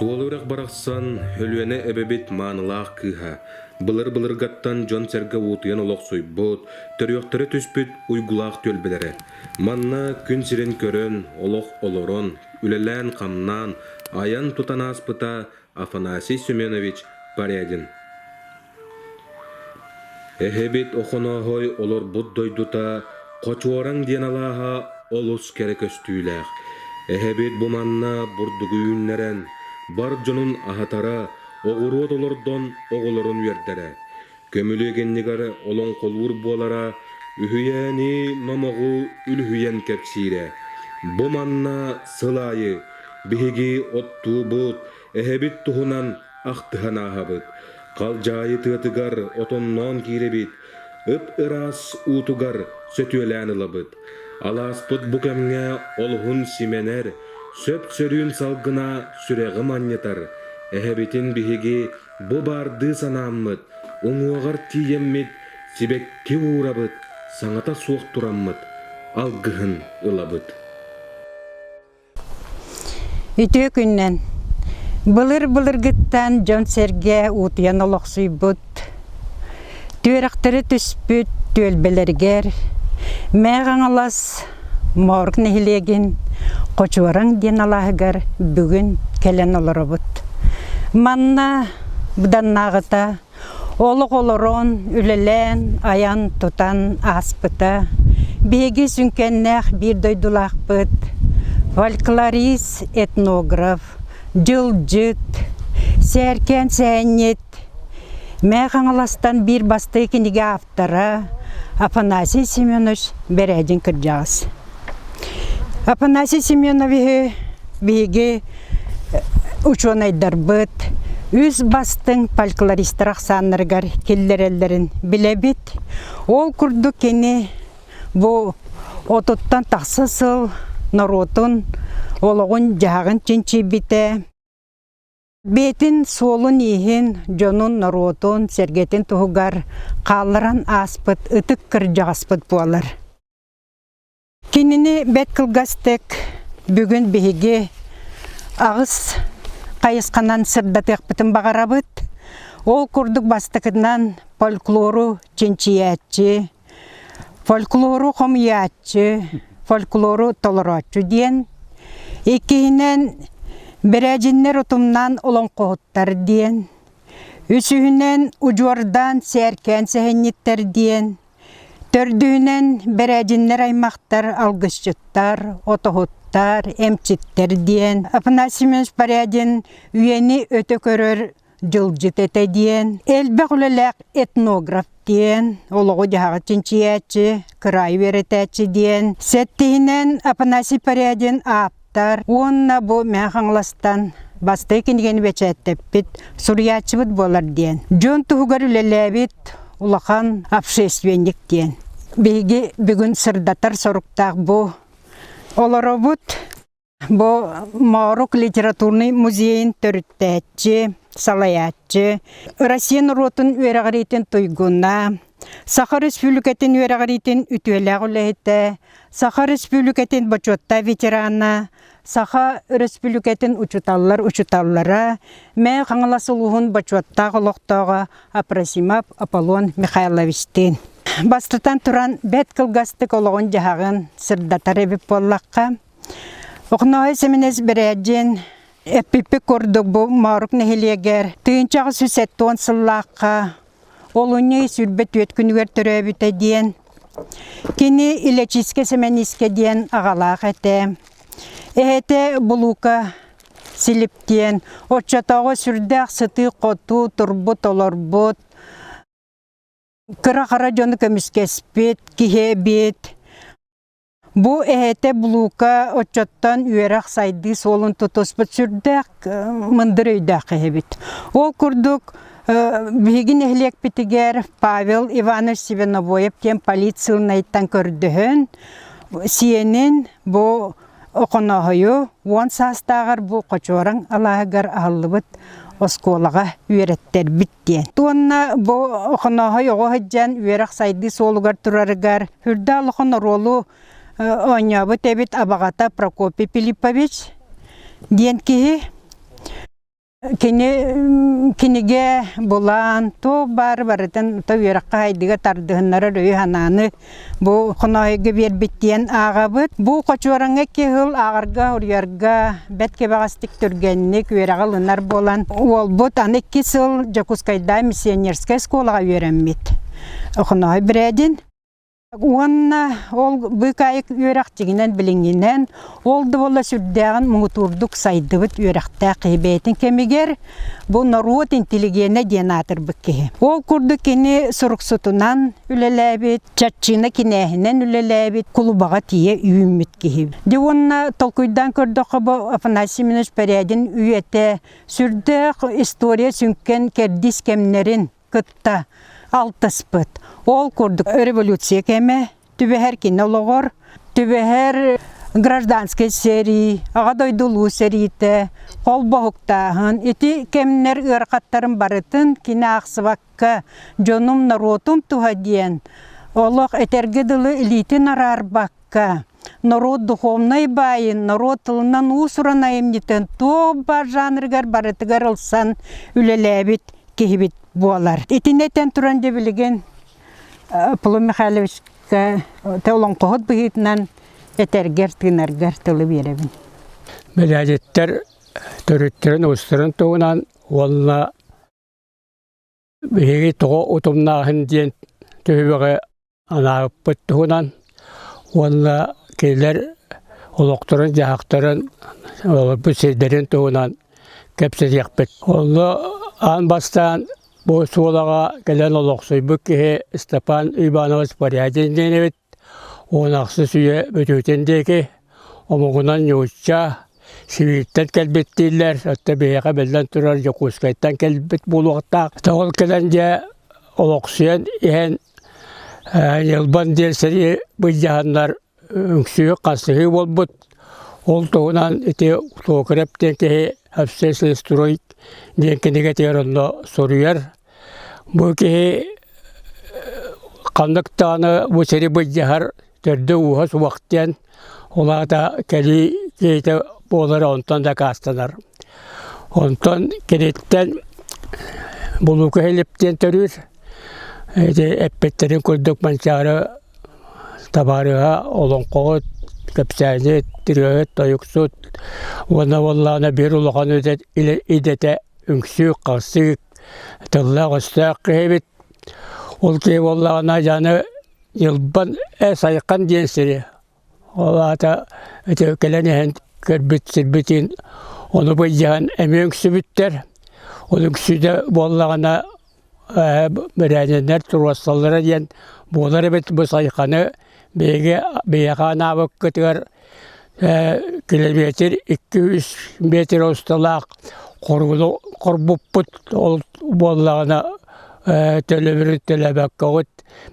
Суол үрэх барахсан Өлүөнэ эбэбит маанылаах кыыһа, былыр-былыргаттан дьон-сэргэ уутуйан олохсуйбут, төрүөхтэрэ түспүт уйгулаах түөлбэлэрэ. Манна күн сирин көрөн, олох олорон, үлэлээн-хамнаан, айан-тутан ааспыта Афанасий Семенович Порядин. Эһэбит Охонооһой олорбут дойдута Хочуораҥ диэн алааһа олус кэрэ көстүүлээх. Эһэбит бу манна бурдугу үүннэрэн, бар дьонун аһатара, оҕуруот олордон оҕолорун үөрдэрэ. Көмүлүөк иннигэр олоҥхолуур буолара, үһүйээни, номоҕу үлүһүйэн кэпсиирэ. Бу манна сыл аайы биһиги оттуубут, эһэбит туһунан ахтыһан ааһабыт. Халдьаайы тыатыгар отонноон киирэбит, ып-ыраас уутугар сөтүөлээн ылабыт. Алааспыт бу кэмҥэ олуһун симэнэр, сөп-сөрүүн салгына сүрэҕи манньытар. Эһэбитин биһиги бу баардыы санааммыт, уҥуоҕар тиийэммит сибэкки уурабыт, саҥата суох тураммыт алгыһын ылабыт. Үтүө күнүнэн! Былыр-былыргыттан дьон-сэргэ уутуйан олохсуйбут, түөрэхтэри түспүт түөлбэлэригэр Мэҥэ Хаҥалас Моорук нэһилиэгин Хочуораҥ диэн алааһыгар бүгүн кэлэн олоробут. Манна быданнааҕыта Олох олорон, үлэлээн, айан-тутан ааспыта. Биһиги сүҥкэннээх биир дойдулаахпыт, фольклорист, этнограф, дьылдьыт, сээркээн сэһэнньит, Мэҥэ Хаҥаластан биир бастакы кинигэ автора Афанасий Семенович Бэрээдин кырдьаҕас. Афанасий Семеновиһы биһиги учуонайдарбыт үс бастыҥ фольклористар ахсааннарыгар киллэрэллэрин билэбит. Ол курдук кини бу отуттан тахса сыл норуотун олоҕун-дьаһаҕын чинчийбитэ. Бэйэтин суолун-ииһин, дьонун, норуотун, сэргэтин туһугар хаалларан ааспыт ытык кырдьаҕаспыт буолар. Кинини бэрт кылгастык бүгүн биһиги аҕыс хайысханан сырдатыахпытын баҕарабыт. Ол курдук бастакытынан фольклору чинчийээччи, фольклору хомуйааччы, фольклору толорооччу диэн. Иккиһинэн бэрээдьиннэр утумнаан олоҥхоһуттар диэн. Үсүһүнэн удьуордаан сээркээн сэһэнньиттэр диэн. Төрдүһүнэн бэрээдьиннэр аймахтар алгысчыттар, отоһуттар, эмчиттэр диэн Афанасий Семенович Порядин үйэни өтө көрөр дьылдьыт этэ диэн, элбэх үлэлээх этнограф диэн, олоҕу-дьаһаҕы чинчийээччи, кыраайы үөрэтээччи диэн, сэттиһинэн Афанасий Порядин ааптар уонна бу Мэҥэ Хаҥаластан бастакы кинигэни бэчээттэппит суруйааччыбыт буолар диэн. Дьон туһугар үлэлээбит улахан общественник диэн. Биһиги бүгүн сырдатар соруктаах бу олоробут. Бу Моорук литературный музейын төрүттээччи, салайааччы, Россия норуотун үөрэҕириитин туйгуна, Саха Республикатын үөрэҕириитин үтүөлээх үлэһитэ, Саха Республикатын бочуоттаах ветерана, Саха Өрөспүүбүлүкэтин учууталлар учууталлара, Мэҥэ Хаҥалас улууһун бочуоттаах олохтооҕо Апросимов Аполлон Михайловичтыын. Бастатан туран, бэрт кылгастык олоҕун-дьаһаҕын сырдатар эбит буоллахха, Охонооһой Сэмэнэс Бэрээдьин эппиппит курдук бу Моорук нэһилиэгэр 1870 сыллаахха Олунньу 24 күнүгэр төрөөбүтэ диэн. Кини Илэчиискэ Сэмэниискэ диэн аҕалаах этэ. Эһэтэ Булуука Силип диэн оччотооҕу сүрдээх сытыы-хотуу турбут-олорбут, кыра-хара дьону көмүскэспит киһи эбит. Бу эһэтэ Булуука оччоттон үөрэх сайдыы суолун тутуспут сүрдээх мындыр өйдөөх эһэбит. Ол курдук биһиги нэһилиэкпитигэр Павел Иванович Свинобоев диэн полициялынайтан көрдөһөн сиэнин бу Охонооһойу 10 саастааҕар бу Хочуораҥ алааһыгар аһыллыбыт оскуолаҕа үөрэттэрбит диэн. Уонна бу Охонооһой оҕо сылдьан үөрэх сайдыы суолугар турарыгар үрдэ улахан оруолу оонньообут эбит абаҕата Прокопий Филиппович диэн киһи. Кини кинигэ булан, туох баар барытын то үөрэххэ хайдыга тардыһыннарар өйү-санааны бу Хонооһойго биэрбит диэн ааҕабыт. Бу Хочуораҥҥа киһил ааҕарга, уруйарга бэрт кэбэҕэстик түргэнник үөрэҕи ылынар буолан уолбут аны 2 сыл Дьокуускайдаа миссионерскай школаҕа үөрэммит. Охонооһой Брэдин Уонна ол быыкаайык үөрэх дьиҥинэн билиҥҥинэн ол да буолла сүрдээҕин муҥутуурдук сайдыбыт үөрэхтээх киһи бэйэтин кэмигэр бу норуот интеллигенэ диэн аатырбыт киһи. Ол курдук кини суруксутунан үлэлээбит, чаччыына кинээһинэн үлэлээбит, кулубаҕа тиийэ үүммүт киһи. Дьэ уонна толкуйдаан көрдөххө бу Афанасий Семенович Порядин үйэтэ сүрдээх история сүҥкэн кэрдиис кэмнэрин кытта алтыспыт. Ол курдук революция кэмэ түбэһэр кини олоҕор, түбэһэр гражданскай сэрии, Аҕа дойду Улуу сэриитэ, холбоһуктааһын ити кэмнэр ыарахаттарын барытын кини аахсыбакка дьонум, норуотум туһа диэн олох этэргэ дылы илиитин араарбакка норуот духовнай баайын, норуот тылынан уус-уран айымньытын туох баар жанрыгар барытыгар ылсан үлэлээбит киһибит буолар. Итини этэн туран дьэ билигин Павел Михайловичка олоҥхоһут быһыытынан этэргэр, тыынаргар тылы биэрэбин. Бэлээдиттэр төрүттэрин устарын туһунан уонна биһиги тоҕо утумнааһын диэн түһүмэҕи анаабыппыт туһунан уонна кинилэр олохторун-дьаһахтарын, олорбут сирдэрин туһунан кэпсэтиэхпит. Онно аан бастаан бу Суолаҕа кэлэн олохсуйбут киһи Степан Иванович Порядин диэн эбит. 16 үйэ бүтүүтүн диэки омугунан нуучча, Сибииртэн кэлбит дииллэр, оттон биһиэхэ биллэн турар Дьокуускайтан кэлбит буолуохтаах. Ол кэлэн дьэ олохсуйан иһэн Ньылбан диэн сэрии былдьаһаннар үҥсүү-хасыһыы буолбут. Ол туһунан ити Токарев диэн киһи «Общественный строй» диэн кинигэтигэр онно суруйар. Бу киһи ханнык даҕаны бу сири былдьаһар төрдө-ууһа суох диэн, ол аата кэлии киһитэ буолара онтон дакаастанар. Онтон киниттэн Булуука Илип диэн төрүүр. Ити эппиттэрин курдук Манчаары табаарыһа олоҥхоһут, кэпсээнньит, ырыаһыт, тойуксут уонна буоллаҕына биир улахан идэтэ үҥсүү-харсыы тыллаах-өстөөх киһи эбит. Ол киһи буоллаҕына дьаны Ньылбан Сайхан диэн сири ол аата ити кэлэн иһэн көрбүт сирбитин ону былдьаһан эмиэ үҥсүбүттэр. Ол үҥсүүтэ буоллаҕына бэрээнэннэр туруорсаллара диэн буолар эбит бу Сайханы биһиги биһиэхэ анаабыккытыгар километр 200 метр усталаах хоругуну хорбуппут ол буоллаҕына төлөбүрү төлөөбөккөҕүт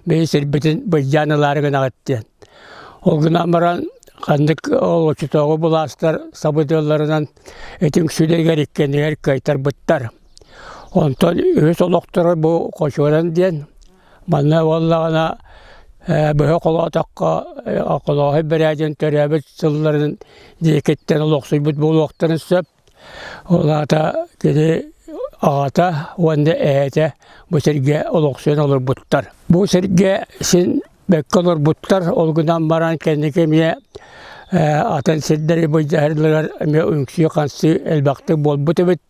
биһи сирбитин былдьаан ылаары гынаҕыт диэн. Ол гынан баран ханнык ол оччотооҕу былаастар сабыдыалларынан ити үҥсүүлэригэр иккиэннэригэр кыайтарбыттар. Онтон үһүс олохторо бу Хочуоран диэн Манна буоллаҕына быһа холоотоххо Охолооһой Бэрээдин төрөөбүт сылларын диэкиттэн олохсуйбут буолуохтарын сөп. Ол аата кини аҕата уонна эһэтэ бу сиргэ олохсуйан олорбуттар. Бу сиргэ син бэккэ олорбуттар, ол гынан баран кэнники эмиэ атын сирдэри былдьаһалларыгар эмиэ үҥсүү-хансыы элбэхтик буолбут эбит.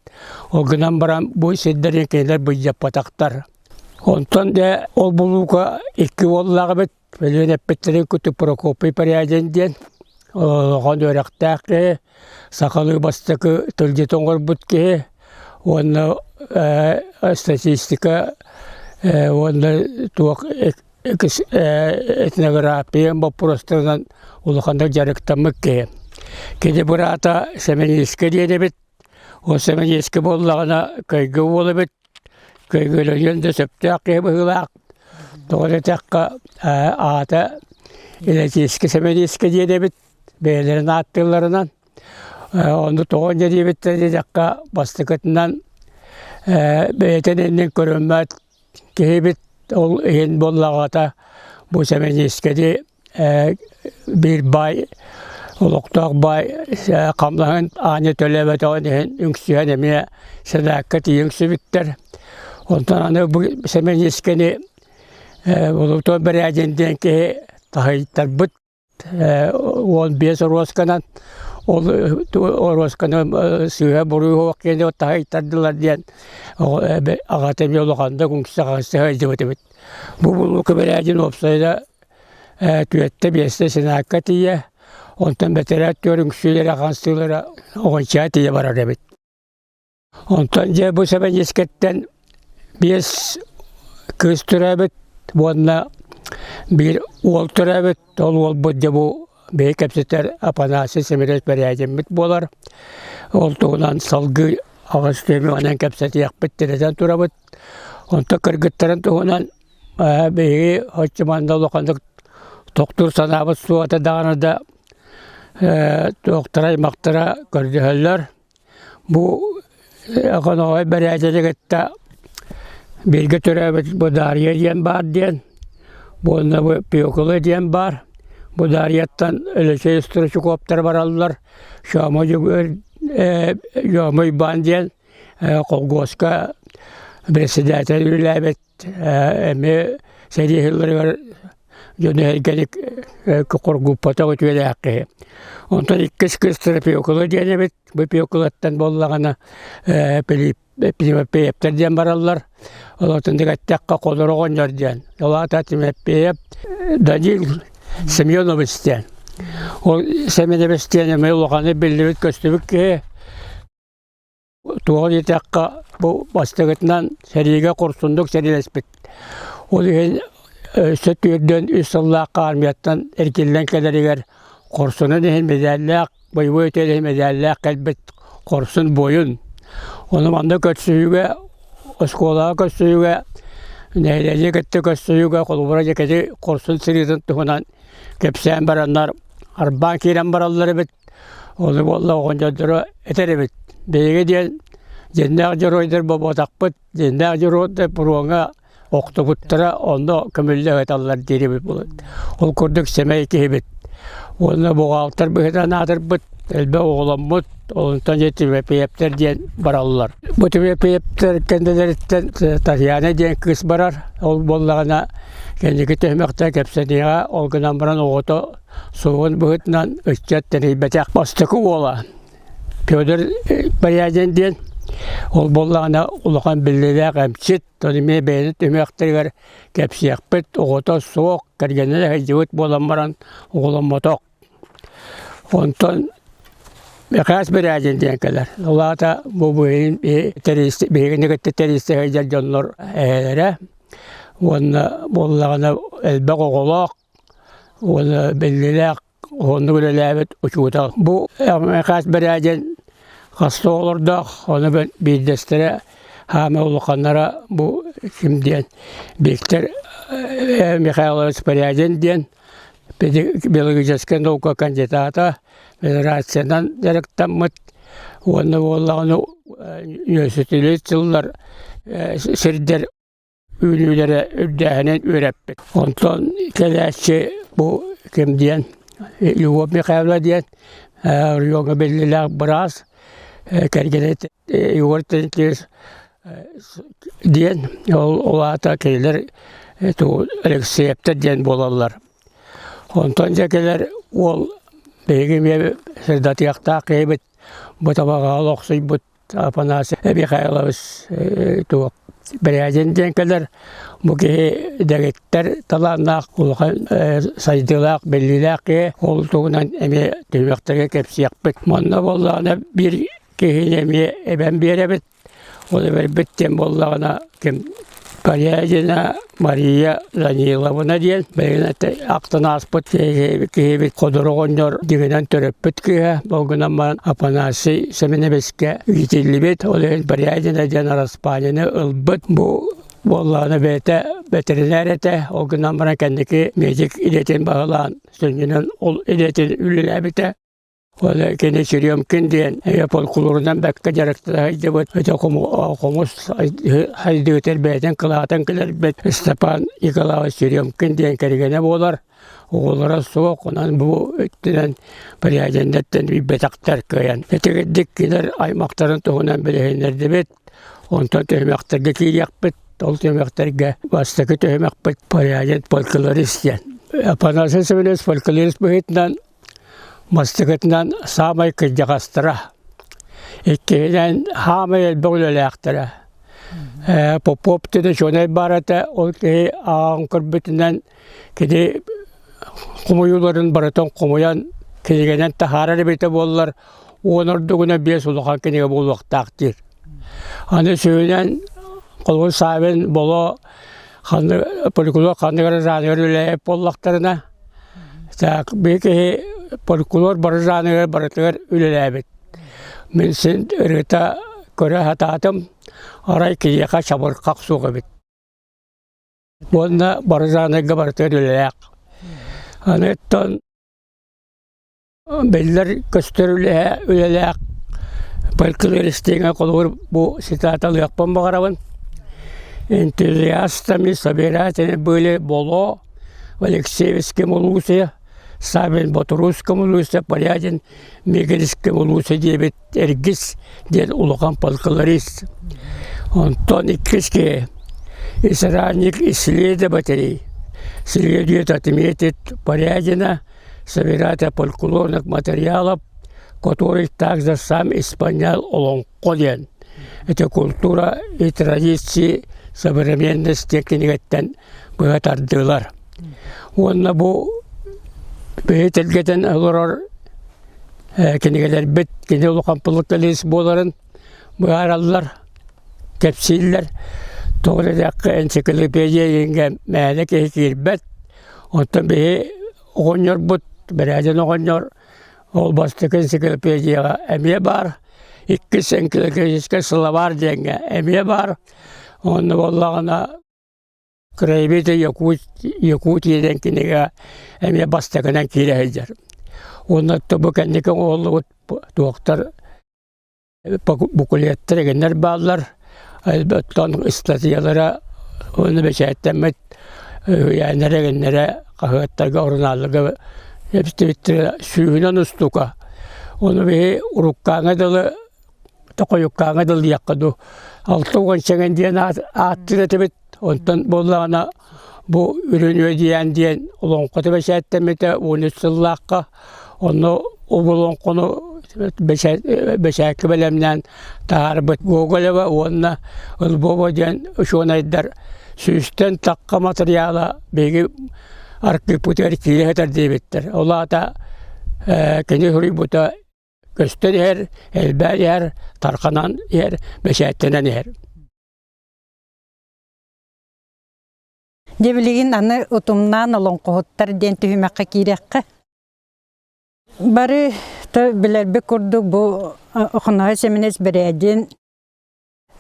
Ол гынан баран бу сирдэри кинилэр былдьаппатахтар. Онтон дьэ ол булуука икки уоллаах эбит, бэлиэн эппиттэрин курдук Прокопий Порядин диэн улахан үөрэхтээх киһи, сахалыы бастакы тылдьыт оҥорбут киһи уонна статистика уонна туох этнография боппуруостарынан улаханнык дьарыктаммыт киһи. Кини быраата Сэмэнискэ диэн эбит. Ол Сэмэнискэ буоллаҕына Көйгө уол эбит. Көйгөлөнүөн да сөптөөх киһи быһыылаах. Тоҕо диэтэххэ, аата Илэтиискэ Сэмэниискэ диэн эбит, бэйэлэрин ааттыылларынан. Ону тоҕо инньэ диэбиттэр диэтэххэ, бастакытынан бэйэтин иннин көрүммэт киһибит, ол иһин буоллаҕата бу Сэмэниискэни биир баай Олохтоох баай хамнаһын аанньа төлөөбөтөҕүн иһин үҥсүһэн эмиэ Сэнээккэ тиийэ үҥсүбүттэр. Онтон аны бу Сэмэньискэни Болотуон Бэрээдьин диэн киһи таһыйтарбыт 15 оруосканан ол оруосканы сыыһа буруй суох диэн таһыйтардылар диэн аҕата эмиэ улаханнык үҥсэ сылдьыбыт эбит. Бу Булука Бэрээдьин уопсайа түөртэ биэстэ Сенаакка тиийэ, онтон бэтэрээ түөр үҥсүүлэрэ хансыылара оҕончаа тиийэ барар эбит. Онтон дьэ бу Сэбэниискэттэн биэс кыыс төрөөбүт уонна биир уол төрөөбүт. Ол уолбут дьэ бу биһи кэпсэтэр Апанасий Семенович Бэрээдьиммит буолар. Ол туһунан салгыы аҕыс түһүмэҕинэн кэпсэтиэхпит тирэтэн турабыт. Онтон кыргыттарын туһунан биһиги оччо-манна улаханнык тохтуур санаабыт суох этэ даҕаны да туохтара аймахтара көрдөһөллөр. Бу Хонооһой Бэрээдэни кытта бииргэ төрөөбүт бу Дарья диэн баар диэн, уонна бу Пекула диэн баар. Бу Дарьяттан Өлөчөй Стручковтар бараллар, Сёма Дьөгүөр, Сёма Уйбаан диэн колхуоска председатель үлэлээбит эмиэ сэрии сылларыгар дьону эргэни хоргуппатах үтүөлээх киһи. Онтон иккис кыыстара Пекула диэн эбит. Бу Пекулаттан буоллаҕына Тимофеевтэр диэн бараллар. Олортон эттэххэ Холоро оҕонньор диэн. Ол аата Тимофеев Данил Семенович диэн. Ол Семенович диэн эмиэ улаханнык биллибит-көстүбүт киһи. Туоҕа диэтэххэ, бу бастакытынан сэриигэ хорсуннук сэриилэспит. Ол иһин өссө түөрдүөн үс сыллаахха армияттан эргиллэн кэлэригэр хорсунун иһин мэдээллээх, боевой үтүө иһин мэдээллээх кэлбит хорсун буойун. Ону манна көрсүһүүгэ, оскуолаҕа көрсүһүүгэ, нэһилиэнньэ кытта көрсүһүүгэ холобура дьэ кини хорсун сырыытын туһунан кэпсээн бараннар арбаан киирэн бараллар эбит. Ону буолла оҕонньордоро этэр эбит: биһиги диэн дьиҥнээх дьоруойдар буолбатахпыт, дьиҥнээх дьоруойдар пуруоҥҥа охтубуттара, онно көмүллэ ыыталлар диир эбит буолан. Ол курдук сэмэй киһибит. Уонна буҕаалтар быһыытынан аатырбыт, элбэх оҕоломмут, онтон дьэ Тимофеевтэр диэн бараллар. Бу Тимофеевтэр кэннилэриттэн Татьяна диэн кыыс барар, ол буоллаҕына кэнники түһүмэхтэ кэпсэтиэҕэ, ол гынан баран оҕото Суоҕун быһыытынан ыччат тэрийбэтэх бастакы уола Федор Порядин диэн ол буоллаҕына улахан биллиилээх эмчит, ону эмиэ бэйэтин түмүөхтэригэр кэпсиэхпит, оҕото суох, кэргэнэ сылдьыбыт буолан баран оҕоломмотох. Онтон Михась Бирядин диэн кэлэр. Ол аата бу биһигини кытта тэрийсэ сылдьар дьоннор эһэлэрэ уонна буоллаҕына элбэх оҕолоох уонна биллилээх уһуннук үлэлээбит учуутал. Бу Михась Бэрээдин хас да оҕолордоох, ону биирдэстэрэ хаама улаханнара бу ким диэн Виктор Михайлович Порядин диэн биологическай наука кандидата, федерациянан дьарыктаммыт уонна буоллаҕына университет сыллар сирдэр үүнүүлэрэ үрдээһинин үөрэппит. Онтон кэлээччи бу ким диэн Любовь Михайловна диэн оройуоҥҥа биллилээх быраас кэргэнэ Егор Терентьевич диэн ол ол аата кинилэр Алексеевтэр диэн буолаллар. Онтон дьэ кэлэр уол биһиги эмиэ сырдатыахтаах киһибит бу табаҕа олохсуйбут Афанасий Михайлович туох Бэрээдин диэн кэлэр бу киһи дэгиттэр талааннаах улахан сайдыылаах биллиилээх киһи ол туһунан эмиэ түһүөхтэргэ кэпсиэхпит манна буоллаҕына биир киһини эмиэ эбэн биэрэбит ол эбэрбит диэн буоллаҕына ким Порядина Мария Даниловна диэн билигин ахтан ааспыт киһибит Ходор оҕонньор дьиҥинэн төрөппүт кыыһа, ол гынан баран Афанасий Семеновичка иитиллибит, ол иһин Порядина диэн араспаанньаны ылбыт. Бу буоллаҕына бэйэтэ бэтэринээр этэ, ол гынан баран кэнники медик идэтин баһылаан сүнньүнэн ол идэтин үлэлээбитэ. Ол кини Черемкин диэн фольклорунан бэккэ дьарыктана сылдьыбыт ити хомус хайдыытын бэйэтин кылаатын кэлэрбит Степан Николаевич Черемкин диэн кэргэнэ буолар. Оҕолоро суох, онон бу өттүнэн Прядиннэртэн билбэтэхтэр кыайан. Итигирдик кинилэр аймахтарын туһунан билиһиннэрдибит. Онтон түһүмэхтэргэ киириэхпит. Ол түһүмэхтэргэ бастакы түһүмэхпит Прядин фольклорист диэн. Афанасий Семенович фольклорист быһыытынан Бастакытынан саамай кырдьаҕастара, иккиһинэн саамай элбэх үлэлээхтэрэ. Попов диэн учуонай баар этэ, ол киһи ааҕан көрбүтүнэн кини хомуйууларын барытын хомуйан кинигэнэн таһаарар эбитэ буоллар, уон ордугуна биэс улахан кинигэ буолуохтаах диир. Аны сүрүнэн холобур Савин Боло ханнык фольклор ханнык эрэ жанрыгар үлэлээбит буоллахтарына, Так, биир киһи фольклор бары жанрыгар барытыгар үлэлээбит. Мин син ырыта көрө сатаатым, арай киһиэхэ чабырҕах суох эбит. Уонна бары жанрга барытыгар үлэлээх. Аны оттон Биллэр көстөр үлэлээх фольклористыҥа холобур бу цитаталыахпын баҕарабын. Энтузиастами собиратели были Боло, Алексеевским улусе, Савин Ботурусском улусе, Порядин Мегельском улусе диэбит Эргис диэн улахан фольклорист. Онтон иккис киһи Исраник исследователей следует отметить Порядина собиратель фольклорных материалов, который также сам исполнял олоҥхо диэн. Это культура и традиции современности кинигэттэн быһа тардыылар. Уонна бу биһи тэлгэтэн олорор кинигэлэрбит кини улахан фольклорист буоларын быһаараллар, кэпсииллэр. Тоҕо диэтэххэ энциклопедия иҥҥэ мээнэ киһи киирбэт. Оттон биһи Оҕонньорбут, Бэрээдьин оҕонньор ол бастакы энциклопедияҕа эмиэ баар, иккис энциклопедическай сылабаар диэҥҥэ эмиэ баар. Онно буоллаҕына краеведы Якутия диэн кинигэ эмиэ бастакынан киирэ сылдьар. Уонна бу кэнники оҥоһуллубут туохтар Букулеттар игиннэр бааллар, оттон ыстатыйалара уонна бэчээттэммит үһүйээннэрэ игиннэрэ хаһыаттарга, сурунаалларга эбиттибиттэрэ сүүһүнэн устуука. Ону биһи уруккааҥҥа дылы, токойуккааҥҥа дылы диэххэ дуу, 60 сэҥэн диэн ааттыыр этибит. Онтон буоллаҕына бу Үрүн Үөдүйээн диэн олоҥхото бэчээттэммитэ 13 сыллаахха. Онно ол олоҥхону бэчээккэ бэлэмнээн таһаарбыт Гоголева уонна Львова диэн учуонайдар сүүстэн тахха матырыйаала биһиги архыыппытыгар киирэ сытар диэбиттэр. Ол аата кини суруйбута көстөн иһэр, элбээн иһэр, тарханан иһэр, бэчээттэнэн иһэр. Дьэ билигин аны утумнаан олоҥхоһуттар диэн түһүмэххэ киириэххэ. Бары билэрбит курдук бу Охоноһой Сэмэнэс Бэрээдин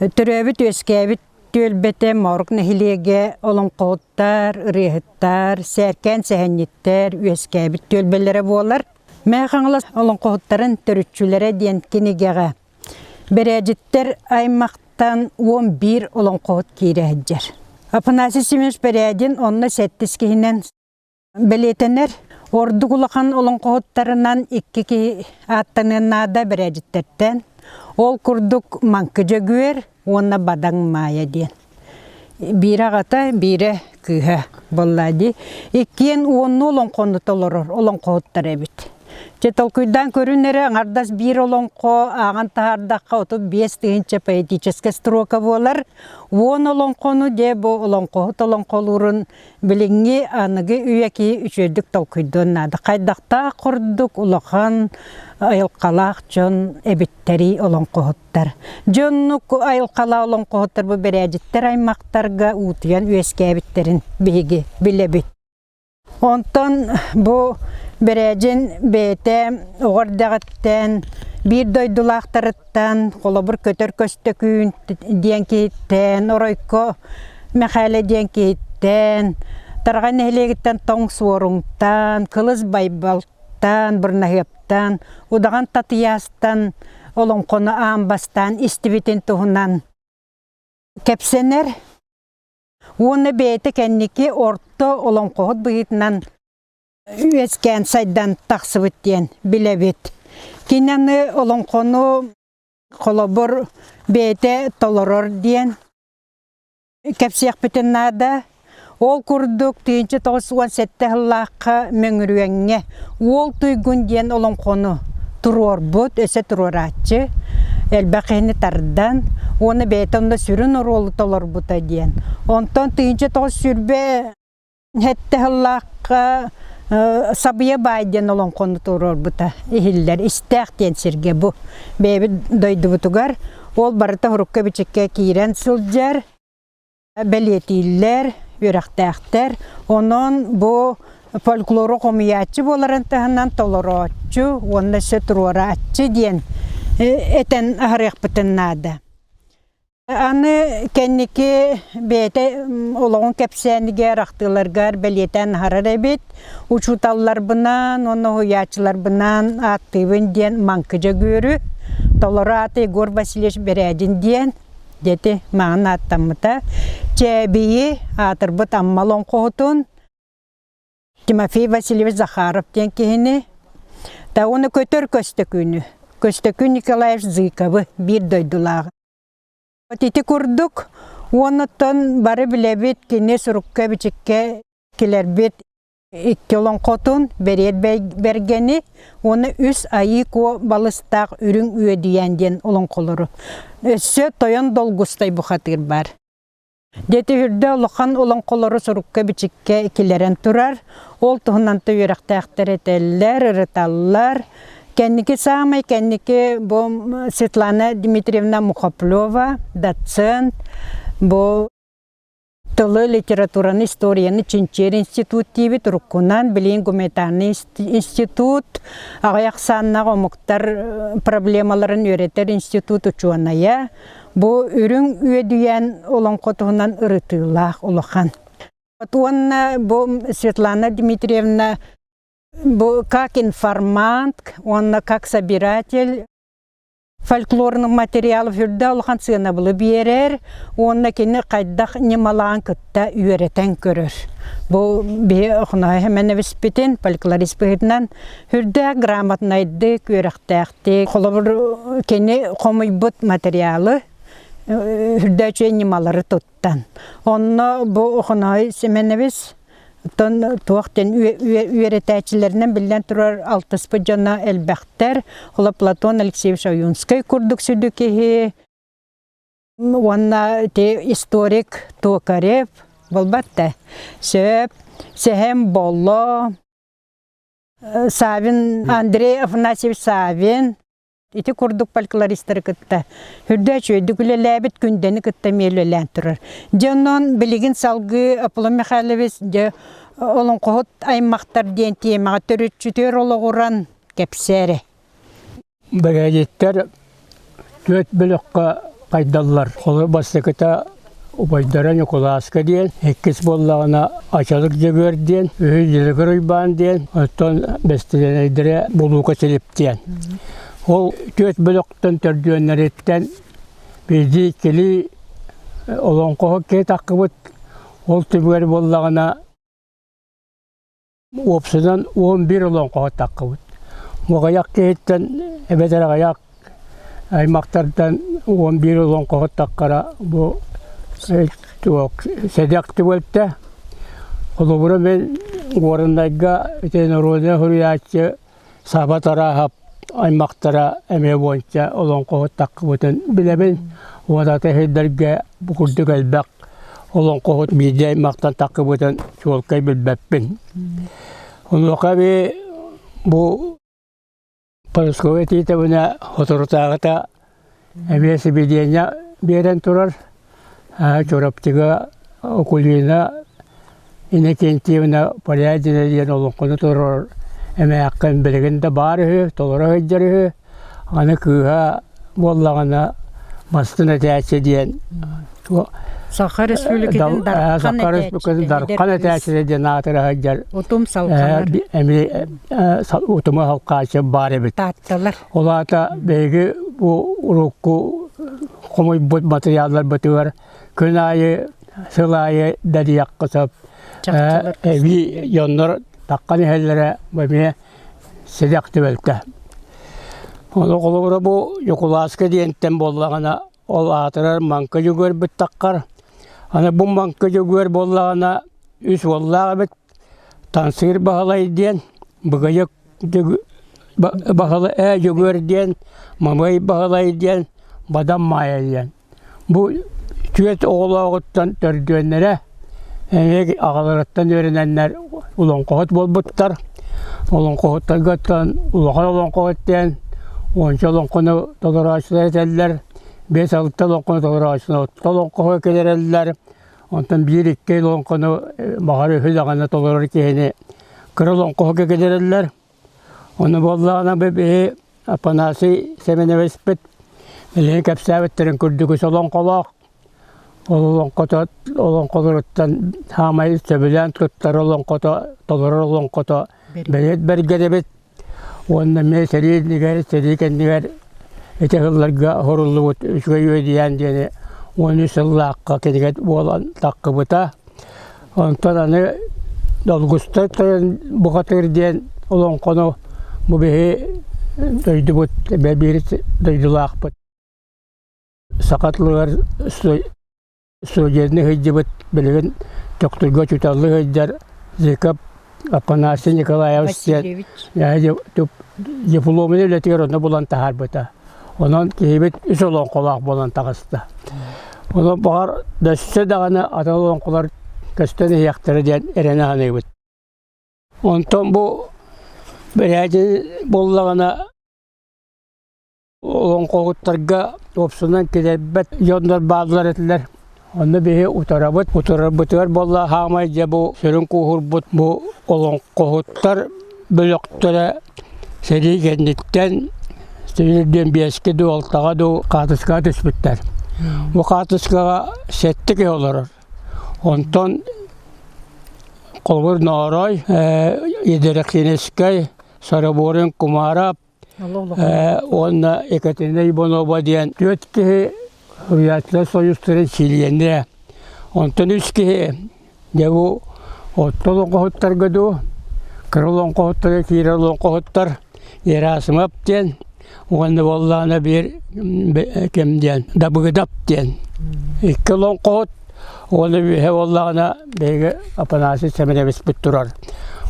төрөөбүт-үөскээбит түөлбэтэ Моорук нэһилиэгэ олоҥхоһуттар, ырыаһыттар, сээркээн сэһэнньиттэр үөскээбит түөлбэлэрэ буолар. Мэҥэ Хаҥалас олоҥхоһуттарын төрүччүлэрэ диэн кинигэҕэ Бэрээдьиттэр аймахтан 11 олоҥхоһут киирэ сылдьар. Афанасий Семенович Бэрээдин онно сэттис киһинэн бэлиэтэнэр. Ордук улахан олоҥхоһуттарынан икки киһи ааттаныан наада бэрээдьиттэртэн. Ол курдук Маҥкы Дьөгүөр уонна Бадаҥ Маайа диэн. Биирэ аҕата, биирэ кыыһа буолла дии. Иккиэн уоннуу олоҥхону толорор олоҥхоһуттар эбит. Чэ толкуйдаан көрүн эрэ, аҥардас биир олоҥхо ааҕан таһаардахха 35 тыһыынча поэтическай строка буолар. Уон олоҥхону дьэ бу олоҥхоһут олоҥхолуурун билиҥҥи аныгы үйэ киһи үчүгэйдик толкуйдуон наада. Хайдахтаах курдук улахан айылҕалаах дьон эбиттэрий олоҥхоһуттар. Дьоннук айылҕалаах олоҥхоһуттар бу бэрээдьиттэр аймахтарга уутуйан үөскээбиттэрин биһиги билэбит. Онтон бу бэрээдьин бэйэтэ оҕо эрдэҕиттэн биир дойдулаахтарыттан, холобур Көтөр Көстөкүүн диэн киһиттэн, Оройко Мэхээлэ диэн киһиттэн, Тараҕай нэһилиэгиттэн Тоҥ Суоруҥтан, Кылыс Байбал. Бырнаһыаптан, Бырнаһыаптан, Удаҕан Татыйаастан олоҥхону аан бастаан истибитин туһунан кэпсэнэр уонна бэйэтэ кэнники орто олоҥхоһут быһыытынан үөскээн сайдан тахсыбыт диэн билэбит. Кини аны олоҥхону холобур бэйэтэ толорор диэн кэпсиэхпитин наада. Ол курдук 1997 сыллаахха Мөҥүрүөҥҥэ Уол Туйгун диэн олоҥхону туруорбут, өссө туруорааччы элбэх киһини тардан уонна бэйэтэ онно сүрүн оруолу толорбута диэн. Онтон 1927 сыллаахха Сабыйа баай диэн олоҥхону туруорбута иһиллэр. Истээх диэн сиргэ бу бэйэбит дойдубутугар. Ол барыта урукка-бичиккэ киирэн сылдьар, бэлиэтииллэр, үөрэхтээхтэр. Онон бу фольклору хомуйааччы буоларын таһынан толорооччу уонна өссө туруорааччы диэн этэн аһарыахпытын наада. Аны кэнники бэйэтэ олоҕун кэпсээнигэр, ахтыыларыгар бэлиэтээн аһарар эбит. Учууталларбынан уонна уһуйааччыларбынан ааттыыбын диэн Маҥкы Дьөгүөрү, толору аата Егор Васильевич Бэрээдин диэн, диэти маҥан ааттаммыта. Чээбийи аатырбыт Амма олоҥхоһутун Тимофей Васильевич Захаров диэн киһини, та уонна Көтөр Көстөкүүнү, Көстөкүүн Николаевич Зыковы биир дойдулааҕы. Ити курдук, уонуттан бары билэбит кини сурукка-бичиккэ килэрбит икки олоҥхотун Бэриэт Бэргэни уонна үс Айыы Куо балыстаах Үрүҥ Үөдүйээн диэн олоҥхолору. Өссө Тойон Долгустай бухатыыр баар. Дьэ үрдэ улахан олоҥхолору сурукка-бичиккэ киллэрэн турар. Ол туһунан да үөрэхтээхтэр этэллэр, ырыталлар. Кэнники саамай кэнники бу Светлана Дмитриевна Мухоплева, доцент, бу тылы, литератураны, историяны чинчийэр институт диибит, уруккунан билигин гуманитарный институт, аҕыйах ахсааннаах омуктар проблемаларын үөрэтэр институт учуонайа. Бу үрүҥ үөдүйээн олоҥхо туһунан ырытыылаах улахан. Уонна бу Светлана Дмитриевна бу как информант уонна как собиратель фольклорных материалов үрдэ улахан сыанабылы биэрэр уонна кини хайдах ньымалаан кытта үөрэтэн көрөр. Бу биһи Охоноһой Хэмэнэбиспитин фольклорист быһыытынан үрдээх грамотнайдык, үөрэхтээхтик, холобур кини хомуйбут материалы үрдөөчү ньымалары туттан. Онно бу Охоноһой Семенович оттон туох диэн үөрэтээччилэринэн биллэн турар алтыспыт дьоно элбэхтэр. Холо Платон Алексеевич Ойуунскай курдук сүдү киһи уонна ити историк Токарев буолбат да сөп Сэһэн Болло Савин Андрей Афанасьевич Савин ити курдук фольклористары кытта үрдэ үчүгэйдик үлэлээбит Күндэни кытта эмиэ үлэлээн турар. Дьэ онон билигин салгыы Аполлон Михайлович дьэ олоҥхоһут аймахтар диэн тиэмэҕэ төрүччүтүгэр олоҕуран кэпсээрэ. Бэгэдьиттэр түөрт бөлөххө хайдаллар. Холобур бастакыта убайдара Ньукулааска диэн, иккис буоллаҕына Ачалык Дьөгүөр диэн, үһүс Дьылыгыр Уйбаан диэн, оттон бэстилиэнэйдэрэ Булуука Силип диэн. Ол түөрт бөлөхтөн төрдүөннэриттэн биирдии иккилии олоҥхоһут киһи таххыбыт. Ол түмүгэр буоллаҕына Уопсайынан 11 олоҥхоһут таххыбыт. Аҕыйах киһиттэн эбэтэр аҕыйах аймахтартан 11 олоҥхоһут таххара бу туох сэдэх түбэлтэ. Холобура мин Горнайга ити норуодунай суруйааччы Саба Тарааһап аймахтара эмиэ уонча олоҥхоһут таххыбытын билэбин. Уонна сирдэргэ бу курдук элбэх олоҥхоһут биирдэ аймахтан таххыбытын чуолкай билбэппин. Онуоха эбии бу Парасковья Титовна соторутааҕыта эмиэ сибидиэнньэ биэрэн турар. Чурапчыга Акулина Иннокентьевна Полядина диэн олоҥхону толорор эмээххин билигин да баар үһү, толоро сылдьар үһү. Аны кыыһа буоллаҕына Бастын этээччи диэн Саха Республикатын Дархан Саха Республикатын Дархан этээччитэ диэн аатыра сылдьар Утум салҕанар. Эмиэ утума салҕааччы баар эбит. Таатталар. Ол аата биһиги бу урукку хомуйбут матырыйаалларбытыгар күн аайы, сыл аайы дэлийэххэ сөп. Эбии дьоннор таххан иһэллэрэ эмиэ сэдэх түбэлтэ. Ону холобура бу Ньукулааска диэнтэн буоллаҕына ол аатырар Маҥка Дьөгүөрбүт таххар. Аны бу Маҥка Дьөгүөр буоллаҕына үс уоллаах эбит. Тансыыр Баһылай диэн, Быгыйык Баһылай Ээ Дьөгүөр диэн, Мамай Баһылай диэн, Бадам Маайа диэн. Бу түөрт оҕолооҕуттан төрдүөннэрэ эмиэ аҕаларыттан үөрэнэннэр олоҥхоһут буолбуттар. Олоҥхоһуттаргыттан улахан олоҥхоһут диэн уонча олоҥхону толорооччулар этэллэр, биэс-алта олоҥхону толорооччулар отто олоҥхоһу киллэрэллэр. Онтон биир-икки олоҥхону баҕар үһү даҕаны толорор киһини кыра олоҥхоһукка киллэрэллэр. Ону буоллаҕына биһи Афанасий Семеновичпыт билигин кэпсээбиттэрин курдук үс олоҥхолоох. Ол олоҥхото олоҥхолоруттан саамай сөбүлээн туттар олоҥхото, толорор олоҥхото Бэйэт Бэргэн эбит. Уонна эмиэ сэрии иннигэр, сэрии кэннигэр ити сылларга оһоруллубут Үчүгэй үөдүйээн диэни 13 сыллаахха кинигэ буолан таххыбыта. Онтон аны Долгустай тойон бухатыыр диэн олоҥхону бу биһи дойдубут биир дойдулаахпыт. Саха тылыгар студентны сылдьыбыт билигин Төхтүргэ учууталлыы сылдьар Зыков Афанасий Николаевич диэн дипломнай үлэтигэр онно булан таһаарбыта. Онон киһибит үс олоҥхолоох буолан таҕыста. Онон баҕар өссө даҕаны атын олоҥхолор көстөн иһиэхтэрэ диэн эрэнэ саныыбыт. Онтон бу бэрээдьи буоллаҕына олоҥхоһуттарга уопсунан килэрбэт дьоннор бааллар этилэр. Онно биһи утарабыт. Утарарбытыгар буолла хаамай дьэ бу сүрүн кууһурбут бу олоҥхоһуттар бөлөхтөрө сэрии кэнниттэн диэн биэскэ дуу, алтаҕа дуу хаатыскаҕа түспүттэр. Бу хаатыскаҕа сэттэ киһи олорор. Онтон холобур Ноорой, Едерехинскэй, Сараборин Кумаров, Уонна Екатерина Иванова диэн түөрт киһи Суруйааччылар союзтарын чилиэнэ. Онтон үс киһи дьэ бу отто олоҥхоһуттарга дуу, кыра олоҥхоһуттарга киирэр олоҥхоһуттар Герасимов диэн уонна буоллаҕына биир ким диэн Дабыгыдап диэн икки олоҥхоһут уонна үөһэ буоллаҕына биһиги Афанасий Семеновичпыт турар.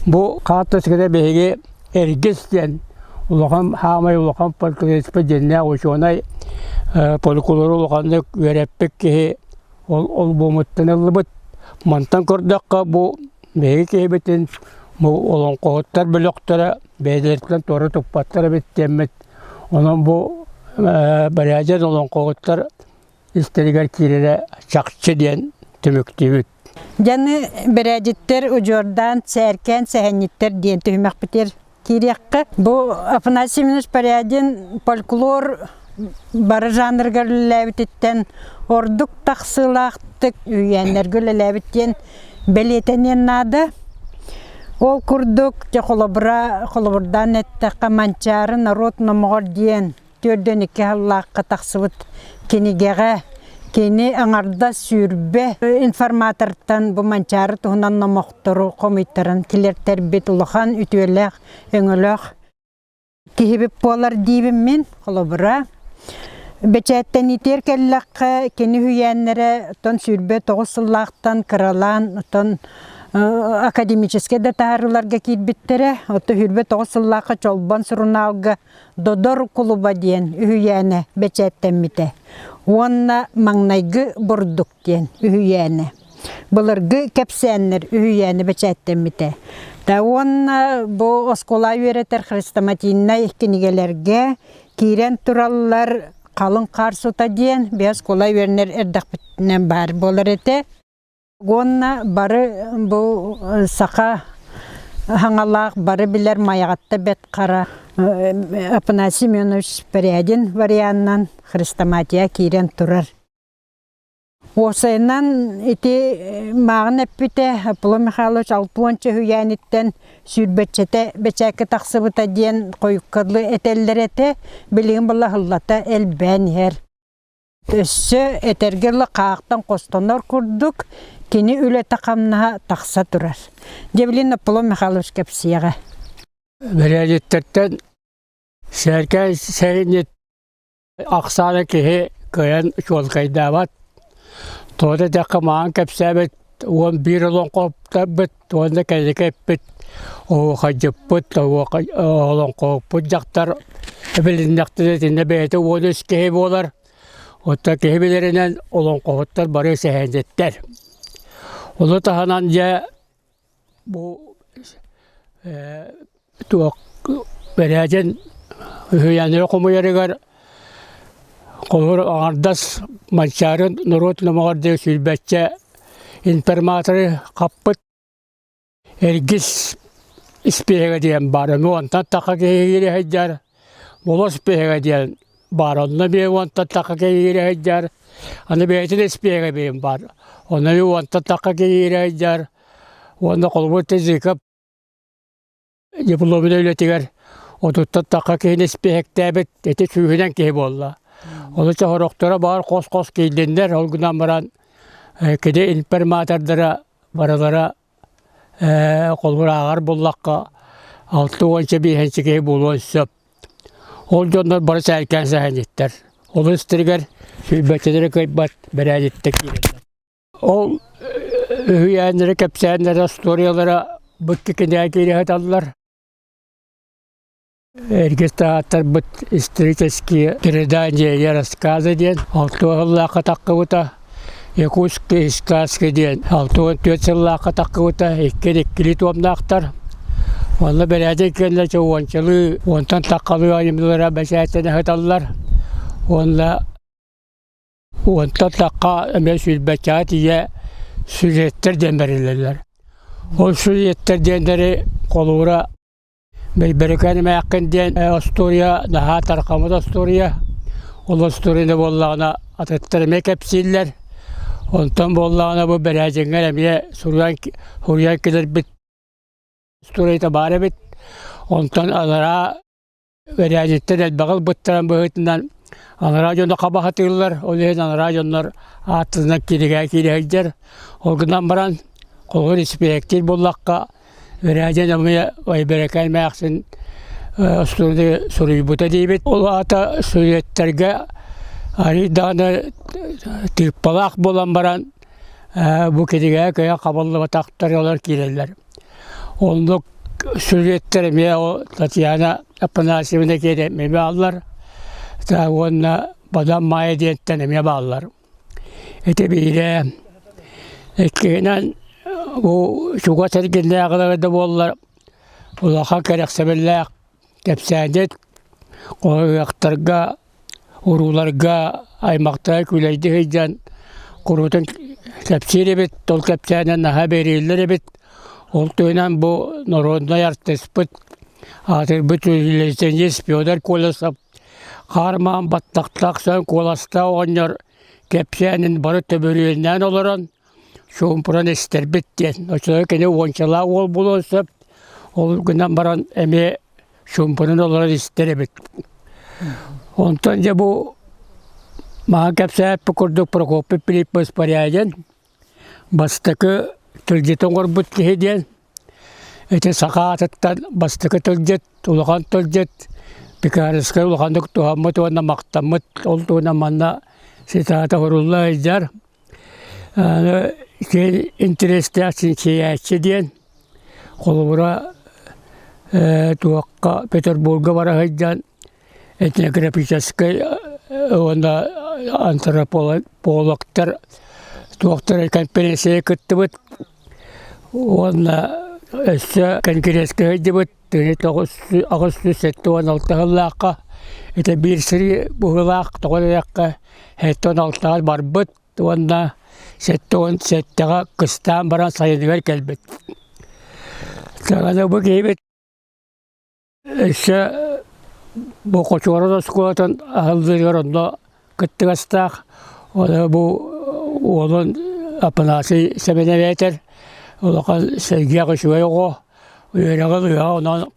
Бу хаартыската биһиги Эргис диэн улахан хаамай улахан фольклориспыт дьиннээх учуонай фольклору улаханнык үөрэппит киһи ол олбуомуттан ыллыбыт. Мантан көрдөххө бу биһиги киһибитин бу олоҥхоһуттар бөлөхтөрө бэйэлэриттэн туора туппаттар эбит диэммит. Онон бу Бэрээдьэн олоҥхоһуттар истэригэр киирэрэ чахчы диэн түмүктүүбүт. Дьаны бэрээдьиттэр удьуордаан сээркээн сэһэнньиттэр диэн түһүмэхпитигэр киириэххэ. Бу Афанасий Семенович Порядин фольклор бары жанрыгар үлэлээбититтэн ордук тахсыылаахтык үһүйээннэргэ үлэлээбит диэн бэлиэтэниэн наада. Ол курдук, дьэ холобура, холобурдаан эттэххэ, Манчаары норуот номоҕор диэн 42 сыллаахха тахсыбыт кинигэҕэ кини аҥардас 20 информатортан бу Манчаары туһунан номохтору хомуйтаран килэртэрбит улахан үтүөлээх өҥөлөөх киһибит буолар диибин мин холобура бэчээттэниитигэр кэллэххэ кини үһүйээннэрэ оттон 29 сыллаахтан кыралаан оттон академическай да таһаарыыларга киирбиттэрэ оттон 29 сыллаахха Чолбон сурунаалга Додор кулуба диэн үһүйээнэ бэчээттэммитэ уонна Маҥнайгы бурдук диэн үһүйээнэ. Былыргы кэпсээннэр үһүйээнэ бэчээттэммитэ. Да уонна бу оскуола үөрэтэр хрестоматийнай кинигэлэргэ киирэн тураллар халыҥ хаар сута диэн биэс оскуола үөрэнэр эрдэхпитинэн баар буолар этэ. Уонна бары бу саха хаҥалаах бары билэр Майаҕатта Бэт Хара Афанасий Семенович Порядин варианынан хрестоматия киирэн турар. Уопсайынан ити мааҕын эппитэ Аполлон Михайлович алтуонча үһүйээниттэн сүүрбэччэтэ бэчээккэ тахсыбыта диэн хойукка дылы этэллэр этэ, билигин балаһыллата элбээн иһэр. Өссө этэргэ дылы хаахтан хостонор курдук кини үлэтэ-хамнаһа тахса турар. Дьэ билигин Аполлон Михайлович кэпсиэҕэ. Бэрээдьиттэртэн сээркээн сэһэнньит Ахсаана киһи кыайан чуолкайдаабат. Тоҕо да диэтэххэ маҕан кэпсээбит 11 олоҥхоһуттарбыт уонна кэнники эппит оһуохайдьыппыт, олоҥхоһуппут дьахтар эбилиннэхтэринэ итиннэ бэйэтэ 13 киһи буолар. Оттон киһи билэринэн олоҥхоһуттар бары сэһэнньиттэр. Ону таһынан дьэ Бу туох бэрээдьин үһүйээннэри хомуйарыгар холобур аҥардас Манчаары норуот номоҕор диэн сүүрбэччэ информаторы хаппыт Эргис испииһэгэ диэн баар. Эмиэ онтон тахха киһи киирэ сылдьар. Болос испииһэгэ диэн баар. Онно эмиэ уонтан тахха киһи киирэ сылдьар. Аны бэйэтин испииһэгэ биир баар. Онно эмиэ уонтан тахха киһи киирэ сылдьар. Уонна холобур Тезиков дипломнай үлэтигэр отуттан тахха киһини испииһэктээбит ити сүүһүнэн киһи буолла. Ону сорохторо баар хос-хос киирдиннэр, ол гынан баран кини информатордара барылара холобур ааҕар буллахха алта уонча биэһинчи киһи буолуон сөп. Ол дьоннор бары сээркээн сэһэнньиттэр. Ол истэригэр сүүрбэччэлэри кыайбат бэрээдиттэр киирэллэр. Ол үһүйээннэри, кэпсээннэри, остуоруйалара быкки кинигэ киирэ сыталлар. Эргис таһааттарбыт исторические предания и рассказы диэн алта сыллаахха таххыбыта, Якутские сказки диэн 64 сыллаахха таххыбыта, икки иккилии туомнаахтар. Онно бэрээдэк кэннэ уончалыы, уонтан таххалыы айымньылара бэчээттэнэ сыталлар. Уонна Уонтан тахха эмиэ сүүрбэччэҕэ тиийэ сюжеттэр диэн бэриллэллэр. Ол сюжеттэр диэннэри холуура Бэйбэрикээн эмээххин диэн остуоруйа наһаа тарҕаммыт остуоруйа. Ол остуоруйаны буоллаҕына атыттар эмиэ кэпсииллэр. Онтон буоллаҕына бу бэрээдьиҥҥэр эмиэ суруйан суруйан кэлэрбит остуоруйата баар эбит. Онтон анараа Бэрээдьиттэн элбэҕи ылбыттарын быһыытынан анараа дьону хаба сатыыллар, ол иһин анараа дьоннор ааттарынан кииригэ киирэ сылдьар. Ол гынан баран, холобур испиэктиир буоллахха, Бэрээдьин эмиэ Бэрэкээн эмээхсин остуоруйаны суруйбута диибит. Ол аата сүлүөттэргэ арыый даҕаны тыыппалаах буолан баран, бу кинигэҕэ кыайан хабыллыбатахтар олор киирэллэр. Оннук сүлүөттэр эмиэ ол Татьяна Афанасьевна киэнэ эмиэ бааллар уонна Бадан Маайа диэнтэн эмиэ бааллар. Ити биирэ. Иккиһинэн бу чугас эргиннээҕилэрэ да буоллар улахан кэрэхсэбиллээх кэпсээнньит ыһыахтарга урууларга аймахтара күлэйдии сылдьан куруутун кэпсиир эбит, ол кэпсээнин наһаа биһирииллэр эбит. Ол туһунан бу народнай артыыспыт, аатырбыт религионист Федор Колесов хаар-маан баттахтаах сөн куоластаах оҕонньор кэпсээнин бары төбөрүөннээн олорон чуумпуран истэрбит диэн. Оччолорго кини уончалаах уол буолуон сөп. Ол гынан баран эмиэ чуумпунан олорон истэр эбит. Онтон дьэ бу маһа кэпсээппит курдук Прокопий Филиппович Порядин бастакы тылдьыты оҥорбут киһи диэн ити саха аатыттан бастакы тылдьыт, улахан тылдьыт Пекарскай улаханнык туһаммыт уонна махтаммыт ол туһунан манна цитата сурулла сылдьар. Аны интэриэстээх чинчийээччи диэн холобура туохха Петербурга бара сылдьан этнографическай уонна антропологтар туохтара конференция кыттыбыт уонна өссө кэнгириэскэ сылдьыбыт 876 сыллаахха ити биир сири быһыылаах тоҕо диэтэххэ 76-ҕа барбыт уонна 77-ҕэ кыстаан баран сайыныгар кэлбит. Аны бу киһибит өссө бу Хочуорун оскуолатын аһыллыытыгар онно кыттыгастаах. Ону бу уолун Апанасий Сэмэнэбэ этэр, улахан сэргэх үчүгэй оҕо, үөрэҕи ыһа онон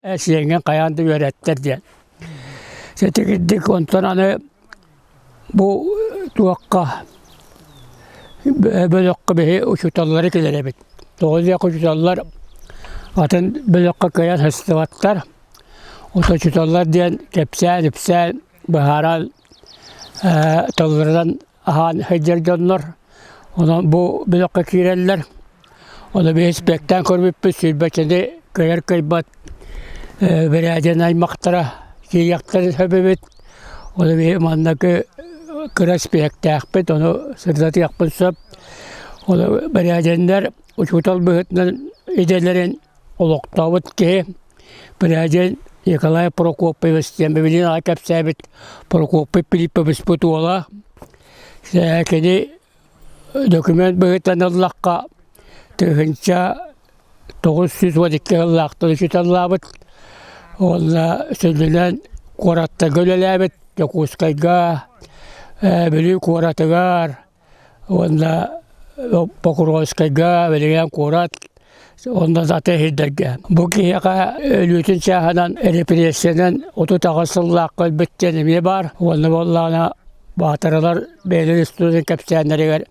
сиэҥҥин хайаан да үөрэттэр диэн. Сэтигирдик онтон аны бу туохха бөлөххө биһи учууталлары киллэрэбит. Тоҕо диэххэ учууталлар атын бөлөххө кыайан сыстыбаттар. Учууталлар диэн кэпсээн-ипсээн быһааран тылларынан аһаан сылдьар дьоннор. Онон бу бөлөххө киирэллэр. Ону биһи испэктээн көрбүппүт сүүрбэччэни кыайар кыайбат бэрээдэн аймахтара киириэхтэрин сөп эбит. Ону биһи маннакы кыра испиэктээхпит, ону сырдатыахпын сөп. Ону бэрээдэннэр учуутал быһыытынан идэлэрин олохтообут киһи Бэрээдэн Николай Прокопьевич диэн билигин аҕай кэпсээбит Прокопий Филипповичпыт уола. Кини документ быһыытынан ыллахха 1992 сыллаахтан учууталлаабыт уонна сүнньүнэн куораттарга үлэлээбит Дьокуускайга, Бүлүү куоратыгар уонна Покровскайга, билигин куорат онно атын сирдэргэ. Бу киһиэхэ өлүүтүн чааһынан репрессиянан 38 сыллаахха өлбүт диэн эмиэ баар. Уонна буоллаҕына баатаралар бэйэлэрин устудьуон кэпсээннэригэр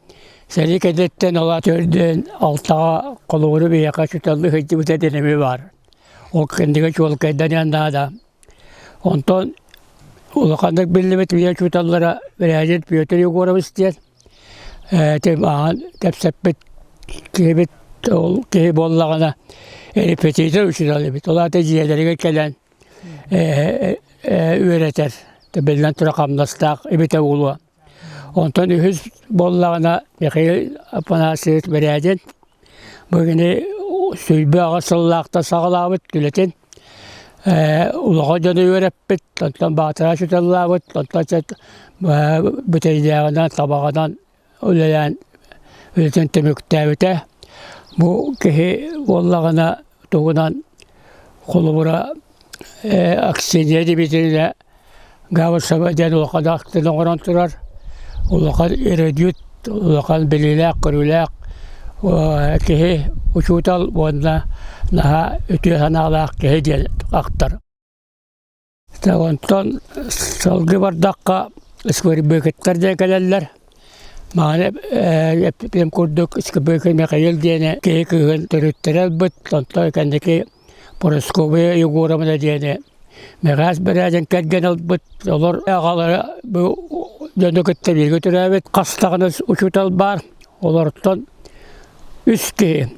сэрии кэнниттэн ыла төрдүөн алтаҕа холобуру биһиэхэ учууталлыы сылдьыбыта диэн эмиэ баар. Ол кэннигэ чуолкайданыан наада. Онтон улаханнык биллибит үйэ учууталлара Бэрээдин Петр Егорович диэн ааһан кэпсэппит киһибит ол киһи буоллаҕына репетитор учуутал эбит. Ол аата дьиэлэригэр кэлэн үөрэтэр, биллэн турар хамнастаах эбитэ буолуо. Онтон үһүс буоллаҕына Михаил Афанасьевич Бэрээдин бу кини 28 сыллаахтан саҕалаабыт үлэтин улахан дьону үөрэппит, онтон баатара учууталлаабыт, онтон бүтэйдээҕинэн, табаҕынан үлэлээн үлэтин түмүктээбитэ. Бу киһи буоллаҕына тугунан холобура Аксинья Дмитриевна Габышева диэн улахан ахтын оҥорон турар. Улахан эрудит, улахан билиилээх-көрүүлээх киһи, учуутал уонна наһаа үтүө санаалаах киһи диэн ахтар. Онтон сылгы бардахха Сквербекеттэр диэн кэлэллэр. Мааны эппитим курдук Сквербекет Михаил диэни киһи кыыһын төрүттэрэ ылбыт. Онтон кэнники Парасковья Егоровна диэни Мэхээс Бэрээдин кэргэн ылбыт. Олор аҕалара бу дьону кытта бииргэ төрөөбүт. Хас даҕаны учуутал баар. Олортон үс киһи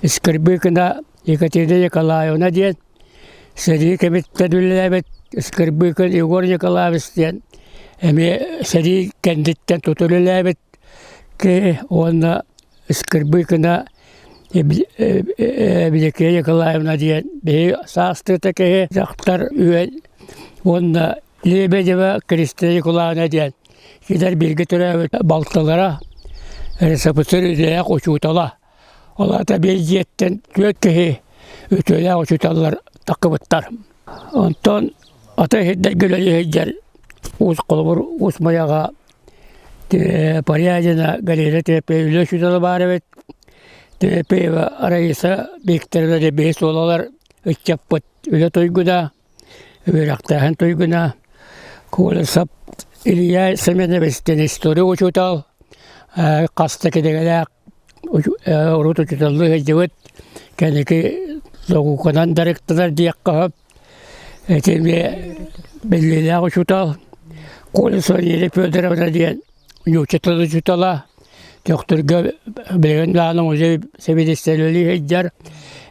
Скрыбыкина Екатерина Николаевна диэн сэрии кэмиттэн үлэлээбит Скрыбыкин Егор Николаевич диэн эмиэ сэрии кэнниттэн тута үлэлээбит киһи уонна Скрыбыкина Евдокия Николаевна диэн биһи саастыыта киһи дьахтар үөн уонна Лебедева Кристина Николаевна диэн кинилэр бииргэ төрөөбүт балтылара РСФСР идэлээх учуутала. Ол аата биир дьиэттэн түөрт киһи үтүөлээх учууталлар таххыбыттар. Онтон атын сирдэргэ үлэлии сылдьар Уус холобур Уус Майаҕа Порядина Галина Тепеевна учуутала баар эбит. Тепеева Раиса Викторовна диэн биһи суолалар ыччаппыт үлэ туйгуна, үөрэхтээһин туйгуна. Колесов Илья Семенович диэн история учуутал, хас да кинигэлээх урут учууталлыы сылдьыбыт, кэнники науканан дьарыктанар диэххэ сөп. Ити эмиэ биллиилээх учуутал Колесова Лилия Федоровна диэн нуучча тыл учуутала Төхтүргэ билигин даҕаны музей сэбиэдиссэйэ үлэлии сылдьар.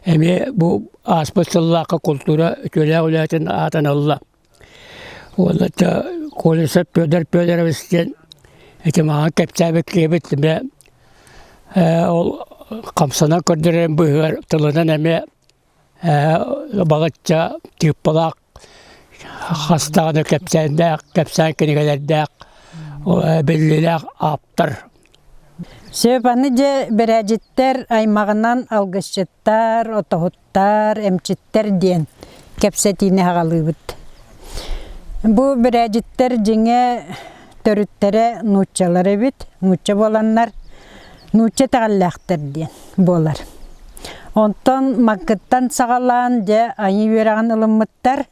Эмиэ бу ааспыт сыллаахха култуура үтүөлээх үлэһитин аатын ылла. Уонна Колесов Федор Федорович диэн ити маған кэпсээбит киһибит эмиэ ол хамсанан көрдөрөрүн быыһыгар тылынан эмиэ балачча тыыппалаах хас даҕаны кэпсээннээх, кэпсээн кинигэлэрдээх биллиилээх ааптар. Сөп аны дьэ бэрээдьиттэр аймаҕынан алгысчыттар, отоһуттар, эмчиттэр диэн кэпсэтиини аҕалыыбыт. Бу бэрээдьиттэр дьиҥэ төрүттэрэ нууччалар эбит. Нуучча буоланнар нуучча итэҕэллээхтэр диэн буолар. Онтон Маккыттан саҕалаан дьэ айыы үөрэҕин ылыммыттар.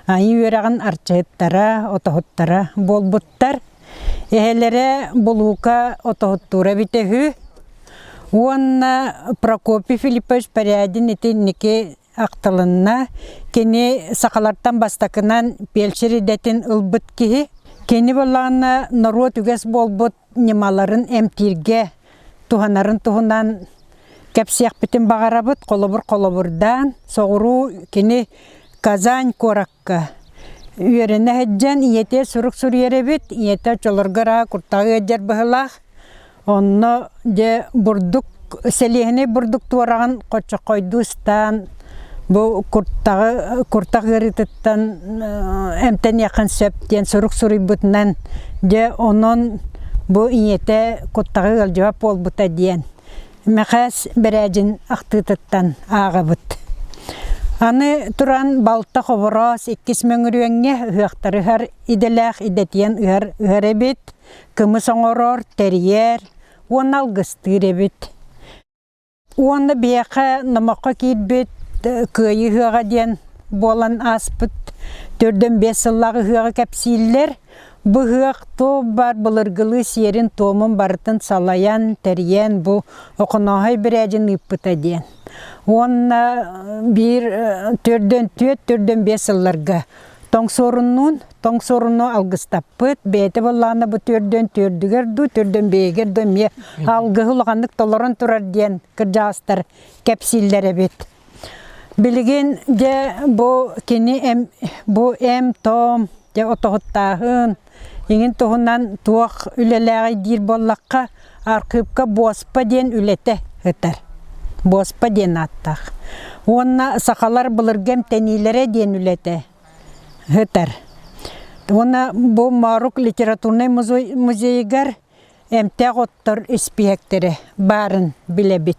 Айыы үөрэҕин арчыһыттара, отоһуттара буолбуттар. Эһэлэрэ Булуука отоһуттуура эбитэ үһү. Уонна Прокопий Филиппович Порядин итинники ахтылынна. Кини сахалартан бастакынан пиэлсэр идэтин ылбыт киһи. Кини буоллаҕына норуот үгэс буолбут ньымаларын эмтииргэ туһанарын туһунан кэпсиэхпитин баҕарабыт. Холобур холобурдаан, соҕуруу кини Казань куоракка үөрэнэ сылдьан ийэтэ сурук суруйар эбит. Ийэтэ оччолорго ыраах куртаҕы ыалдьар быһыылаах. Онно дьэ бурдук сэлиэһинэй бурдук туораҕын хоччоххойдуу ыстаан бу куртаҕы куртах ыарыытыттан эмтэниэххин сөп диэн сурук суруйбутунан дьэ онон бу ийэтэ куттаҕы ыалдьыбат буолбута диэн Мэхээс Бэрээдьин ахтыытыттан ааҕабыт. Аны туран балта Хобороос иккис Мөҥүрүөҥҥэ ыһыахтары ыһар идэлээх идэтийэн ыһар ыһар эбит, кымыс оҥорор, тэрийэр уонна алгыстыыр эбит. Уонна биһиэхэ номоххо киирбит Кыайыы ыһыаҕа диэн буолан ааспыт төрдөн биэс сыллаах ыһыаҕы кэпсииллэр. Бу ыһыах туох баар былыргылыы сиэрин-туомун барытын салайан, тэрийэн бу Охонооһой Бирээдьин ыыппыта диэн. Уонна биир төрдөн түөрт, төрдөн биэс сылларга Тоҥсуоруннуун Тоҥсуоруну алгыстаппыт, бэйэтэ буоллаҕына бу төрдөн түөрдүгэр дуу, төрдөн бэйигэр дуу эмиэ алгыһы улаханнык толорон турар диэн кырдьаҕастар кэпсииллэр эбит. Билигин дьэ бу кини эм, бу эм-том, дьэ отоһуттааһын, иҥин туһунан туох үлэлээҕий диир буоллахха, архыыпка буоспа диэн үлэтэ сытар. Буоспа диэн ааттаах. Уонна сахалар былыргы эмтэниилэрэ диэн үлэтэ сытар. Уонна бу Моорук литературнай музейыгар эмтээх оттор испииһэктэрэ баарын билэбит.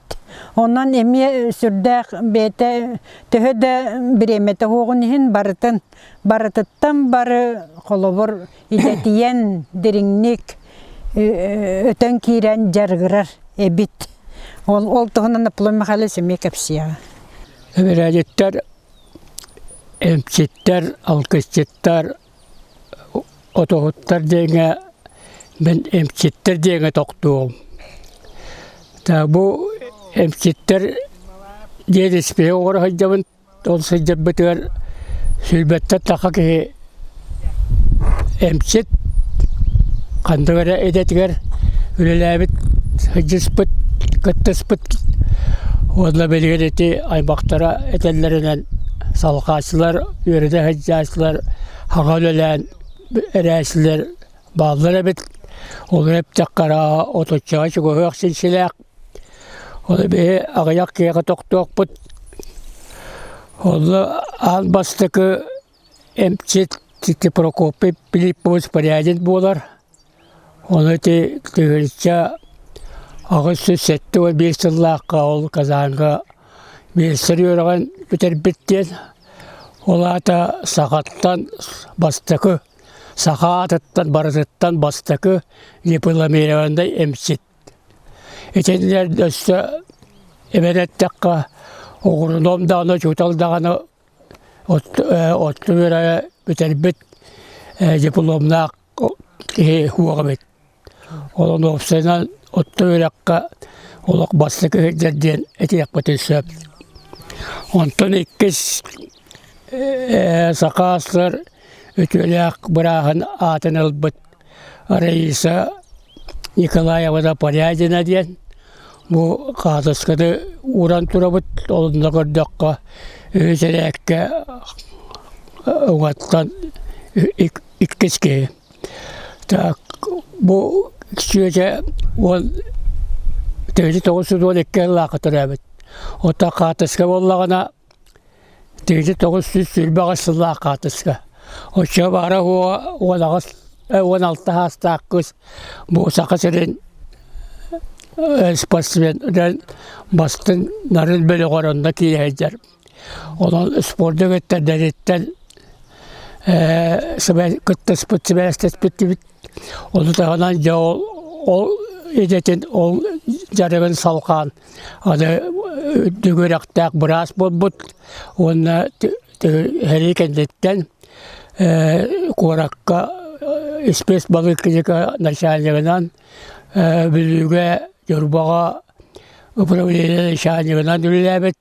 Онон эмиэ сүрдээх бэйэтэ төһө да бириэмэтэ суоҕун иһин барытын барытыттан бары холобур идэтийэн дириҥник өтөн киирэн дьарыгырар эбит. Ол, ол туһунан Аполлон Михайлович эмиэ кэпсиэҕэ. Эбэрээдьиттэр, эмчиттэр, алгысчыттар Отоһуттар диэҥҥэ мин эмчиттэр диэҥҥэ тохтуом. Бу эмчиттэр диэн испииһэк оҥоро сылдьабын. Ол сылдьарбытыгар сүүрбэттэн тахса киһи эмчит ханнык эрэ идэтигэр үлэлээбит, сылдьыспыт, кыттыспыт уонна билигин ити аймахтара этэллэринэн салҕааччылар, үөрэтэ сылдьааччылар Аҕа үлэлээн эрээччилэр бааллар эбит. Ол эптэххэ арааһа отуччаҕа чугаһыах силсилээх. Ол биһи аҕыйах киһиэхэ тохтуохпут. Онно аан бастакы эмчит ити Прокопий Филиппович Порядин буолар. Ону ити 1875 сыллаахха ол Казаньга биэлсэр үөрэҕин бүтэрбит диэн, ол аата сахаттан бастакы, саха аатыттан барытыттан бастакы дипломированнай эмчит. Итиннэр өссө эбэн эттэххэ, оҕуруном даҕаны, учуутал даҕаны Отту үөрэҕи бүтэрбит дипломнаах киһи суох эбит. Онон уопсайынан отту үөрэххэ олох бастакы сылдьар диэн этиэхпитин сөп. Онтон иккис Саха АССР үтүөлээх бырааһын аатын ылбыт Раиса Николаевна Порядина диэн бу хаатысканы ууран турабыт, онно көрдөххө үһүс эрээккэ уҥаттан иккис киһи. Так бу сүөдэ уон 1912 сыллаахха төрөөбүт. Оттон хаатыска буоллаҕына 1928 сыллаах хаатыска. Оччо баара 16 саастаах кыыс бу Саха сирин Спортсмен бастыҥ нарын бөлөҕөр онно киирэ сылдьар. Онон спорду кытта кыттыспыт сибээстэспиттибит. Ону таһынан дьэ ол ол идэтин ол дьарыгын салҕаан аны үрдүк үөрэхтээх быраас буолбут уонна сэрии кэнниттэн куоракка спецбалыыклиника начальнигынан Бүлүүгэ Ньурбаҕа управление начальнигынан үлэлээбит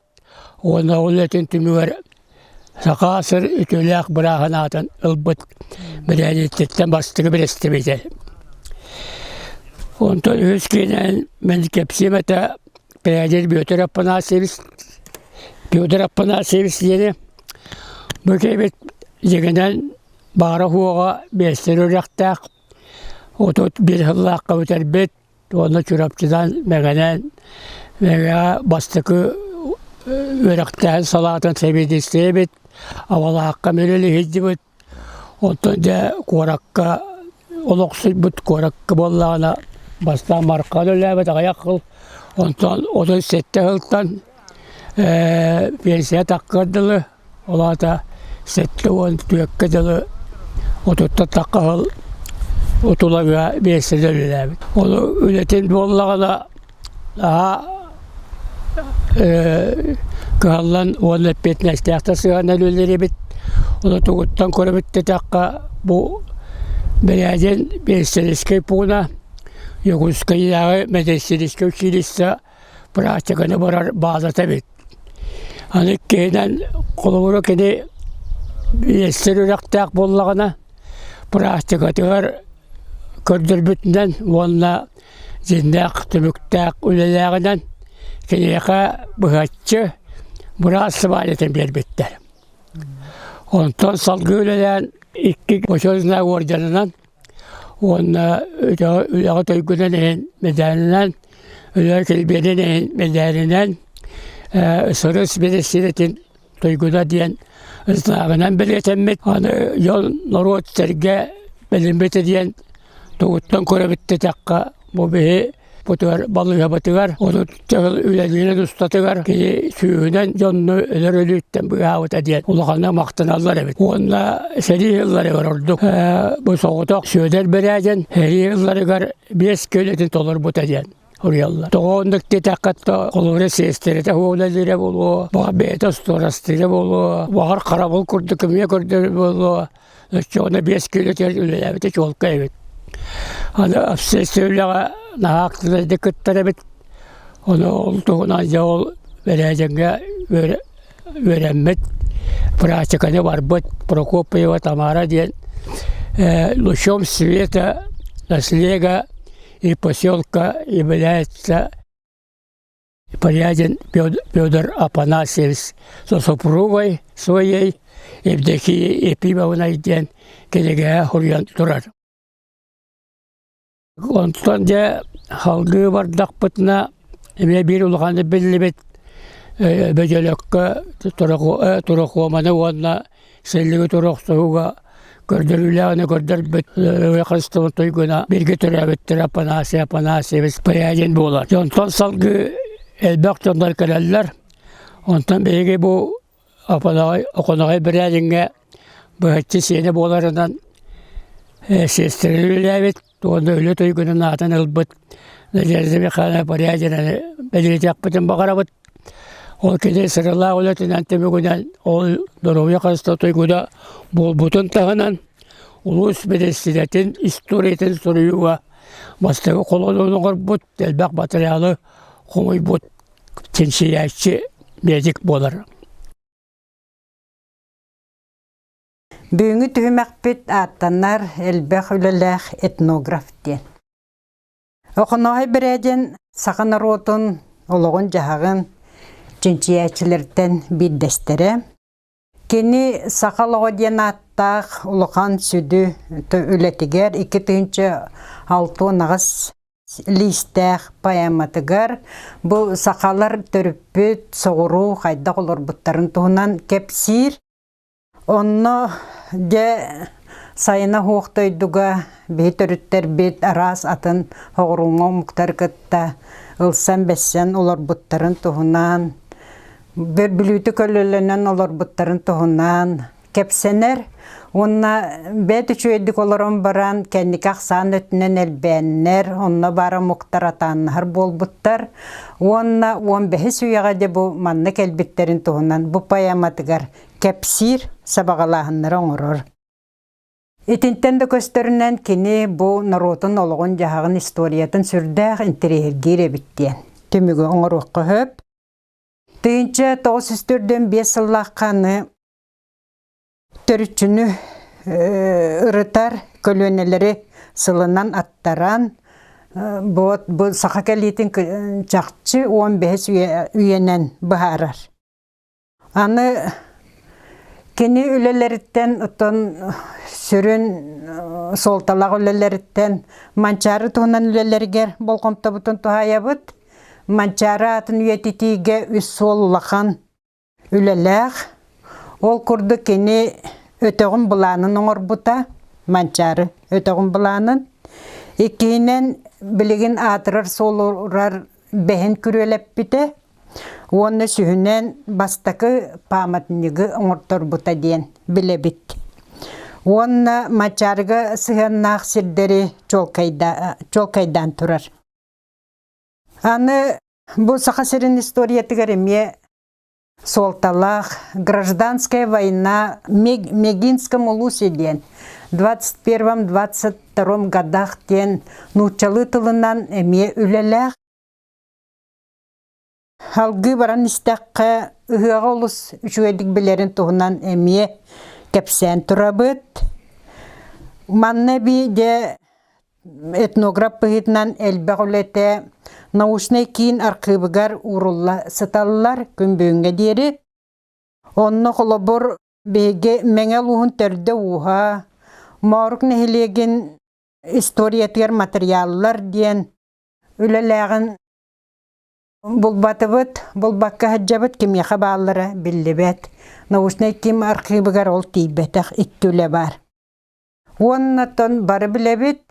уонна ол үлэтин түмүгэр Саха сир үтүөлээх бырааһын аатын ылбыт бирээдьиттиттэн бастакы бэрэстэбиитэл. Онтон үһүс киинэн мин кэпсиэм этэ Прядин Петр Афанасьевич Петр Афанасьевич диэни бу киһибит дьиҥинэн баара-суоҕа биэстэр үрэхтээх 31 сыллаахха бүтэрбит уонна Чурапчынан, Мэҥэнэн Мэҥэҕэ бастакы үөрэхтээһин салаатын сэбиэдиссэйэбит, Абалаахха үлэлиһийдибит. Оттон дьэ куоракка олохсуйбут куоракка буоллаҕына бастаан Мархаҕа үлэлээбит аҕыйах сыл, онтон 37 сылтан пенсия таххыар дылы Ол аата 74-кэ дылы отуттан тахха сыл утуларга биэссэдэ үлэлээбит. Ол үлэтин буоллаҕына наһаа кыһаллан уонна эппиэтинэстээхтик сыһыаннан үлэлиир эбит. Ону тугуттан көрөбүт диэтэххэ бу Бэрээдин биэссэдискэй пууна Якутскайдааҕы медицинскэй училище практиканы барар баазата эбит. Аны иккиһинэн, холобура кини биэссэр үрэхтээх буоллаҕына, практикатыгар көрдөрбүтүнэн уонна дьиҥнээх түмүктээх үлэлээҕинэн киниэхэ быһаччы быраас сыбаайатын биэрбиттэр. Онтон салгыы үлэлээн икки Бочуотунай уордьанынан уонна үлэҕэ туйгунан иһин мэдээлинэн, үлэ килбиэнин иһин мэдээлинэн, сырыс бириэсирэтин туйгуна диэн знагынан бэлиэтэммит. Аны дьон норуот сэргэ билиммитэ диэн тугуттан көрөбүт диэтэххэ, бу биһи бутугар балыыһабытыгар отут сыл үлэлиирин устатыгар кини сүүһүнэн дьонну өлөр өлүүттэн быыһаабыта диэн улаханнык махтаналлар эбит. Уонна сэрии сылларыгар ордук бу соҕотох Сүөдэр Бэрээдин сэрии сылларыгар биэс көлөтүн толорбута диэн суруйаллар. Тоҕо оннук диэтэххэ холобура сиэстэрэтэ үлэлиирэ буолуо, баҕар бэйэтэ остуорастыыра буолуо, баҕар харабыл курдук эмиэ көрдөрөр буолуо. Оччоҕуна биэс киилэтигэр үлэлээбитэ чуолкай эбит. Аны общественнай үлэҕэ наһаа активнайдык кыттар эбит. Ону ол туһунан дьэ ол Бэрээдьэҥҥэ үөрэммит, практиканы барбыт Прокопьева Тамара диэн лучом света наслега и поселка является Порядин Петр Афанасьевич со супругой своей Евдокией Ефимовной диэн кинигэҕэ суруйан турар. Онтон дьэ салгыы бардахпытына эмиэ биир улаханнык биллибит бөдьөлөккө Турахоманы уонна Сэллиги туруохсуһууга көрдөрүүлээҕинэ көрдөрбүт Христос туйгуна бииргэ төрөөбүттэрэ Афанасий Афанасьевич Порядин буолар. Онтон салгыы элбэх дьоннор кэлэллэр. Онтон биһиги бу Оконоҕой Бэрээдиҥҥэ быһаччы сиэнэ буоларынан сиэстэрэ үлэлээбит уонна үлэ туйгунун аатын ылбыт Надежда Михайловна Порядинаны бэлиэтиэхпитин баҕарабыт. Ол кини сыралаах үлэтинэн түмүгүнэн ол доруобуйа харыстабыл туйгуна буолбутун таһынан улуус мэдиссиинэтин историятын суруйууга бастакы холонууну оҥорбут, элбэх матырыйаалы хомуйбут чинчийээччи медик буолар. Бүгүҥҥү түһүмэхпит ааттанар элбэх үлэлээх этнограф диэн. Охонооһой Бэрээдин саха норуотун олоҕун-дьаһаҕын чинчийээччилэртэн биирдэстэрэ. Кини «Саха олоҕо» диэн ааттаах улахан сүдү үлэтигэр 2068 лиистээх поэматыгар бу сахалар төрүппүт соҕуруу хайдах олорбуттарын туһунан кэпсиир. Онно дьэ Сайына суох дойдуга биһи төрүттэрбит араас атын соҕурууҥҥу омуктары кытта ылсан-бэссэн олорбуттарын туһунан, бөрбүлүүтү көлөлөнөн олорбуттарын туһунан кэпсэнэр уонна бэт үчүгэйдик олорон баран кэнники ахсаан өттүнэн элбээннэр, онно баар омуктар атааннаһар буолбуттар уонна 15-ис үйэҕэ дьэ бу манна кэлбиттэрин туһунан бу поэматыгар кэпсиир, сабаҕалааһыннары оҥорор. Итинтэн да көстөрүнэн кини бу норуотун олоҕун-дьаһаҕын историятын сүрдээх интэриэһиргиир эбит диэн түмүгү оҥоруохха сөп. 1945 сыллаахха аны төрүччүнү ырытар көлүөнэлэри сылынан аттаран бу саха кэлиитин чахчы 15 үйэнэн быһаарар. Аны кини үлэлэриттэн оттон сүрүн суолталаах үлэлэриттэн Манчаары туһунан үлэлэригэр болҕомтобутун туһаайабыт. Манчаары аатын үйэтитиигэ үс суол улахан үлэлээх. Ол курдук кини өтөҕүн былаанын оҥорбута, Манчаары өтөҕүн былаанын. Иккиһинэн билигин аатырар суолурар бэһин күрүөлэппитэ уонна сүһүнэн бастакы пааматынньыгы оҥорторбута диэн билэбит. Уонна Мачаарга сыһыаннаах сирдэри чуолкайдаан турар. Аны бу Саха сирин историятыгар эмиэ суолталаах гражданская война Мегинском улусе диэн 21-22 годах диэн нууччалыы тылынан эмиэ үлэлээх. Салгыы баран истэххэ, ыһыаҕы олус үчүгэйдик билэрин туһунан эмиэ кэпсээн турабыт. Манна эбии дьэ этнограф быһыытынан элбэх үлэтэ научнай киин архыыбыгар уурулла сыталлар күн бүгүҥҥэ диэри. Онно холобур биһиги Мэҥэ улууһун төрдө-ууһа, Моорук нэһилиэгин историятыгар матырыйааллар диэн үлэлээҕин булбатыбыт, булбакка сылдьабыт, кимиэхэ бааллара биллибэт. Научнай киин архыыбыгар ол тиийбэтэх икки үлэ баар. Уонна оттон бары билэбит,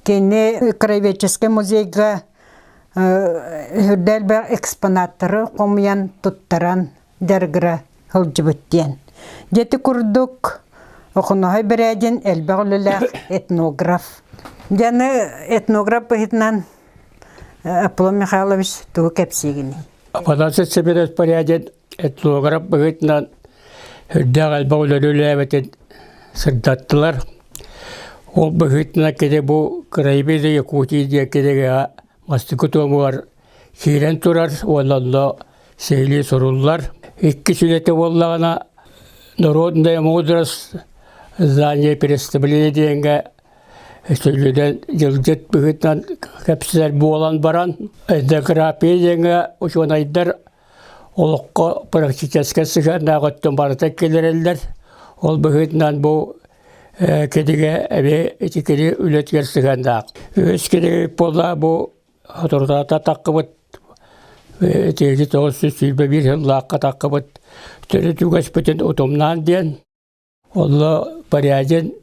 кини краеведческай музейга үрдэ элбэх экспонаттары хомуйан туттаран дьарыгыра сылдьыбыт диэн. Дьэти курдук Охоноһой Бэрээдин элбэх үлэлээх этнограф. Дьаны этнограф быһыытынан Аполлон Михайлович тугу кэпсиигиний? Афанасий Семенович Порядин этнограф быһыытынан үрдээх элбэх үлэни үлэлээбитин сырдаттылар. Ол быһыытынан кини бу Краеведы Якутии диэн кинигэҕэ бастакы туомугар киирэн турар уонна онно сиһилии суруллар. Иккис үлэтэ буоллаҕына Народная мудрость здание представления диэҥҥэ Сүлүнэн дьылдьыт быһыытынан кэпсэтэр буолан баран, этнография диэҥҥэ учуонайдар олоххо практическай сыһыаннаах өттүн барыта киллэрэллэр. Ол быһыытынан бу кинигэ эмиэ ити кини үлэтигэр сыһыаннаах. Үһүс кинигэ буолла бу соторутааҕыта таххыбыт ити 921 сыллаахха таххыбыт төрүт үгэспитин утумнаан диэн Онно Порядин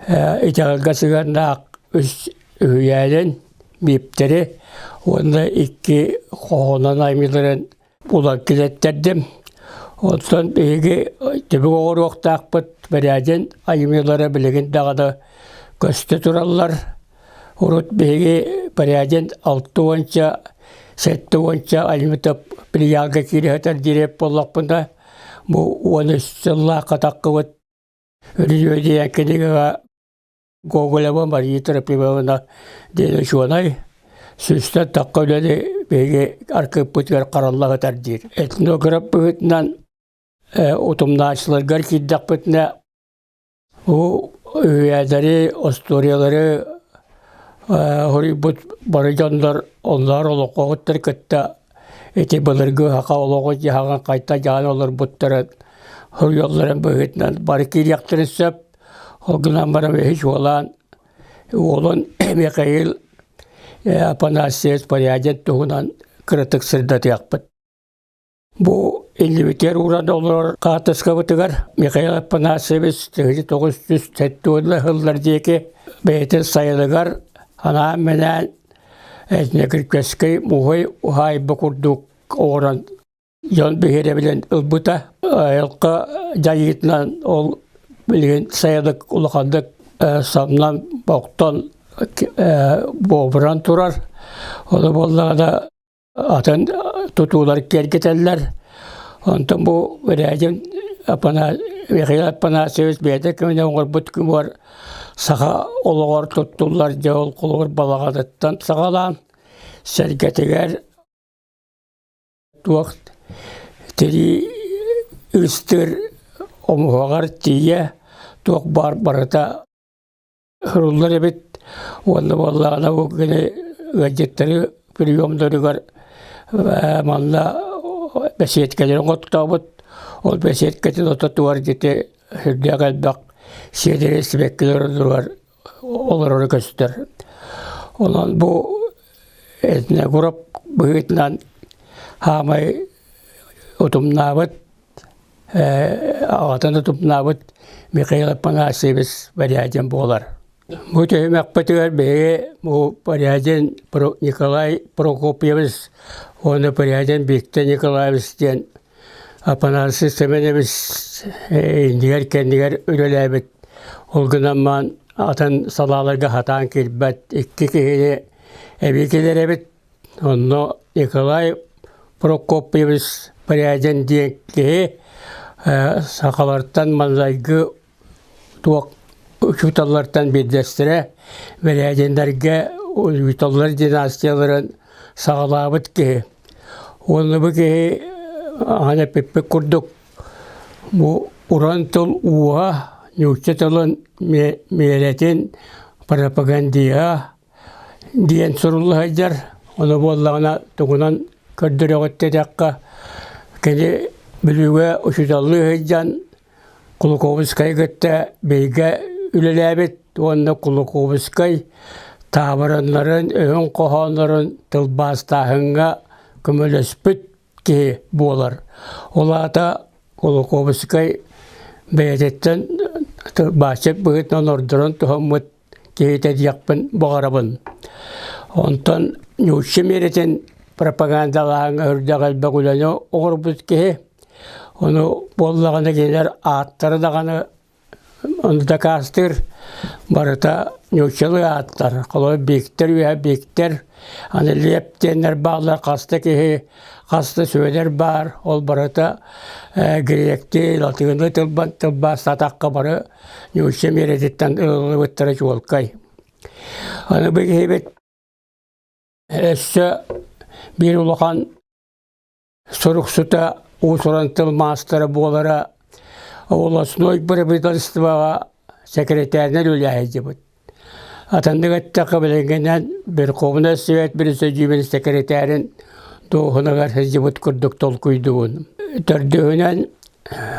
итэҕэлгэ сыһыаннаах үс үһүйээнин, мииптэри уонна икки хоһоонун айымньыларын булан килэттэрдим. Онтон биһиги түбүк оҥоруохтаахпыт Порядин айымньылара билигин даҕаны көстө тураллар. Урут биһиги Порядин 60-ча, 70-ча айымньыта плеялга киирэ сытар дириэп буоллахпына, Бу 13 сыллаахха таххыбыт Өрүдүөдүйэ кинигэҕэ Гоголева Мария Трофимовна диэн учуонай сүүстэн тахха үлэни биһиги аркыыппытыгар харалла сытар диир. Этнограф быһыытынан утумнааччыларгар киирдэхпитинэ Бу үһүйээннэри, остуоруйалары хоруйбут бары дьоннор онноор олоҥхоһуттары кытта ити былыргы саха олоҕун-дьаһаҕын хайта дьаһан олорбуттарын суруйалларын быһыытынан бары киириэхтэрин сөп. Ол гынан баран биһи чуолаан уолун Михаил Афанасьевич Порядин туһунан кыратык сырдатыахпыт. Бу Иннибитигэр ууран олорор хаартыскабытыгар Михаил Афанасьевич 1970 сыллар диэки бэйэтин сайылыгар анаан-минээн этнографическай муһуй уһаайба курдук оҥорон дьон биһирэбилин ылбыта. Айылҕа дьайыытынан ол билигин сайылык улаханнык самнан, бохтон, буобуран турар. Ону буоллаҕына атын тутуулар киэргэтэллэр. Онтон бу Варягин Михаил Афанасьевич бэйэтэ кэминэ оҥорбут күмүгэр саха олоҕор туттуллар дьэ ол холобур балаҕаныттан саҕалаан сэргэтигэр туох тирии ыстыыр омуһаҕар тиийэ туох баар барыта Суруллар эбит уонна буоллаҕына бу кини ыалдьыттары приемнарыгар манна бэсиэдкэлэрин оттообут. Ол бэсиэдкэтин ортотугар дьити сүрдээх элбэх сиэдэрэй сибэккилэр оннугар олороро көстөр. Онон бу этнограф быһыытынан хаамай утумнаабыт аҕатын утумнаабыт Михаил Афанасьевич Порядин буолар. Бу түһүмэхпитигэр биһиги бу Порядин Николай Прокопьевич уонна Порядин Виктор Николаевич диэн Афанасий Семенович иннигэр-кэннигэр үлэлээбит. Ол гынан баран атын салааларга сатаан киирбэт икки киһини эбии киллэрэбит. Онно Николай Прокопьевич Порядин диэн киһи сахалартан маҥнайгы туох учууталлартан биирдэстэрэ Бэрээдиннэргэ учууталлар династияларын саҕалаабыт киһи. Уонна бу киһи аан эппиппит курдук бу уран тыл ууһа нуучча тылын миэрэтин пропагандиһа диэн сурулла сылдьар. Ону буоллаҕына тугунан көрдөрөҕүт диэтэххэ, кини Бүлүүгэ учууталлыы сылдьан Кулаковскайы кытта бииргэ үлэлээбит уонна Кулаковскай таабырыннарын, өһүн хоһооннорун тылбаастааһыҥҥа көмөлөспүт киһи буолар. Ол аата Кулаковскай бэйэтиттэн тылбаасчыт быһыытынан ордорон туһаммыт киһитэ диэхпин баҕарабын. Онтон нуучча миэрэтин пропагандалааһыҥҥа үрдэх элбэх үлэни оҥорбут киһи. Ону буоллаҕына кинилэр ааттара даҕаны ону дакаастыыр барыта нууччалыы ааттар. Холобур Бииктэр үөһэ Бииктэр, аны Лиэп диэннэр бааллар хаста киһи, хаста Сүөдэр баар. Ол барыта гректии, латыыныы тылбан тылбаастаатахха бары нуучча миэрэтиттэн ылыллыбыттара чуолкай. Аны бу киһибит өссө биир улахан суруксута уус-уран тыл маастара буолара областной правительствоҕа сэкирэтээринэн үлэлээһидьибит. Атыннык эттэххэ билиҥҥинэн Верховнай Совет Президиумун сэкирэтээрин дуоһунугар сылдьыбыт курдук толкуйдуубун. Төрдүһүнэн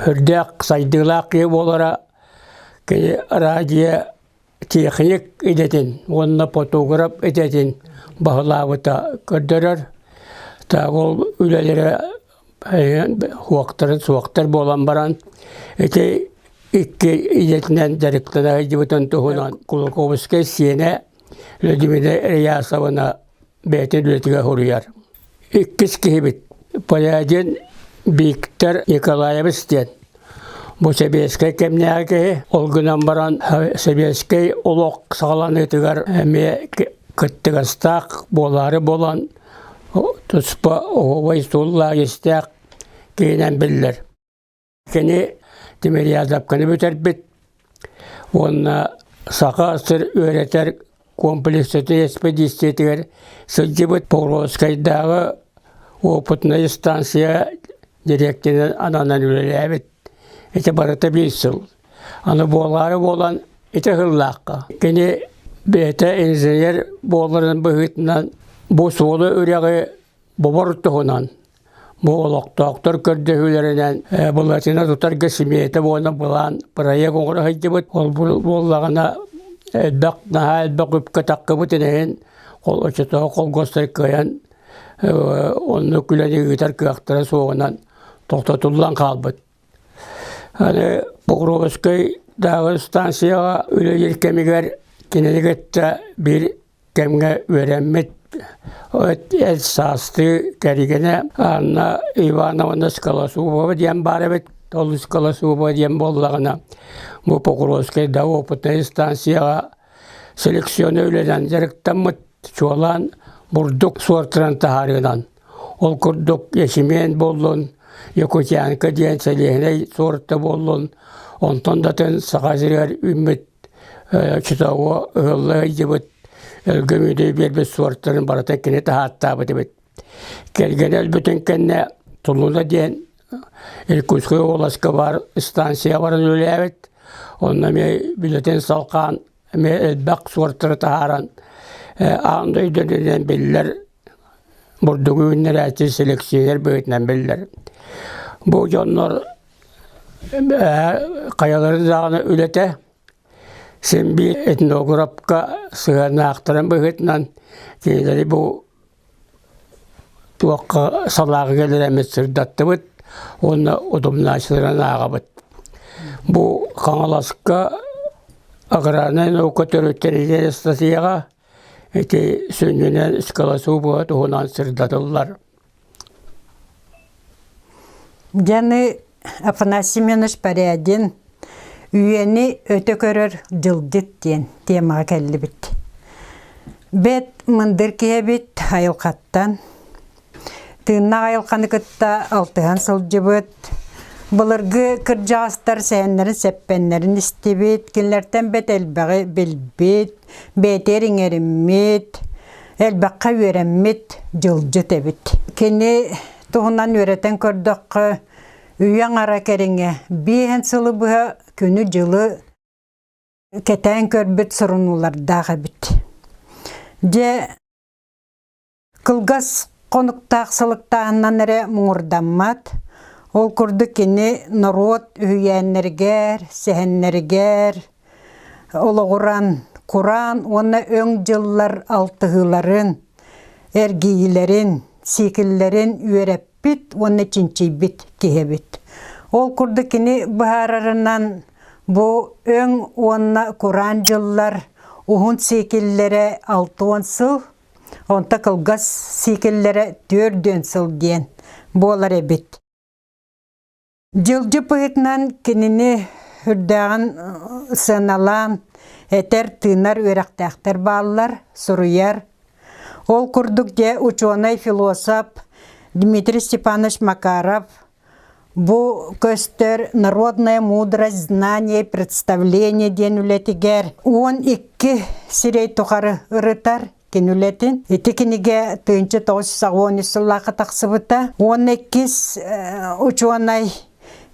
үрдээх сайдыылаах киһи буолара кини радио техник идэтин уонна фотограф идэтин баһылаабыта көрдөрөр. Так ол үлэлэрэ суохтарын суохтар буолан баран ити икки идэтинэн дьарыктана сылдьыбытын туһунан Кулаковскай сиэнэ Людмила Ильясовна бэйэтин үлэтигэр суруйар. Иккис киһибит Полядин Виктор Николаевич диэн. Бу сэбиэскэй кэмнээҕи киһи, ол гынан баран сэбиэскэй олох саҕаланыытыгар эмиэ кыттыгастаах буолаары буолан туспа оһуобай суоллаах-иистээх киһинэн биллэр. Кини Тимирязевканы бүтэрбит уонна Саха сир үөрэтэр комплексын экспедициятыгар сылдьыбыт Покровскайдааҕы опытнай станция дириэктэринэн ананан үлэлээбит. Ити барыта биир сыл. Аны буолаары буолан ити сыллаахха кини бэйэтэ инженер буоларын быһыытынан бу суолу үрэҕи бобор туһунан бу олохтоохтор көрдөһүүлэринэн былатына тутарга симиэтэ уонна былаан проект оҥоро сылдьыбыт. Ол буоллаҕына элбэх наһаа элбэх үпкэ таххыбытын иһин оччотооҕу колхозтар кыайан оннук үлэни ыытар кыахтара суоҕунан. тохтотуллан хаалбыт. Аны Покровскайдааҕы станцияҕа үлэлиир кэмигэр кинини кытта биир кэмҥэ үөрэммит эт саастыы кэргэнэ Анна Ивановна Скалосубова диэн баар эбит. Ол Скалосубова диэн буоллаҕына бу Покровскайдааҕы опытнай станцияҕа селекционнай үлэнэн дьарыктаммыт, чуолаан бурдук суортарын таһаарыынан. Ол курдук ячмень буоллун, якутянка диэн сэлиэһинэй суорта буоллун, онтон да атын Саха сиригэр үүммүт чутоҕу ыһылла сылдьыбыт өлгөм үүтү биэрбит суортарын барыта кини таһааттаабыт эбит. Кэргэнэ өлбүтүн кэннэ Тулуна диэн Иркутскай уоласка баар станция баран үлэлээбит. Онно эмиэ билэтин салҕаан эмиэ элбэх суортары таһааран аан дойду үрдүнэн биллэр бурдугу үүннэрээччи селекционер быһыытынан биллэр. Бу дьоннор хайаларын даҕаны үлэтэ син биир этнографка сыһыаннаахтарын быһыытынан кинилэри бу туохха салааҕа кэлэр сырдаттыбыт уонна утумнааччыларын ааҕабыт. Бу Хаҥаласка аграрнай наука төрүттэригэр ыстатыйаҕа ити сүнньүнэн Скалосубова туһунан сырдатыллар. Дьаны Афанасий Семенович Порядин үйэни өтө көрөр дьылдьыт диэн темаҕа кэллибит. Бэт мындыр киһи эбит айылҕаттан. Тыыннаах айылҕаны кытта алтыһан сылдьыбыт. Былыргы кырдьаҕастар сэһэннэрин сэппэннэрин истибит, кинилэртэн бэт элбэҕи билбит, бэйэтигэр иҥэриммит, элбэххэ үөрэммит дьылдьыт эбит. Кини туһунан үөрэтэн көрдөххө, үйэ аҥара кэриҥэ биэһэн сылы быһа күнү-дьылы кэтээн көрбүт сурунуулардаах эбит. Дьэ, кылгас хонуктаах сылыктааһынынан эрэ муҥурдаммат. Ол курдук кини норуот үһүйээннэригэр, сэһэннэригэр олоҕуран, кураан уонна өҥ дьыллар алтыһыыларын, эргийиилэрин, сиикиллэрин үөрэппит уонна чинчийбит киһи эбит. Ол курдук кини быһаарарынан бу өҥ уонна кураан дьыллар уһун сиикиллэрэ 60 сыл, онто кылгас сиикиллэрэ 40 сыл диэн буолар эбит. Дьылдьы быһыытынан кинини үрдээҕин сыаналаан этэр-тыынар үөрэхтээхтэр бааллар, суруйар. Ол курдук дьэ учуонай-философ Дмитрий Степанович Макаров бу көстөр «Народная мудрость, знание и представление» диэн үлэтигэр 12 сирэй тухары ырытар кини үлэтин. Ити кинигэ 1983 сыллаахха тахсыбыта. Уонна иккис учуонай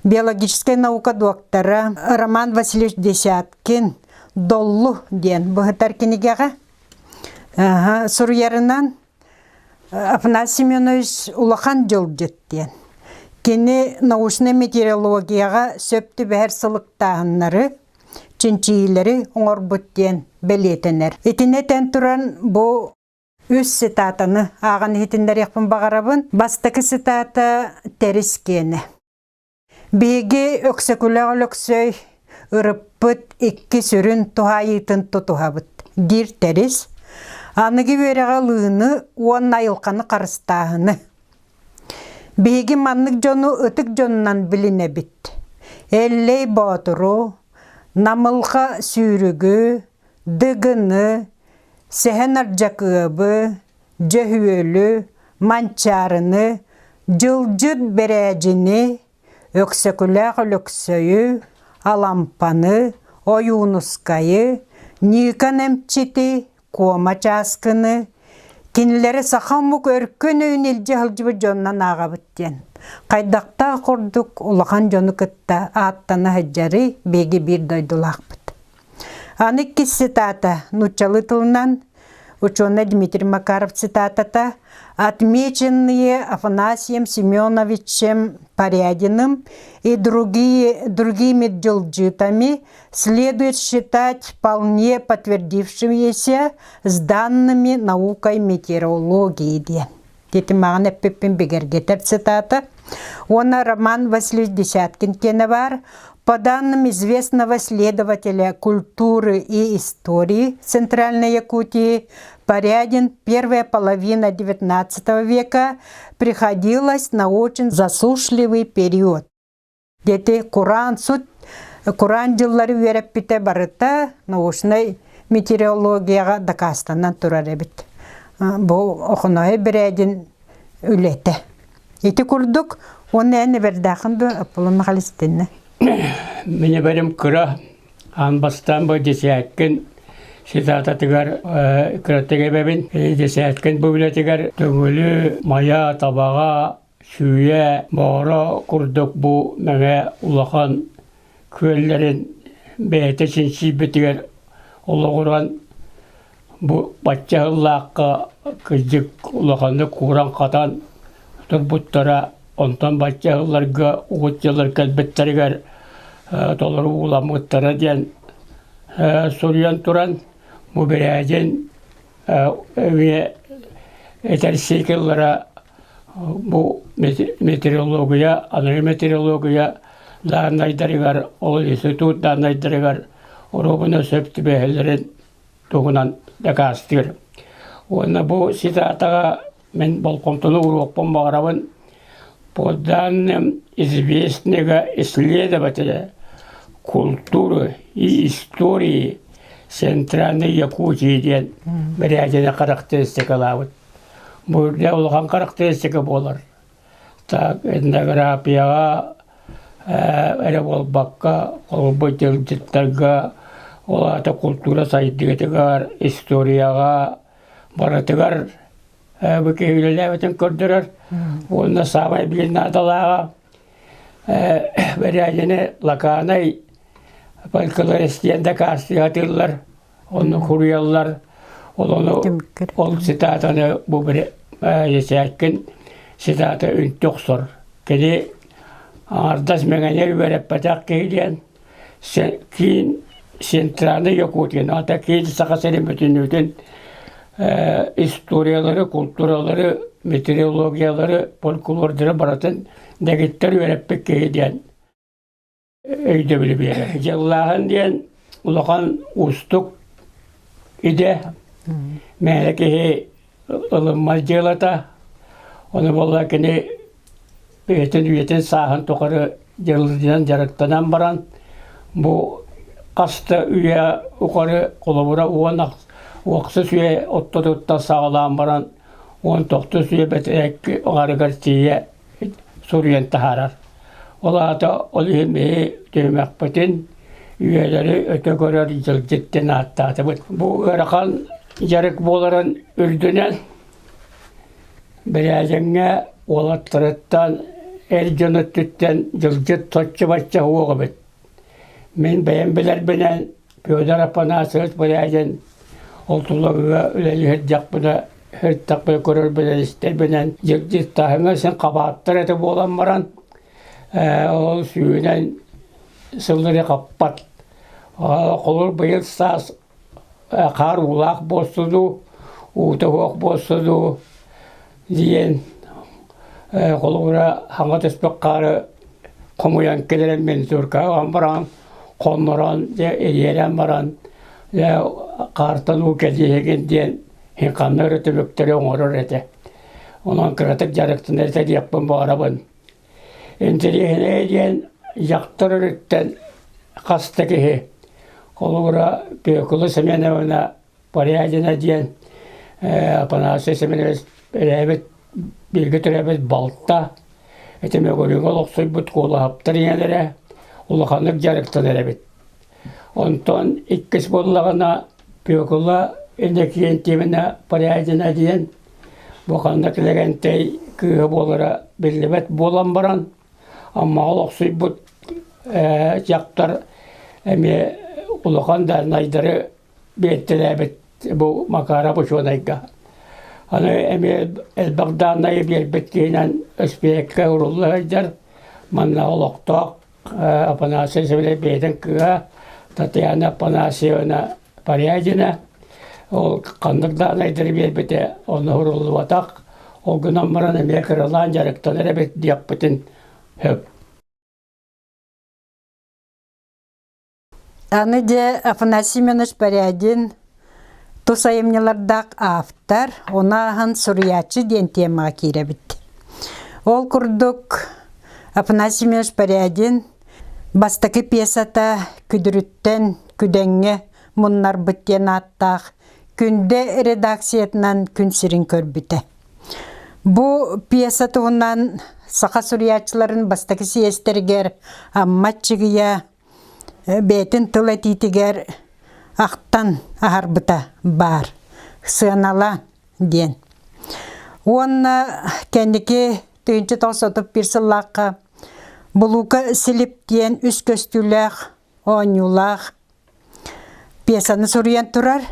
биологическай наука доктора Роман Васильевич Десяткин «Доллу» диэн быһытар кинигэҕэ суруйарынан Афанасий Семенович улахан дьылдьыт диэн. Кини научнай метеорологияҕа сөп түбэһэр сылыктааһыннары чинчийиилэри оҥорбут диэн бэлиэтэнэр. Итини этэн туран бу үс цитатаны ааҕан иһитиннэриэхпин баҕарабын. Бастакы цитата Тэрис киэнэ. Биһиги Өксөкүлээх Өлөксөй ырыппыт икки сүрүн туһаайыытын тутуһабыт, диир Тэрис. Аныгы үөрэҕи ылыыны уонна айылҕаны харыстааһыны. Биһиги маннык дьону ытык дьонунан билинэбит. Эллэй Боотуру, Намылҕа Сүүрүгү, Дыгыны, Сэһэн Ардьакыабы, Дьөһүөлү, Манчаарыны, Дьылдьыт Бэрээдьини, Өксөкүлээх Өлөксөйү, Алампаны, Ойуунускайы, Ньыыкан Эмчити, Куома Чааскыны, кинилэри саха омук өркөн өйүн илдьэ сылдьыбыт дьонунан ааҕабыт диэн. Хайдахтаах курдук улахан дьону кытта ааттана сылдьарый биһиги биир дойдулаахпыт. Аны иккис цитата нууччалыы тылынан учуонай Дмитрий Макаров цитатата «Отмеченные Афанасием Семеновичем Порядиным и другие, другими дьылдьытами следует считать вполне подтвердившимися с данными наукой метеорологии диэн. Ити маҕан эппиппин бигэргэтэр цитата. Уонна Роман Васильевич Десяткин диэнэ баар. По данным известного следователя культуры и истории Центральной Якутии, Порядин первая половина XIX века приходилась на очень засушливый период. Дети Куран суд Куран дьыллары үөрэппитэ барыта научнай метеорологияҕа дакаастанан турар эбит. Бу Охоноһой Бэрээдин үлэтэ. Ити курдук, уонна эн эбэрдээхин дуо Аполлон Михайлович итиннэ? Мин эбэрим кыра, аан бастаан бу десяткин цитататыгар кыратык эбэбин. Десяткин бу үлэтигэр Төҥүлү, Майа, Табаҕа, Сүүйэ, Бооро курдук бу мэҥэ улахан күөллэрин бэйэтэ чинчийбитигэр олоҕуран бу бачча сыллаахха кырдьык улаханнык кууран-хатан турбуттара, онтон бачча сылларга угут дьыллар кэлбиттэригэр толору ууламмыттара диэн суруйан туран бу бэрээдин эмиэ этэр цикллара бу метеорология, аныгы метеорология дааннайдарыгар, ол институт дааннайдарыгар оруобуна сөп түбэһэллэрин туһунан дакаастыыр. Уонна бу цитатаҕа мин болҕомтону ууруохпун баҕарабын. По данным известного исследователя культуры и истории Центральной Якутии диэн бэрээдэни характеристикалаабыт. Бу үрдэ улахан характеристика буолар. Так, этнографияҕа эрэ буолбакка, холбуу тылдьыттарга, ол аата култуура сайдыытыгар, историяҕа барытыгар бу киһи үлэлээбитин көрдөрөр. Уонна саамай биир наадалааҕа бэрээдэни лакаанай фольклорист диэн дакаастыы сатыыллар. Онно хуруйаллар. Ол ону ол цитатаны бу Есээккин цитата үнтү охсор. Кини аҥардас мэҥэнэр үөрэппэтэх киһи диэн киин центральный Якутия, ата киин Саха сирин бүтүннүүтүн историялары, культуралары, метеорологиялары, фольклордары барытын дэгиттэр үөрэппит киһи диэн өйдөбүлү биэрэр. Дьыллааһын диэн улахан уустук идэ. Мээнэ киһи ылыммат дьыалата. Ону буолла кини бэйэтин үйэтин сааһын тухары дьылынан дьарыктанан баран бу хаста үйэ ухары холобура уон уоксус үйэ оттотуттан саҕалаан баран 19 үйэ бэтэрээкки аҥарыгар тиийэ суруйан таһаарар. Ол аата ол иһин биһи түһүмэхпитин үйэлэри өтө көрөр дьылдьыттан ааттаатыбыт. Бу ыарахан дьарык буоларын үрдүнэн Бэрээдэҥҥэ уолаттарыттан эр дьон өттүттэн дьылдьыт соччо-бачча суох эбит. Мин бэйэм билэрбинэн Федор Афанасьевич Бэрээдин ол туларыга үлэлии сылдьахпына сырыттахпына көрөрбүнэн истэрбинэн дьылдьыттааһыҥҥа син хабааттар этэ буолан баран ол сүүнэн сыллары хаппат. Холобур быйыл саас хаар уулаах буолсу дуу, уута суох буолсу дуу диэн холобура хаҥа түспүт хаары хомуйан кэлэрин мензуркаҕа баран хоннорон дьэ ириэрэн баран дьэ хаартан уу кэлиэһигин диэн ханна эрэ түмүктэри оҥорор этэ. Онон кыратык дьарыктанар этэ диэхпин баҕарабын. Интэриэһинэй диэн дьахтар өрүттэн хас да киһи холобура Пекула Семеновна Порядина диэн Афанасий Семенович төрөөбүт бииргэ төрөөбүт балта ити Мөгүлүҥэ олохсуйбут Куолаһаптар ийэлэрэ улаханнык дьарыктанар эбит. Онтон иккис буоллаҕына Пекула Иннокентьевна Порядина диэн бу ханна Лэгэнтэй кыыһа буолара биллибэт буолан баран Аммаҕа олохсуйбут дьахтар эмиэ улахан дааннайдары биэртэлээбит бу Макаров учуонайга. Аны эмиэ элбэх дааннайы биэрбит киһинэн эспиэккэ урулла сылдьар. Манна олохтоох Афанасий Савельев бэйэтин кыыһа Татьяна Афанасьевна Порядина ол ханнык даанайдары биэрбитэ онно уруллубатах. Ол гынан баран эмиэ кыралаан дьарыктанар эбит диэхпитин сөп. Аны дьэ Афанасий Семенович Порядин тус айымньылардаах автор, ону ааһан суруйааччы диэн темаҕа киирэбит. Ол курдук Афанасий Семенович Порядин бастакы пьесата «Күдүрүттэн күдэҥҥэ муннарбыт» диэн ааттаах Күндэ редакциятынан күн сирин көрбүтэ. Бу пьеса туһунан саха суруйааччыларын бастакы съезтэригэр Амма Аччыгыйа бэйэтин тыл этиитигэр ахтан аһарбыта баар сыанала диэн. Уонна кэнники 1931 сыллаахха Булуука Силип диэн үс көстүүлээх оонньуулаах пьесаны суруйан турар.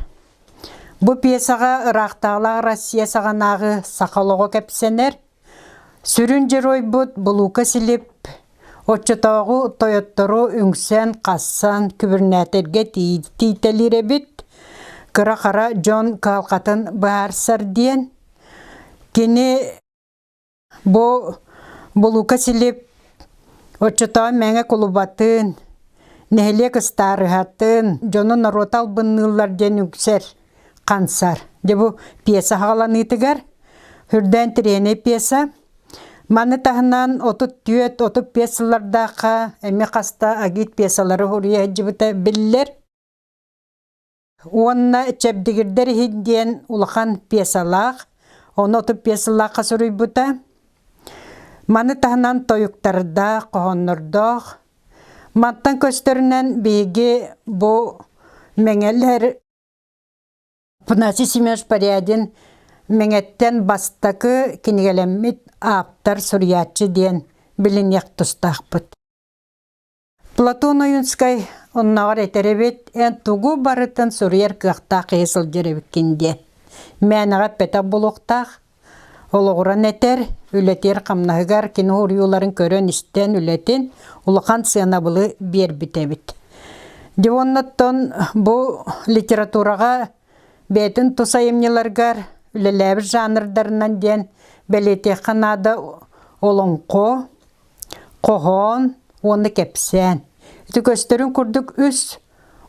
Бу пьесаҕа ыраахтааҕылаах Россия саҕанааҕы саха олоҕо кэпсэнэр. Сүрүн дьоруойбут Булуука Силип оччотооҕу тойоттору үҥсэн-хассан күбүрнээтэргэ тиийтэлиир эбит, кыра-хара дьон кыһалҕатын быһаарсар диэн. Кини бу Булуука Силип оччотооҕу Мэҥэ кулубатын, нэһилиэк ыстаарыһатын, дьону норуота албынныыллар диэн үҥсэр хансар. Дьэ бу пьеса хаҕаланыытыгар үрдээн тириэнэй пьеса. Маны таһынан 34, 35 сыллардаахха эмиэ хаста агит пьесалары суруйа сылдьыбыта биллэр. Уонна Чэбдигирдэр иһин диэн улахан пьесалаах, ону 35 сыллаахха суруйбута. Маны таһынан тойуктардаах, хоһооннордоох. Мантан көстөрүнэн биһиги бу мэҥэлэр Афанасий Семенович Порядин Мэҥэттэн бастакы кинигэлэммит ааптар суруйааччы диэн билиниэх тустаахпыт. Платон Ойунскай оннооҕор этэр эбит, эн тугу барытын суруйар кыахтаах киһи сылдьар эбиккин диэн. Мээнэҕэ эппэтэх буолуохтаах, олоҕуран этэр, үлэтигэр хамнаһыгар кини уруйууларын көрөн-истэн үлэтин улахан сыанабылы биэрбит эбит. Дивоннаттан бу литератураҕа бэйэтин тус айымньыларыгар үлэлээбит жанрдарынан диэн бэлиэтиэххэ наада олоҥхо, хоһоон уонна кэпсээн. Ити көстөрүн курдук үс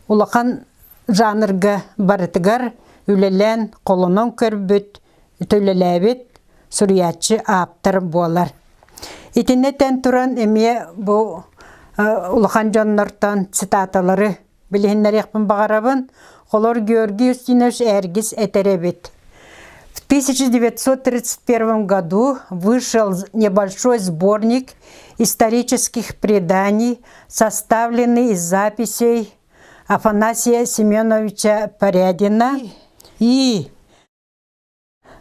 улахан жанрга барытыгар үлэлээн холонон көрбүт, үлэлээбит суруйааччы ааптар буолар. Итиннэ этэн туран эмиэ бу улахан дьоннортон цитаталары билиһиннэриэхпин баҕарабын. Холор Георгий Устинович Эргис этэр эбит. В 1931 году вышел небольшой сборник исторических преданий, составленный из записей Афанасия Семеновича Порядина и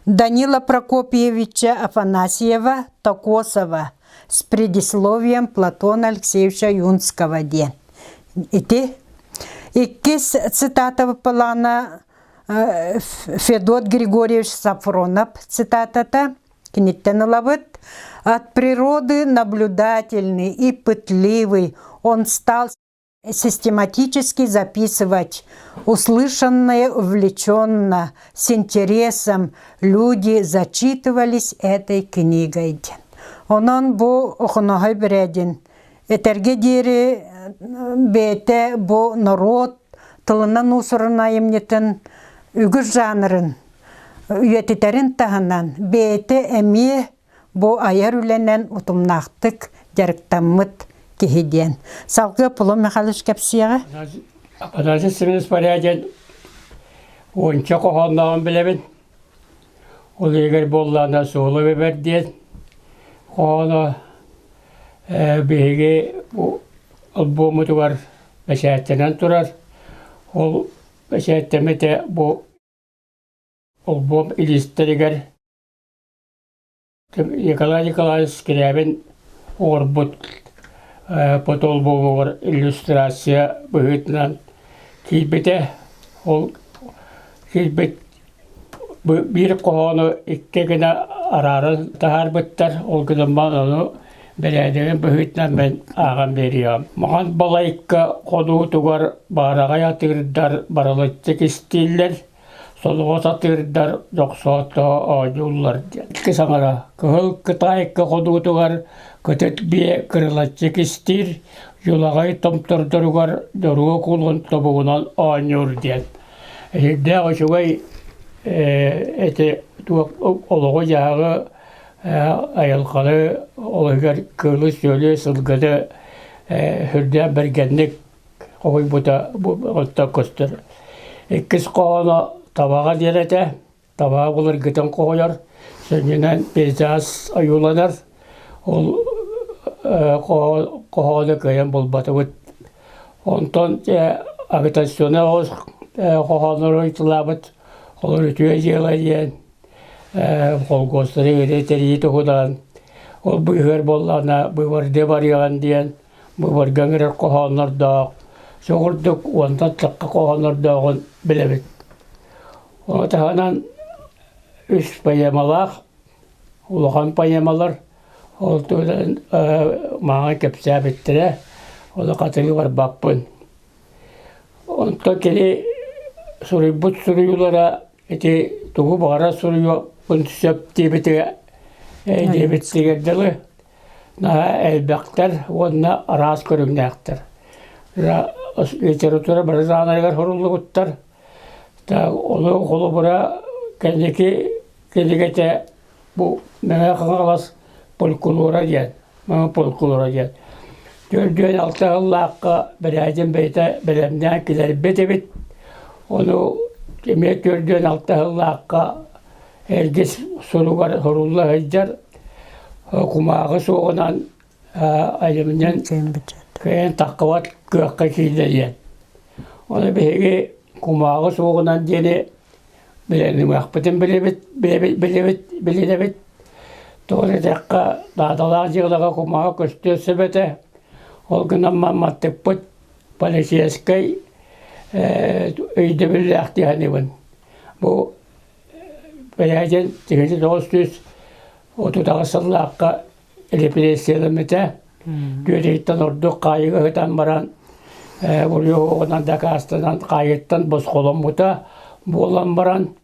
Данила Прокопьевича Афанасьева Токосова с предисловием Платона Алексеевича Юнского диэн. Ити иккис цитата плана Федот Григорьевич Сафронов цитатата киниттэн ылабыт. От природы наблюдательный и пытливый он стал систематически записывать услышанное увлеченно, с интересом люди зачитывались этой книгой. Онон бу Охоноһой Брэдин этэргэ диэри бэйэтэ бу норуот тылынан уусурун айымньытын үгүс жанрын үйэтитэрин таһынан бэйэтэ эмиэ Бу айар үлэнэн утумнаахтык дьарыктаммыт киһи диэн. Салгыы Аполлон Михайлович кэпсиэҕэ. Афанасий Семенович Порядин уонча хоһооннооҕун билэбин. Ол иһигэр буоллаҕына суолу бэбэр диэн хоһооно биһиги альбоммутугар бэчээттэнэн турар. Ол бэчээттэммитэ бу альбом илиистэригэр Николай Николаевич Скрябин оҥорбут фотоальбомугар иллюстрация быһыытынан киирбитэ. Ол киирбит биир хоһоону икки гына арааран таһаарбыттар. Ол гынан баран ону бэрээдэгин быһыытынан мин ааҕан биэриэҕим. Маҥан балайка хонуутугар баараҕай атыырдар барылыччы кистииллэр. Солоҕо сатыырдар дьохсоотто оонньууллар диэн. Икки саҥара Кыһыл Кытайка ходуутугар кытыт биэ кырылаччы кистиир, дьулаҕай томтордоругар доруо кулун тобугунан оонньуур диэн. Сүрдээх үчүгэй эти туох олоҕу-дьаһаҕы айылҕаны ол иһигэр кыылы-сүөлү, сылгыны сүрдээх бэргэнник хоһуйбута онтон көстөр. Иккис хоһооно табаҕа диэн этэ. Табаҕа былыргытын хоһуйар, сүнньүнэн пейзаж ойууланар. Ол хоһоону кыайан булбатыбыт. Онтон агитационнай оҕус хоһооннору ыйтылаабыт. Олор үтүө дьыала диэн холкуостары тэрийии туһунан ол быыһыгар буоллаҕына быыбардыы барыаҕын диэн быыбарга ыҥырар хоһооннордоох, сөҕүрдүк уонтан тахха хоһооннордооҕун билэбит. Ону таһынан үс поэмалаах, улахан поэмалар, ол туһунан мааҕын кэпсээбиттэрэ, ону хатылыы барбаппын. Онтон кини суруйбут суруйуулара ити тугу баҕарар суруйуохпун сөп диэбитигэр диэбиттигэр дылы наһаа элбэхтэр уонна араас көрүҥнээхтэр. Литература бары жанрыгар суруллубуттар. Ону холобура кэнники кинигэтэ бу Мэҥэ Хаҥалас фольклора диэн, Мэҥэ фольклора диэн. 46 сыллаахха Бэрээдин бэйэтэ бэлэмнээн килэрбит эбит. Ону эмиэ 46 сыллаахха Эргис суругар сурулла сылдьар кумааҕы суоҕунан айымньан кыайан таххыбат кыахха киирдэ диэн. Ону биһиги кумааҕы суоҕунан диэни билиниэхпитин билэбит, билэбит, билинэбит. Тоҕо диэтэххэ, наадалаах дьыалаҕа кумааҕы көстүө сөп этэ. Ол гынан маттыкпыт полицейскай өйдөбүллээх дии саныыбын. Бу Бэйэдин 1938 сыллаахха репрессияламмыта. Түөтүйтэн ордук хаайыыга ыытан баран, буруйу дакаастанан хаайыыттан босхоломмута буолан баран,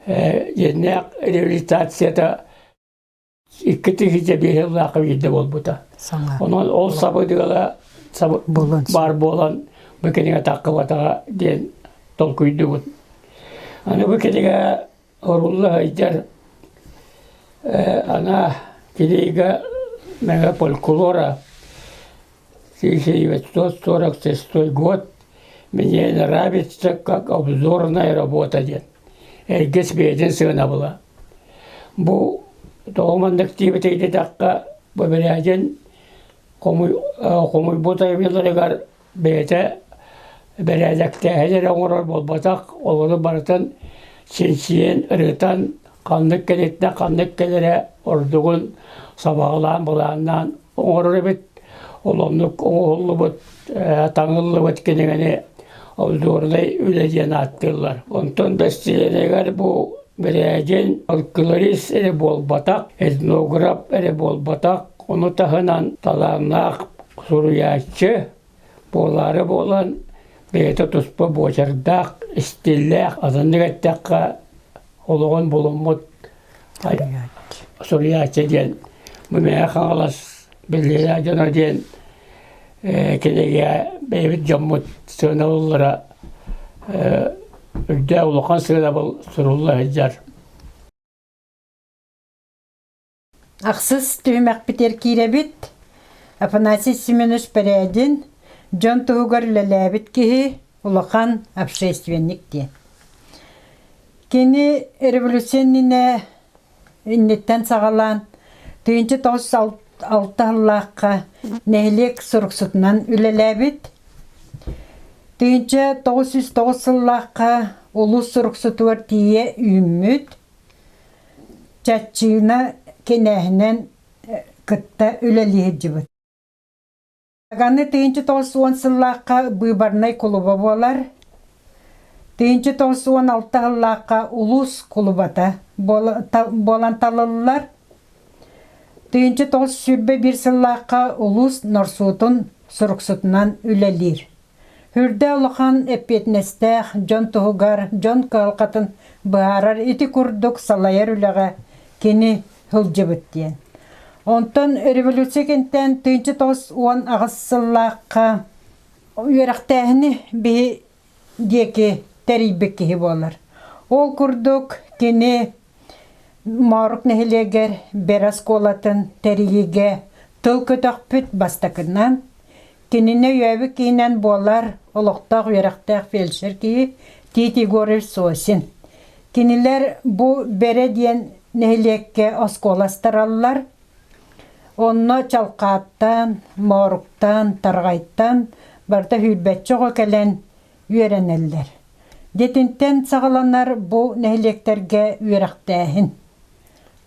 дьиҥнээх реабилитацията 2005 сыллаахха биирдэ буолбута. Онон ол сабыдыала баар буолан бу кинигэ таххыбатаҕа диэн толкуйдубут. Аны бу кинигэ орулла сылдьар ана кинигэ Мэҥэ фольклора 1946 год мне нравится как обзорная работа диэн эргис бэйэтин сыанабыла. Бу тоҕо маннык диэбитэй диэтэххэ, бу бэрээдьин хомуйбут айымньыларыгар бэйэтэ бэрээдэктээһин эрэ оҥорор буолбатах, олору барытын чинчийэн, ырытан, ханнык кэлиттэн ханнык кэлэрэ ордугун сабаҕалаан, былааннаан оҥорор эбит. Ол оннук оҥоһуллубут, таҥыллыбыт кинигэни обзорнай үлэ диэн ааттыыллар. Онтон бэстилиэнэгэр бу бэрээдьин фольклорист эрэ буолбатах, этнограф эрэ буолбатах, ону таһынан талааннаах суруйааччы буолаары буолан бэйэтэ туспа буочардаах, истииллээх, атыннык эттэххэ олоҕун булуммут суруйааччы диэн бу Мэҥэ Хаҥалас биллиилээх дьоно диэн кинигэ бэйэбит дьоммут сыаналыыллара үрдээх улахан сыанабыл сурулла сылдьар. Ахсыс түһүмэхпитигэр киирэбит. Афанасий Семенович Пэрээдин дьон туһугар үлэлээбит киһи, улахан общественник диэн. Кини революция иннинэ инниттэн саҕалаан 1906 сыллаахха нэһилиэк суруксутунан үлэлээбит. 1909 сыллаахха улуус суруксутугар тиийэ үүммүт. Чаччыына кинээһинэн кытта үлэлии сылдьыбыт. Аны 1910 сыллаахха быыбарнай кулуба буолар. 1916 сыллаахха улуус кулубата буолан талыллар. 1921 сыллаахха улуус норсуутун суруксутунан үлэлиир. Үрдэ улахан эппиэтинэстээх дьон туһугар дьон кыһалҕатын быһаарар ити курдук салайар үлэҕэ кини сылдьыбыт диэн. Онтон революция кэнниттэн 1998 сыллаахха үөрэхтээһини биһи диэки тэрийбит киһи буолар. Ол курдук кини Моорук нэһилиэгэр Бэрэ оскуолатын тэрийиигэ тыл көтөхпүт бастакынан, кинини өйөөбүт киһинэн буолар олохтоох үөрэхтээх фельдшер киһи Тит Егорович Сосин. Кинилэр бу Бэрэ диэн нэһилиэккэ оскуола астараллар. Онно Чалкааттан, Мооруктан, Тарҕайтан барыта сүүрбэччэ оҕо кэлэн үөрэнэллэр. Дьэтинтэн саҕаланар бу нэһилиэктэргэ үөрэхтээһин.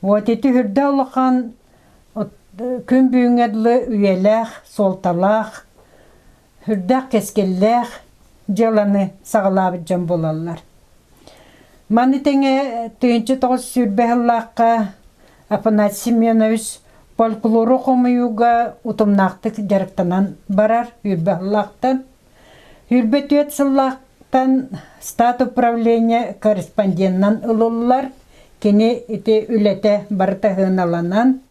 Вот ити үрдэ улахан күн бүгүҥҥэ дылы үйэлээх, суолталаах, үрдээх кэскиллээх дьыаланы саҕалаабыт дьон буолаллар. Маны тэҥэ 1920 сыллаахха Афанасий Семенович фольклору хомуйууга утумнаахтык дьарыктанан барар үрбэ сыллаахтан 24 сыллаахтан стат управление корреспонденынан ылыллар. Кини ити үлэтэ барыта сыаналанан,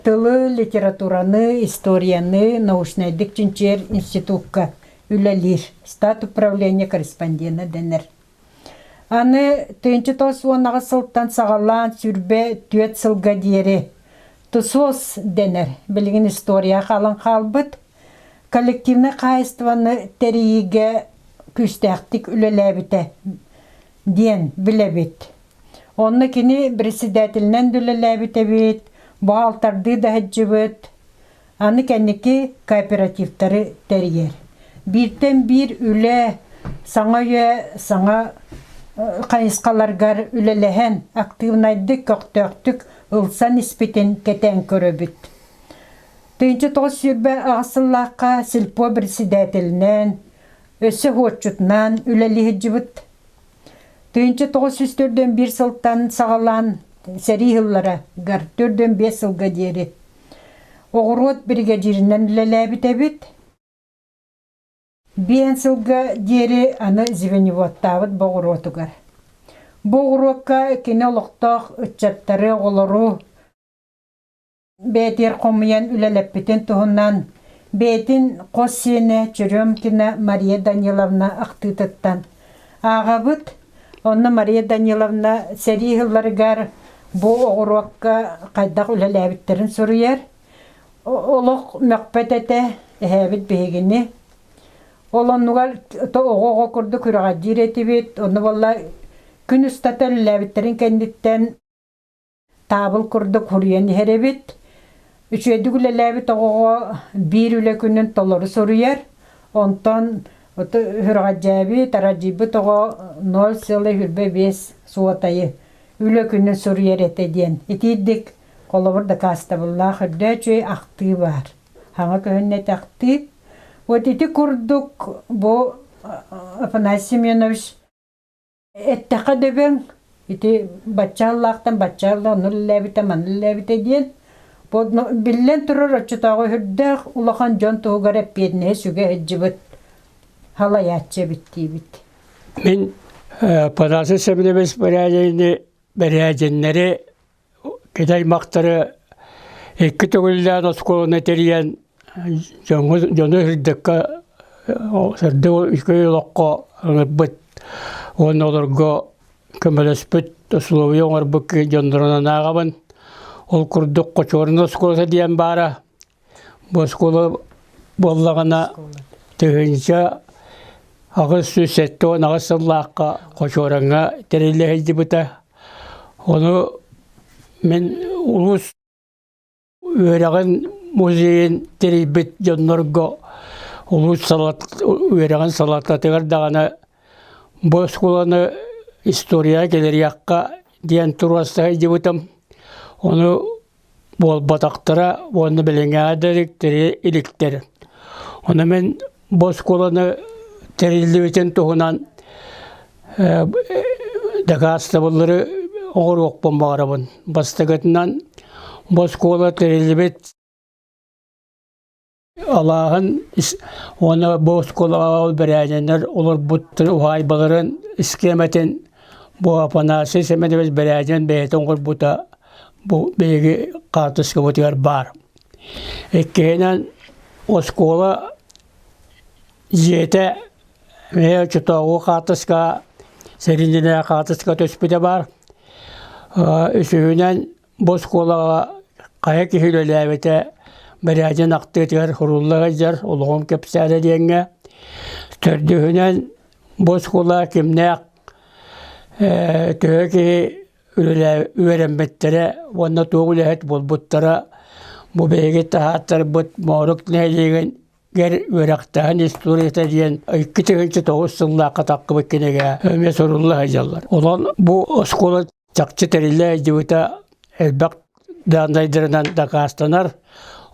тылы, литератураны, историяны научнайдык чинчийэр институкка үлэлиир. Стат управление корреспондена дэнэр. Аны 1918 сылтан саҕалаан 24 сылга диэри ТУСОС дэнэр. Билигин история хаалан хаалбыт. Коллективнай хаһаайыстыбаны тэрийиигэ күүстээхтик үлэлээбитэ диэн билэбит. Онно кини председателинэн да үлэлээбит эбит, бухгалтардыы да сылдьыбыт. Аны кэнники кооперативтары тэрийэр. Бииртэн биир үлэ, саҥа үйэ, саҥа хайысхаларгар үлэлэһэн, актыыбынайдык, көхтөөхтүк ылсан испитин кэтээн көрөбүт. 1928 сыллаахха сельпо председателинэн, өссө уһуоччутунан үлэлии сылдьыбыт. 1941 сылтан саҕалаан сэрии сылларыгар 45 сылга диэри оҕуруот биригэдьииринэн үлэлээбит эбит. Биэн сылга диэри аны звеньеводтаабыт боҕуруотугар. Бу оҕуруокка кини олохтоох ыччаттары, оҕолору Бэйэтигэр хомуйан үлэлэппитин туһунан бэйэтин хос сиэнэ Черемкина Мария Даниловна ахтыытыттан ааҕабыт. Онно Мария Даниловна сэрии сылларыгар бу оҕуруокка хайдах үлэлээбиттэрин суруйар. Олох мөхпөт этэ, эһээбит биһигини. Ол оннугар оҕо-оҕо курдук күрэҕэлдьиир этибит. Онно буолла күн устата үлэлээбиттэрин кэнниттэн Таабыл курдук суруйан иһэр эбит. Үчүгэйдик үлэлээбит оҕоҕо биир үлэ күнүн толору суруйар. Онтон сүрэҕэлдьээбит, арадьыйбыт оҕо 0,25 суотайы үлэ күнүн суруйар этэ диэн итиирдик холобур дакаастабыллаах үрдээ үчүгэй ахтыы баар. Хаҥа көһүннэ ити ахтыы. Вот ити курдук бу Афанасий Семенович Эттэххэ дөбөҥ, ити бачча аллаахтан бачча алла ону үлэлээбитэ, маны үлэлээбитэ диэн. Биллэн турар, оччотооҕу сүрдээх улахан дьон туһугар эппиэтинэһи сүгэ сылдьыбыт салайааччы эбит диибит. Мин Панасий Семенович Бэрээдьини бэрээдьиннэри кини аймахтары икки төгүллээн оскуоланы тэрийэн дьону дьону сырдыкка сырдык үчүгэй олоххо ыҥырбыт уонна олорго көмөлөспүт усулуобуйа оҥорбут дьоннорунан ааҕабын. Ол курдук Хочуорун оскуолата диэн баара. Бу оскуола буоллаҕына 1878 сыллаахха Хочуораҥҥа тэриллэ сылдьыбыта. Ону мин улуус үөрэҕин музейын тэрийбит дьоннорго улуус үөрэҕин салалтатыгар даҕаны бу оскуоланы историяҕа киллэриэххэ диэн туруорса сылдьыбытым. Ону буолбатахтара уонна билиҥҥэ да иликтэр. Ону мин бу оскуоланы тэриллибитин туһунан дакаастабыллары оҥоруохпун баҕарабын. Бастакытынан, бу оскуола тэриллибит Алааһын уонна бу оскуолаҕа ол бэрээдьэннэр олорбут уһаайбаларын исхиэмэтин бу Афанасий Семенович Бэрээдьин бэйэтэ оҥорбута бу биһиги хаартыскабытыгар баар. Иккиһинэн оскуола дьиэтэ эмиэ оччотооҕу хаартыска сэринньинэ хаартыска түспүтэ баар. Үсүһүнэн Бу оскуолаҕа хайа киһи үлэлээбитэ Бэрээдьин ахтыытыгар сурулла сылдьар олоҕум кэпсээнэ диэҥҥэ. Төрдүһүнэн бу оскуола кимнээх төһө киһи үөрэммиттэрэ уонна туох үлэһит буолбуттара бу биһиги таһааттарбыт Моорук нэһилиэгин гэр үөрэхтээһин историята диэн 2009 сыллаахха таххыбыт кинигэ эмиэ сурулла сылдьаллар. Онон бу оскуола чахчы тэриллэ сылдьыбыта элбэх дааннайдарынан дакаастанар,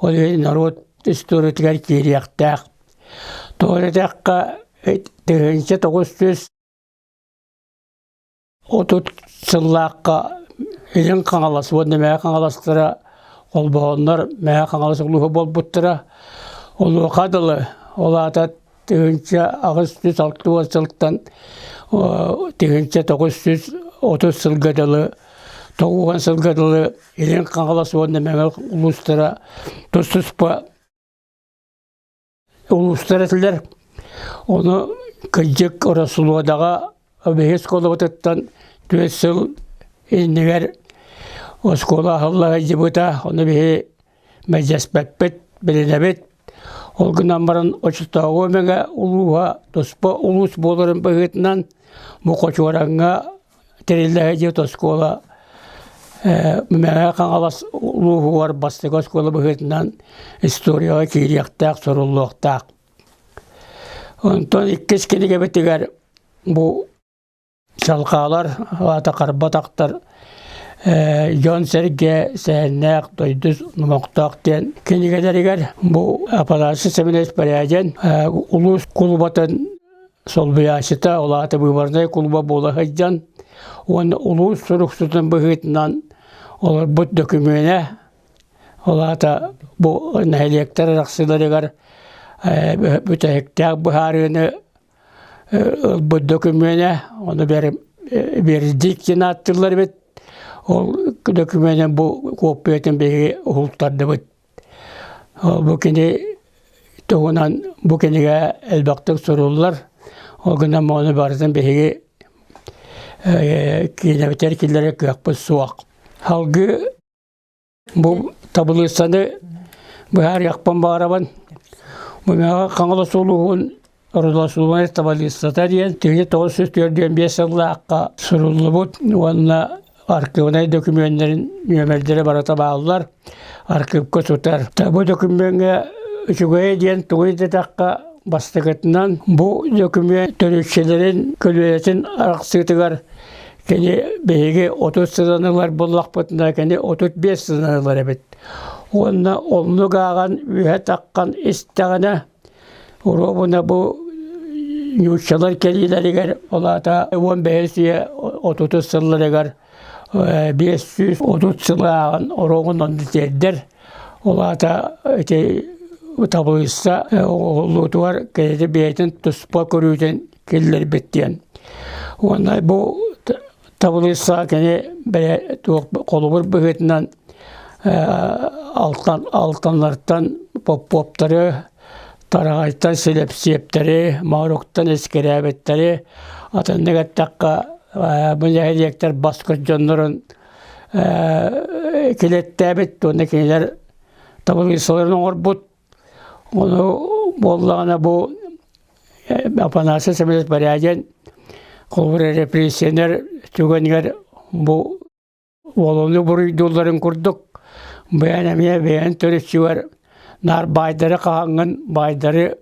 ол иһин норуот историятыгар киириэхтээх. Тоҕо диэтэххэ, 1900 30 сыллаахха Илин Хаҥалас уонна Мэҥэ Хаҥаластара холбоһоннор Мэҥэ Хаҥалас улууһа буолбуттара. Онуоха дылы, ол аата 1860 сылтан 1930 сылга дылы, 90 сылга дылы Илин Хаҥалас уонна Мэҥэ улуустара тус-туспа улуустар этилэр. Ону кырдьык Ороссолуодаҕа биһиги оскуолабытыттан 4 сыл иннигэр оскуола аһылла сылдьыбыта. Ону биһи мэлдьэспэппит, билинэбит. Ол гынан баран оччотооҕу Мэҥэ улууһа туспа улуус буоларын быһыытынан бу Хочуораҥҥа тэриллэ сылдьыбыт оскуола Мэҥэ Хаҥалас улууһугар бастакы оскуола быһыытынан историяҕа киириэхтээх, суруллуохтаах. Онтон иккис кинигэбитигэр бу чалҕаалар, аата харбатахтар дьон-сэргэ сэһэннээх дойду номохтоох диэн кинигэлэригэр бу Афанасий Семенович Порядин улуус кулубатын солбуйааччыта, ол аата быыбарнай кулуба буола сылдьан уонна улуус суруксутун быһыытынан олорбут дөкүмүөнэ, ол аата бу нэһилиэктэр арахсыыларыгар бүтэһиктээх быһаарыыны ылбыт дөкүмүөнэ, ону вердикт диэн ааттыыллар эбит. Ол дөкүмүөнэ бу куоппуйатын биһиги уһултардыбыт. Бу кини туһунан бу кинигэ элбэхтик суруллар. Ол гынан ону барытын биһиги киинэбитигэр киллэрэр кыахпыт суох. Салгыы бу табылыыссаны быһаарыахпын баҕарабын. Бу миэхэ Хаҥалас улууһун Родословнай табалыыссата диэн 1945 сыллаахха суруллубут уонна архивнай дөкүмүөннэрин нүөмэрдэрэ барыта бааллар, архивка сытар. Бу дөкүмүөҥҥэ үчүгэйэ диэн тугуй диэтэххэ, бастакытынан бу дөкүмүөн төрүччүлэрин көлүөнэтин арахсыытыгар кини биһиги 30 сылын ылар буоллахпытына, кини 35 сылын ылар эбит. Уонна оннук ааҕан үөһэ таххан истэҕинэ Оруобуна бу нууччалар кэлиилэригэр, ол аата 15 үйэ 30 сылларыгар 530 сыл ааҕан оруобун онно тиэрдэр. Ол аата ити табылыысса оҥоһуллуутугар киһи бэйэтин туспа көрүүтүн киллэрбит диэн. Уонна бу табылыысса кини бэйэ туох холобур быһыытынан алтан алтаннартан поппуоптары Тараҕайтан силэпсиэптэри, Мооруктан искирээбиттэри, атыннык эттэххэ, бу нэһилиэктэр баскыт дьоннорун килэттээбит уонна кинилэр табылыыссаларын оҥорбут. Ону буоллаҕына бу Афанасий Семенович Порядин холобур репрессионер түгэнигэр бу Уолуну буруйдуулларын курдук, бэйэн эмиэ бэйэн төрүччүгэр наар баайдары хаһаҥҥын, баайдары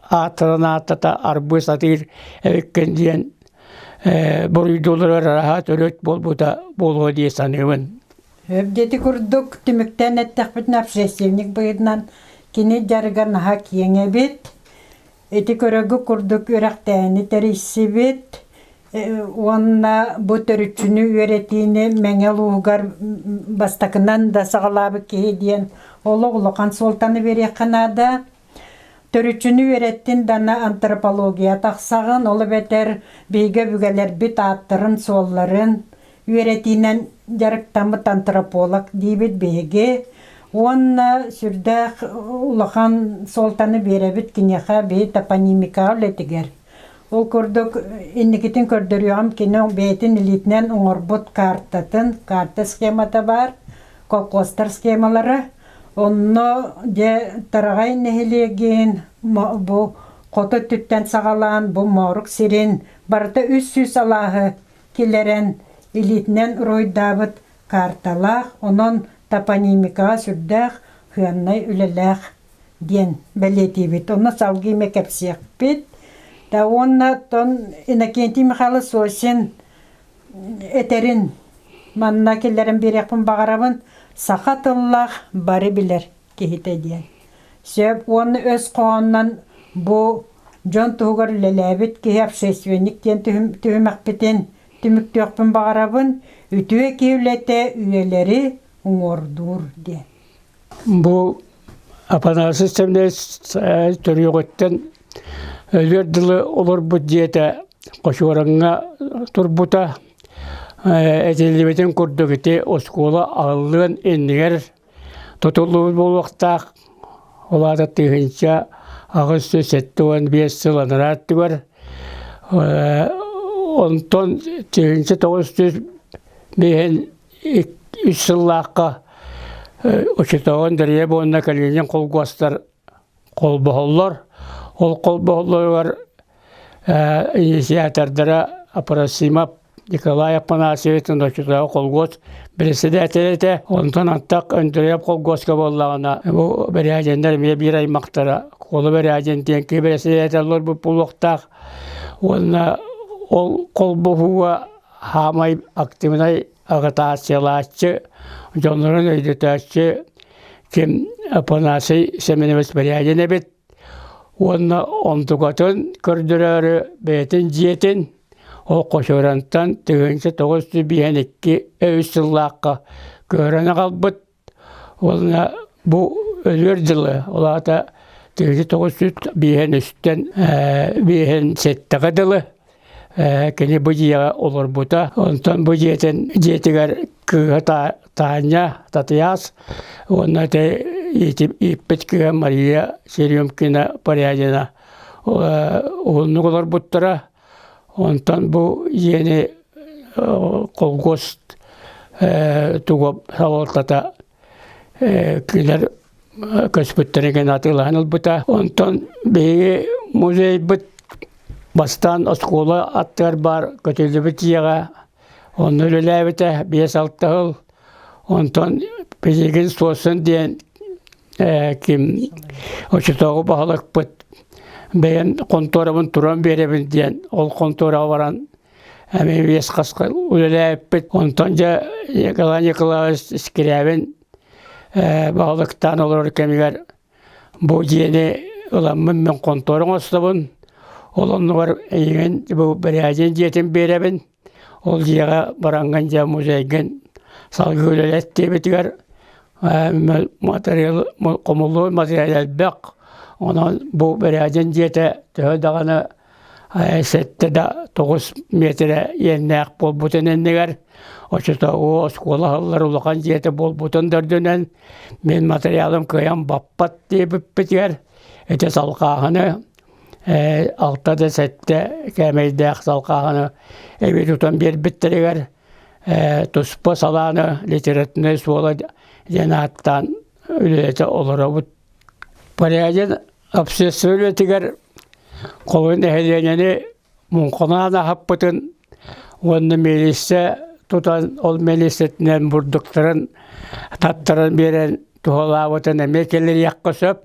ааттатан ааттата арбыы сатыыр эбиккин диэн буруйдуулларыгар араһа төрүт буолбута буолуо дии саныыбын. Ити курдук түмүктээн эттэхпитинэ общественник быһыытынан кини дьарыга наһаа киэҥ эбит. Ити көрөгү курдук үөрэхтээһини тэрийсибит уонна бу төрүччүнү үөрэтиини Мэҥэ улууһугар бастакынан да саҕалаабыт киһи диэн олох улахан суолтаны биэриэххэ наада. Төрүччүнү үөрэттин дана антропология тахсаҕын, ол эбэтэр биһиги өбүгэлэрбит ааттарын-суолларын үөрэтиинэн дьарыктаммыт антрополог диибит биһиги. Уонна сүрдээх улахан суолтаны биэрэбит киниэхэ биһи топонимикаҕа үлэтигэр. Ол курдук инникитин көрдөрүөҕүм кини бэйэтин илиитинэн оҥорбут картатын, карта схемата баар, колхозтар схемалара. Онно дьэ Тараҕай нэһилиэгин бу хоту өттүттэн саҕалаан бу Моорук сирин барыта 300 алааһы киллэрэн илиитинэн уруһуйдаабыт карталаах, онон топонимикаҕа сүрдээх сыаннай үлэлээх диэн бэлиэтиибит. Онно салгыы эмэ кэпсиэхпит. Да уонна оттон Иннокентий Михайлович Сосин этэрин манна киллэрэн биэриэхпин баҕарабын. Саха тыллаах бары билэр киһитэ диэн. Сөп уонна өс хоһоонунан бу дьон туһугар үлэлээбит киһи общественник диэн түһүмэхпитин түмүктүөхпүн баҕарабын. Үтүө киһи үлэтэ үйэлэри уҥуордуур диэн. Бу Апанасий Семенович төрүөҕүттэн өлүөр дылы олорбут дьиэтэ Хочуораҥҥа турбута. Этиллибитин курдук ити оскуола аһыллыан иннигэр тутуллубут буолуохтаах. Ол аата 1875 сыл анараа өттүгэр. Онтон 1905 үс сыллаахха учууталын Дария уонна Калинин холкуостар холбоһоллор. Ол холбоһоллоругар инициатордара Апросимов Николай Афанасьевич оччотооҕу холкуос председателэ этэ. Онтон антах Өндөрөйөп холкуоска буоллаҕына бу Бэрээдьэннэр эмиэ биир аймахтара Куола Бэрээдьэн диэн киһи бэрэссэдээтэл олорбут буолуохтаах. Уонна ол холбоһууга хаамай активнай агытааччылааччы, дьоннорун өйдөтөөччү ким Апанасий Семенович Бэрээдин эбит уонна онтукатын көрдөрөөрү бэйэтин дьиэтин ол Хочорантан 1952 үс сыллаахха көһөрөн аҕалбыт уонна бу өлүөр дылы ол аата 1953-тэн 57-ҕэ дылы кини бу дьиэҕэ олорбута. Онтон бу дьиэтин дьиэтигэр кыыһа Таня Татыйаас уонна ииппит кыыһа Мария Серемкина Порядина уһуннук олорбуттара. Онтон бу дьиэни колхоз туга салалтата кинилэр көспүттэрин атыылаһан ылбыта. Онтон биһиги музейбыт бастаан оскуола аттыгар баар көтүллүбүт дьиэҕэ онно үлэлээбитэ 5-6 сыл. Онтон билигин Суосун диэн ким оччотооҕу баһылыкпыт бэйэм хонтуорабын туран биэрэбин диэн ол хонтуораҕа баран эмиэ биэс хаска үлэлээбиппит. Онтон дьэ Николай Николаевич Скрябин баһылыктаан олорор кэмигэр бу дьиэни ыламмын мин хонтуора оҥостобун. Ол оннугар эйигин бу Бэрээдьин дьиэтин биэрэбин. Ол дьиэҕэ бараҥҥын дьэ музейгын салгыы үлэлэт диэбитигэр материал хомуллубут материал элбэх. Онон бу Бэрээдьин дьиэтэ төһө даҕаны сэттэ да 9 миэтэрэ иэннээх буолбутун иннигэр оччотооҕу оскуола аһыллар улахан дьиэтэ буолбутун да үрдүнэн мин материалым кыайан баппат диэбиппитигэр ити салҕааһыны алта да сэттэ кээмэйдээх салҕааһыны эбии тутан биэрбиттэригэр туспа салааны литературнай суола диэн ааттаан үлэлэтэ олоробут. Порядин общество үлэтигэр холун нэһилиэнньэни муҥханаан аһаппытын уонна милиция тутан ол милициятинэн бурдуктарын таттаран биэрэн туһалаабытын эмиэ киллэриэххэ сөп.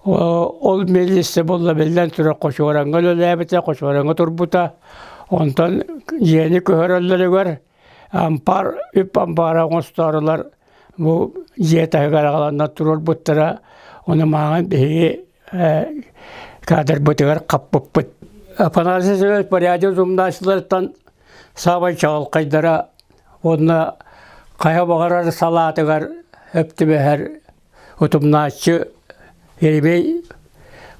Ол милиция буолла биллэн турар Хочуораҥҥа үлэлээбитэ, Хочуораҥҥа турбута. Онтон дьиэни көһөрөллөрүгэр ампаар үп ампаара оҥостоорулар бу дьиэ таһыгар аҕаланнар туруорбуттара. Ону мааҕын биһиги кадрбытыгар хаппыппыт. Афанасий Семенович Порядин умнааччыларыттан саамай чаҕылхайдара уонна хайа баҕарар салаатыгар өп түбэһэр утумнааччы Еремей.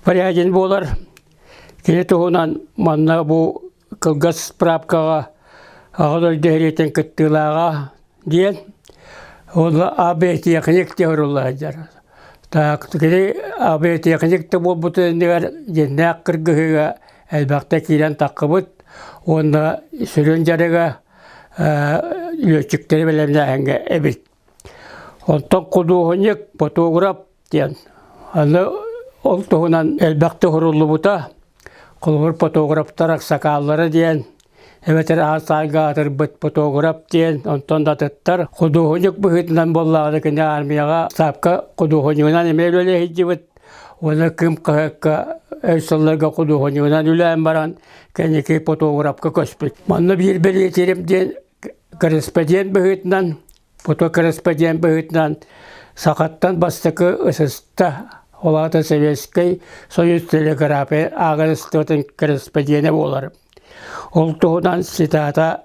Порядин буолар. Кини туһунан манна бу кылгас справкаҕа Аҕа дойду сэриитин кыттыылааҕа диэн уонна авиатехник диэн сурулла сылдьар. Так кини авиатехник да буолбутун иннигэр дьиҥнээх кыргыһыыга элбэхтэ киирэн таххыбыт уонна сүрүн дьарыга лүөччүктэри бэлэмнээһиҥҥэ эбит. Онтон худуоһунньук, фотограф диэн аны ол туһунан элбэхтик суруллубута. Холобур, фотографтар аксакааллара диэн эбэтэр аан аатырбыт фотограф диэн, онтон да атыттар. Худуоһунньук быһыытынан буоллаҕына кини армияҕа ставка худуоһунньугунан эмиэ үлэлии сылдьыбыт. Уонна Кым хаһыакка өр сылларга худуоһунньугунан үлэлээн баран кэнники фотографка көспүт. Манна биир бэлиэтиирим диэн корреспондент быһыытынан фотокорреспондент быһыытынан сахаттан бастакы ысыста, ол аата Советскай Союз телеграфия ааҕыныстыбатын корреспонденэ буолар. Ол туһунан цитата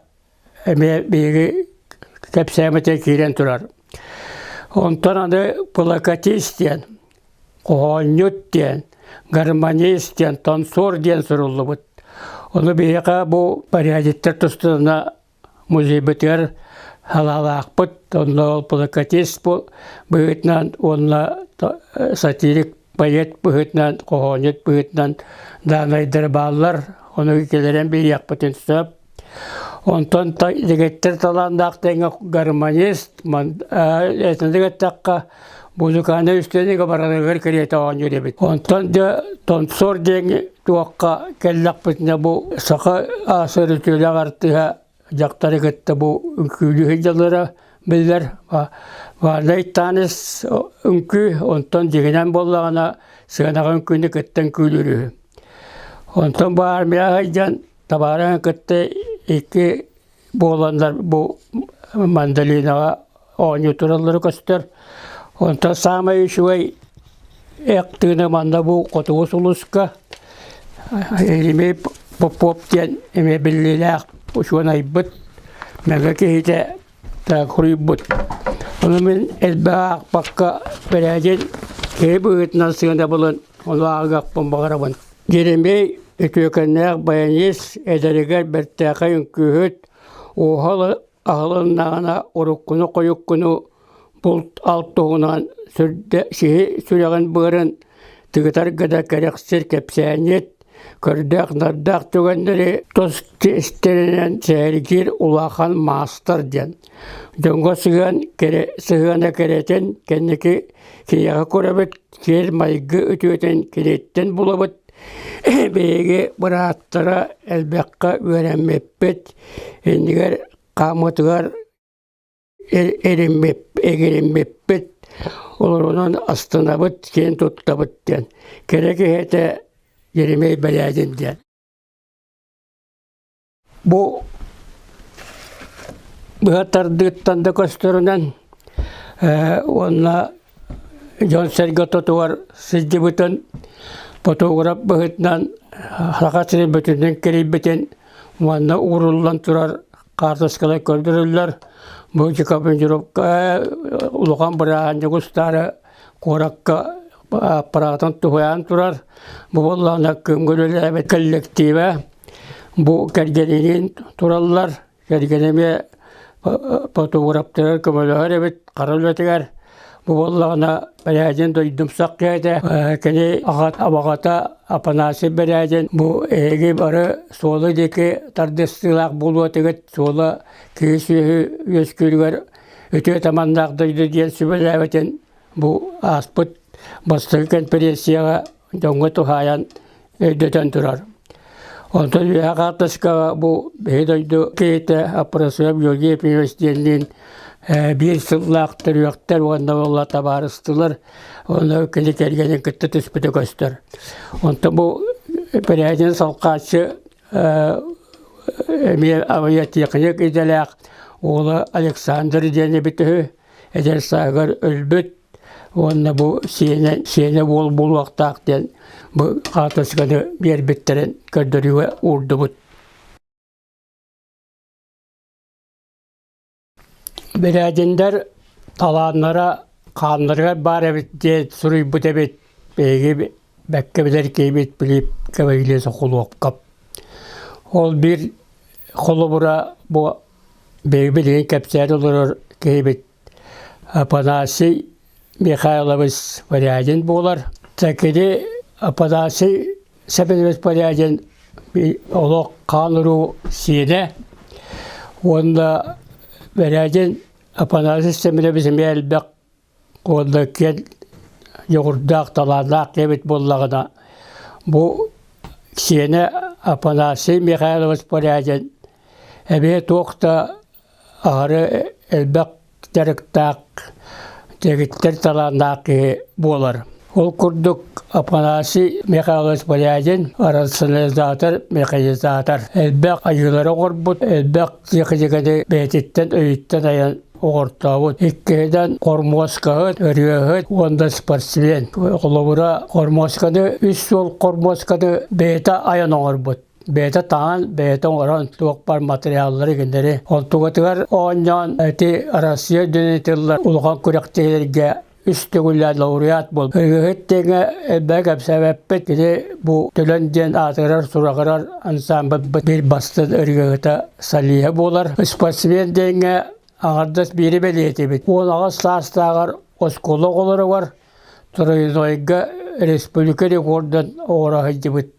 эмиэ биһиги кэпсээммитигэр киирэн турар. Онтон аны плакатист диэн, хоһоонньут диэн, гармонист диэн, танцор диэн суруллубут. Ону биһиэхэ бу порядиттар тустарына музейбытыгар халаалаахпыт, онно ол плакатист быһыытынан уонна сатирик поэт быһыытынан, хоһоонньут быһыытынан даанайдар бааллар, ону кэлэрэн билиэхпитин сөп. Онтон дэгиттэр талааннаах тэҥэ гармонист, этинник эттэххэ, музыкальнай үстүөнүгэ барарыгар кэриэтэ оонньуур эбит. Онтон дьэ тонсор диэн туохха кэллэхпитинэ бу саха аасыр үтүөлээх артыыһа дьахтары кытта бу үҥкүүлүү сылдьаллара биллэр. Баалай танец үҥкүү, онтон дьиҥинэн буоллаҕына сыанаҕа үҥкүүнү кытта үҥкүүлүүр үһү. Онтон бу армияҕа сылдьан табаарыһын кытта икки буоланнар бу мандолинаҕа оонньуу тураллара көстөр. Онтон саамай үчүгэй эх тыына манна бу Хотугу сулуска Еремей Попов диэн эмиэ биллиилээх учуонайбыт, мэҥэ киһитэ суруйбут. Ону мин элбэх аахпакка бэрээдин киһи быһыытынан сыанабылын ону ааҕыахпын баҕарабын. Еремей үтүөкэннээх баянист, эдэригэр бэртээхэй үҥкүүһүт, уоһа аһылыннаҕына уруккуну-хойуккуну булт-алт туһунан сүрдэ сиһи сүрэҕин быарын тыытар гына кэрэхсир кэпсээнньит, көрдөөх-нардаах түгэннэри тус истэринэн сэһэргиир улахан маастар диэн. Дьоҥҥо сыһыан сыһыана кэрэтин кэнники киниэхэ көрөбүт, сиэр-майгы үтүөтүн киниттэн булабыт. Биһиги бырааттара элбэххэ үөрэммиппит, иннигэр хааммытыгар эгириммиппит, олорунан астынабыт, киэн туттабыт диэн. Кэрэ киһи этэ Еремей Бэлэдин диэн. Бу быһа тардыыттан да көстөрүнэн уонна дьон-сэргэ ортотугар сылдьыбытын, фотограф быһыытынан Саха сирин бүтүннүүн кэрийбитин уонна ууруллан турар хаартыскалар көрдөрүллэр. Бу командировка улахан бырааһынньык устаары куоракка аппараатын туһайан турар. Бу буоллаҕына күҥҥэ үлэлээбит коллективэ Бу кэргэниниин тураллар, кэргэнэ эмиэ фотографтарыгар көмөлөһөр эбит хара үлэтигэр. Бу буоллаҕына Бэрээдин дойдумсах киһи кини абаҕата Афанасий Бэрээдин бу эһиги бары суолу диэки тардыстыылаах буолуо этигит, суола киһи-сүөһү үөскүүрүгэр үтүө таманнаах дойду диэн сүбэлээбитин бу ааспыт бастакы конференцияҕа дьоҥҥо туһаайан өйдөтөн турар. Онтон үөһэ хаартыскаҕа бу биһи дойду киһитэ Апрасов Георгий Ефимович диэнниин биир сыллаах төрүөхтэр уонна буолла табаарыстылар уонна кини кэргэнин кытта түспүтэ көстөр. Онтон бу Бэрээдин салҕааччы эмиэ авиатехник идэлээх уола Александр диэн эбит үһү. Эдэр сааһыгар өлбүт уонна бу сиэнэ сиэнэ уол буолуохтаах диэн бу хаартысканы биэрбиттэрин көрдөрүүгэ уурдубут. Бэрээдиндэр талааннара хааннарыгар баар эбит диэн суруйбут эбит биһиги. бэккэ билэр киһибит Пилип Гаврильевич Соколовкап. Ол биир холобура бу биһиги билигин кэпсээн олорор киһибит Афанасий Михайлович Порядин буолар. Кини Афанасий Семенович Порядин олох хаан уруу сиэнэ уонна Порядин Афанасий Семенович эмиэ элбэх уонна киэн дьоҕурдаах, талааннаах диэбит буоллаҕына, бу сиэнэ Афанасий Михайлович Порядин эмиэ туох да аһары элбэх дьарыктаах, дэгиттэр талааннаах киһи буолар. Ол курдук Афанасий Михайлович Порядин рационализатор, механизатор. Элбэх айыылары оҥорбут, элбэх техниканы бэйэтиттэн өйүттэн айан оҕортообут. Иккиһинэн хормуоскаһыт, ырыаһыт уонна спортсмен. Холобура, хормуосканы үс суол хормуосканы бэйэтэ айан оҥорбут. Бэйэтэ таҥан, бэйэтэ оҥорон туох бар материаллары кинилэри онтугатыгар оонньоон ити Россия диэн тыллар улахан күрэхтэһиилэргэ үс төгүллээн лауреат буол. Ырыаһыт тэҥэ элбэх кэпсээбэппит. Кини бу Төлөн диэн аатырар-сураҕырар ансаамбылбыт биир бастыҥ ырыаһыта солиһа буолар. Спортсмен диэҥҥэ аҥардас биири бэлиэтибит. 18 саастааҕар оскуола оҕолоругар тройнойга республика рекордун оҥоро сылдьыбыт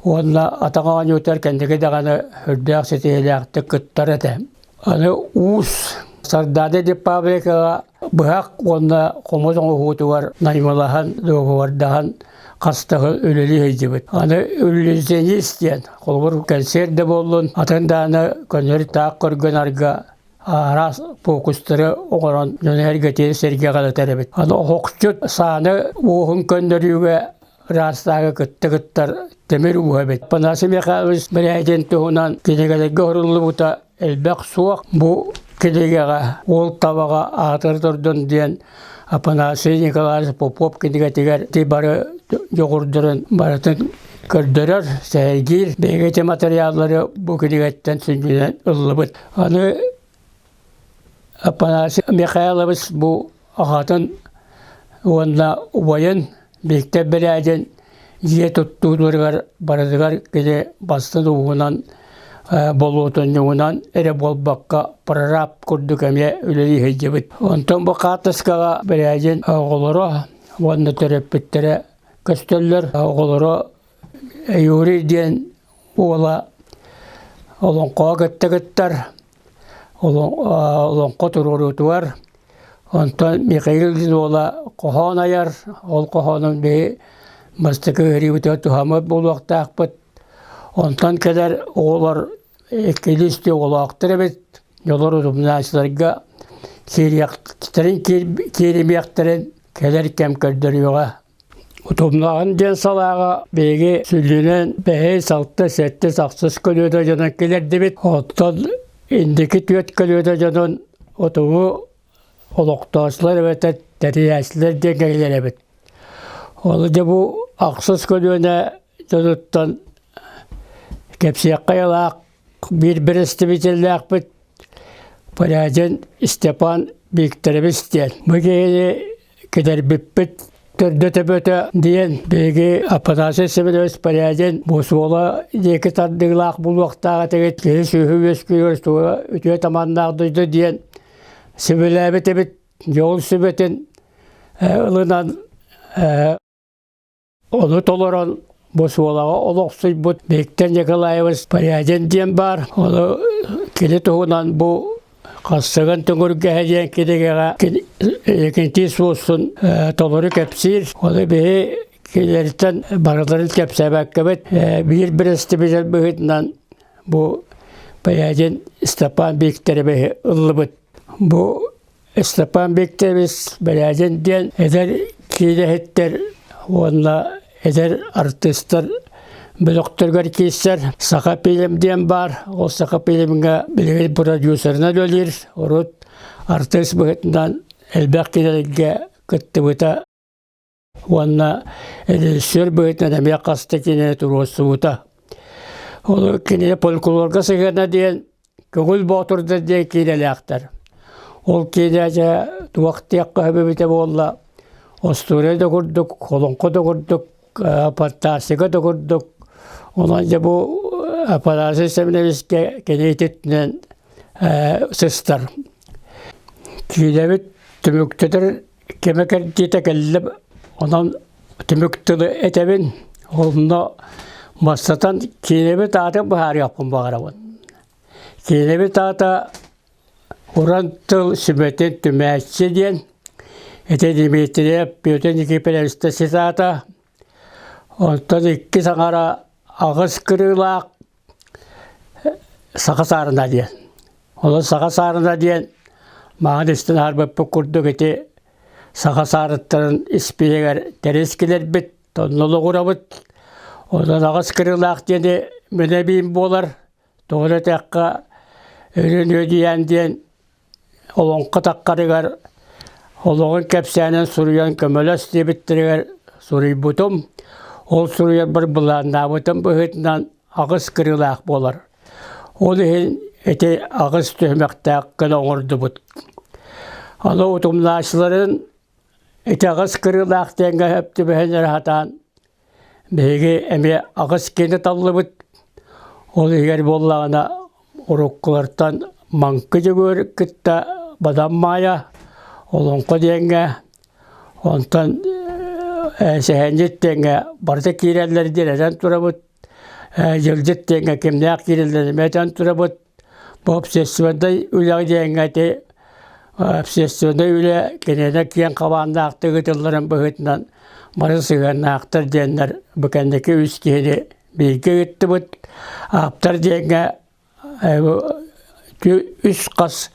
Уонна атах оонньуутугар кэнники даҕаны үрдээх ситиһиилээхтик кыттар этэ. Аны уус Сардаана Павликаҕа быһах уонна хомус оҥоһуутугар наймылаһан, дуогабардаһан хастаһы үлэлии сылдьыбыт. Аны иллюзионист диэн, холобур, кэнсиэр да буоллун, атын даҕаны көннөрү таах көргөн-арга араас фокустары оҥорон дьону эргэтиэн сэргэҕэлэтэр эбит. Аны оһохчут сааны уоһун көннөрүүгэ ыраастааҕы кытта кыттар тимир ууһа эбит. Афанасий Михайлович Мэрээдин туһунан кинигэлэргэ суруллубута элбэх суох. Бу кинигэҕэ Уол табаҕа аатыр турдун диэн Афанасий Николаевич Попов кинигэтигэр ити бары дьоҕурдарын барытын көрдөрөр, сэһэргиир. Биһиги ити материаллары бу кинигэттэн сүнньүнэн ыллыбыт. Аны Афанасий Михайлович бу аҕатын уонна убайын Виктор Бэрээдин дьиэ туттууларыгар барытыгар кини бастын ууһунан болуотунньугунан эрэ буолбакка прораб курдук эмиэ үлэлии сылдьыбыт. Онтон бу хаартыскаҕа Бэрээдин оҕолоро уонна төрөппүттэрэ көстөллөр. Оҕолоро Юрий диэн уола олоҥхоҕо кытта кыттар, олоҥхо туруоруутугар. Онтон Михаил диэн уола хоһоон айар, ол хоһоонун биһи бастакы ыарыыбытыгар туһаммыт буолуохтаахпыт. Онтон кэлэр оҕолор иккилии-үстүү оҕолоохтор эбит. Дьолор утумнааччыларга киириэхтэрин кииримиэхтэрин кэлэр кэм көрдөрүөҕэ. Утумнааһын диэн салааҕа биһиги сүнньүнэн бэһис, алта, сэттис, ахсыс көлүөнэ дьонун киллэрдибит. Оттон инники түөрт көлүөнэ дьонун утуму олохтоочулар эбэтэр тэрийээччилэр диэн кэлэр эбит. Ол дьэ бу ахсыс көлүөнэ дьонуттан кэпсиэххэ айылаах биир бэрэстэбиитэллээхпит Порядин Степан Викторович диэн. Бу киһини кэтэрбиппит төрдө төбөтө диэн биһиги Афанасий Семенович Порядин бу суола диэки тардыылаах булуохтаах этигит киһи сүөһү үөскүүр суола үтүө таманнаах дойду диэн сүбэлээбит эбит дьол сүбэтин ылынан Ону толорон бу суолаҕа олохсуйбут Виктор Николаевич Порядин диэн баар. Ону кини туһунан бу Хассыгын түҥүргэһэ диэн кинигэҕэ кинитии суосун толору кэпсиир. Ону биһи кинилэртэн барыларын кэпсээбэккэбит биир бэрэстэбитэл быһыытынан бу Порядин Степан Викторовиһы ыллыбыт. Бу Степан Викторович Бэлээдин диэн эдэр киинэһиттэр уонна эдэр артыыстар бөлөхтөрүгэр киирсэр. Саха фильм диэн баар. Ол Саха фильмҥа билигин продюсерынан үлэлиир. Урут артыыс быһыытынан элбэх кинилэргэ кыттыбыта уонна режиссер быһыытынан эмиэ хаста кинини туруорсубута. Ол кинини фольклорга сыһыана диэн Көҥүл Боотурдар диэн киинэлээхтэр. Ол киинэ дьэ туох диэххэ сөбүбүтэ буолла, остуоруйа да курдук, олоҥхо да курдук. Фантастика да курдук. Онон дьэ бу Афанасий Семеновичка кини ититинэн сыстар. Киинэбит түмүктэтэр кэмэ кэрдиитэ кэллэ. Онон түмүк тылы этэбин. Онно бастатан киинэбит аатын быһаарыахпын баҕарабын. Киинэбит аата Уран тыл сүбэтин түмээччи диэн ити Дмитриев Петр Никифорович цитата. Онтон икки саҥара аҕыс кырыылаах Саха саарына диэн. Онон Саха саарына диэн мааҕын истэн аһарбыппыт курдук ити саха саарыттарын испииһэгэр тэрис килэрбит, онно олоҕурабыт. Онон аҕыс кырыылаах диэни мин эбиим буолар. Тоҕо диэтэххэ, Өрүн Үөдүйээн диэн олоҥхо таххарыгар олоҕун кэпсээнин суруйан көмөлөс диэбиттэригэр суруйбутум. Ол суруйарбар былааннаабытым быһыытынан аҕыс кырыылаах буолар. Ол иһин ити аҕыс түһүмэхтээх гына оҥордубут. Аны утумнааччыларын ити аҕыс кырыылаах диэҥҥэ сөп түбэһиннэрэ сатаан Биһиги эмиэ аҕыс киһини таллыбыт. Ол иһигэр буоллаҕына уруккулартан Маҥкы Дьөгүөр кытта Бадан Маайа, Олоҥхо диэҥҥэ, онтон Сэһэнньит диэҥҥэ барыта киирэллэр диэн этэн турабыт. Дьылдьыт диэҥҥэ кимнээх киирэллэрин эмиэ этэн турабыт. Бу общественнай үлэҕэ диэҥҥэ ити общественнай үлэ киниэнэ киэҥ хабааннаахтык ыытылларын быһыытынан бары сыһыаннаахтар диэннэр бу кэнники үс киһини бииргэ ыыттыбыт. Ааптар диэҥҥэ үс хас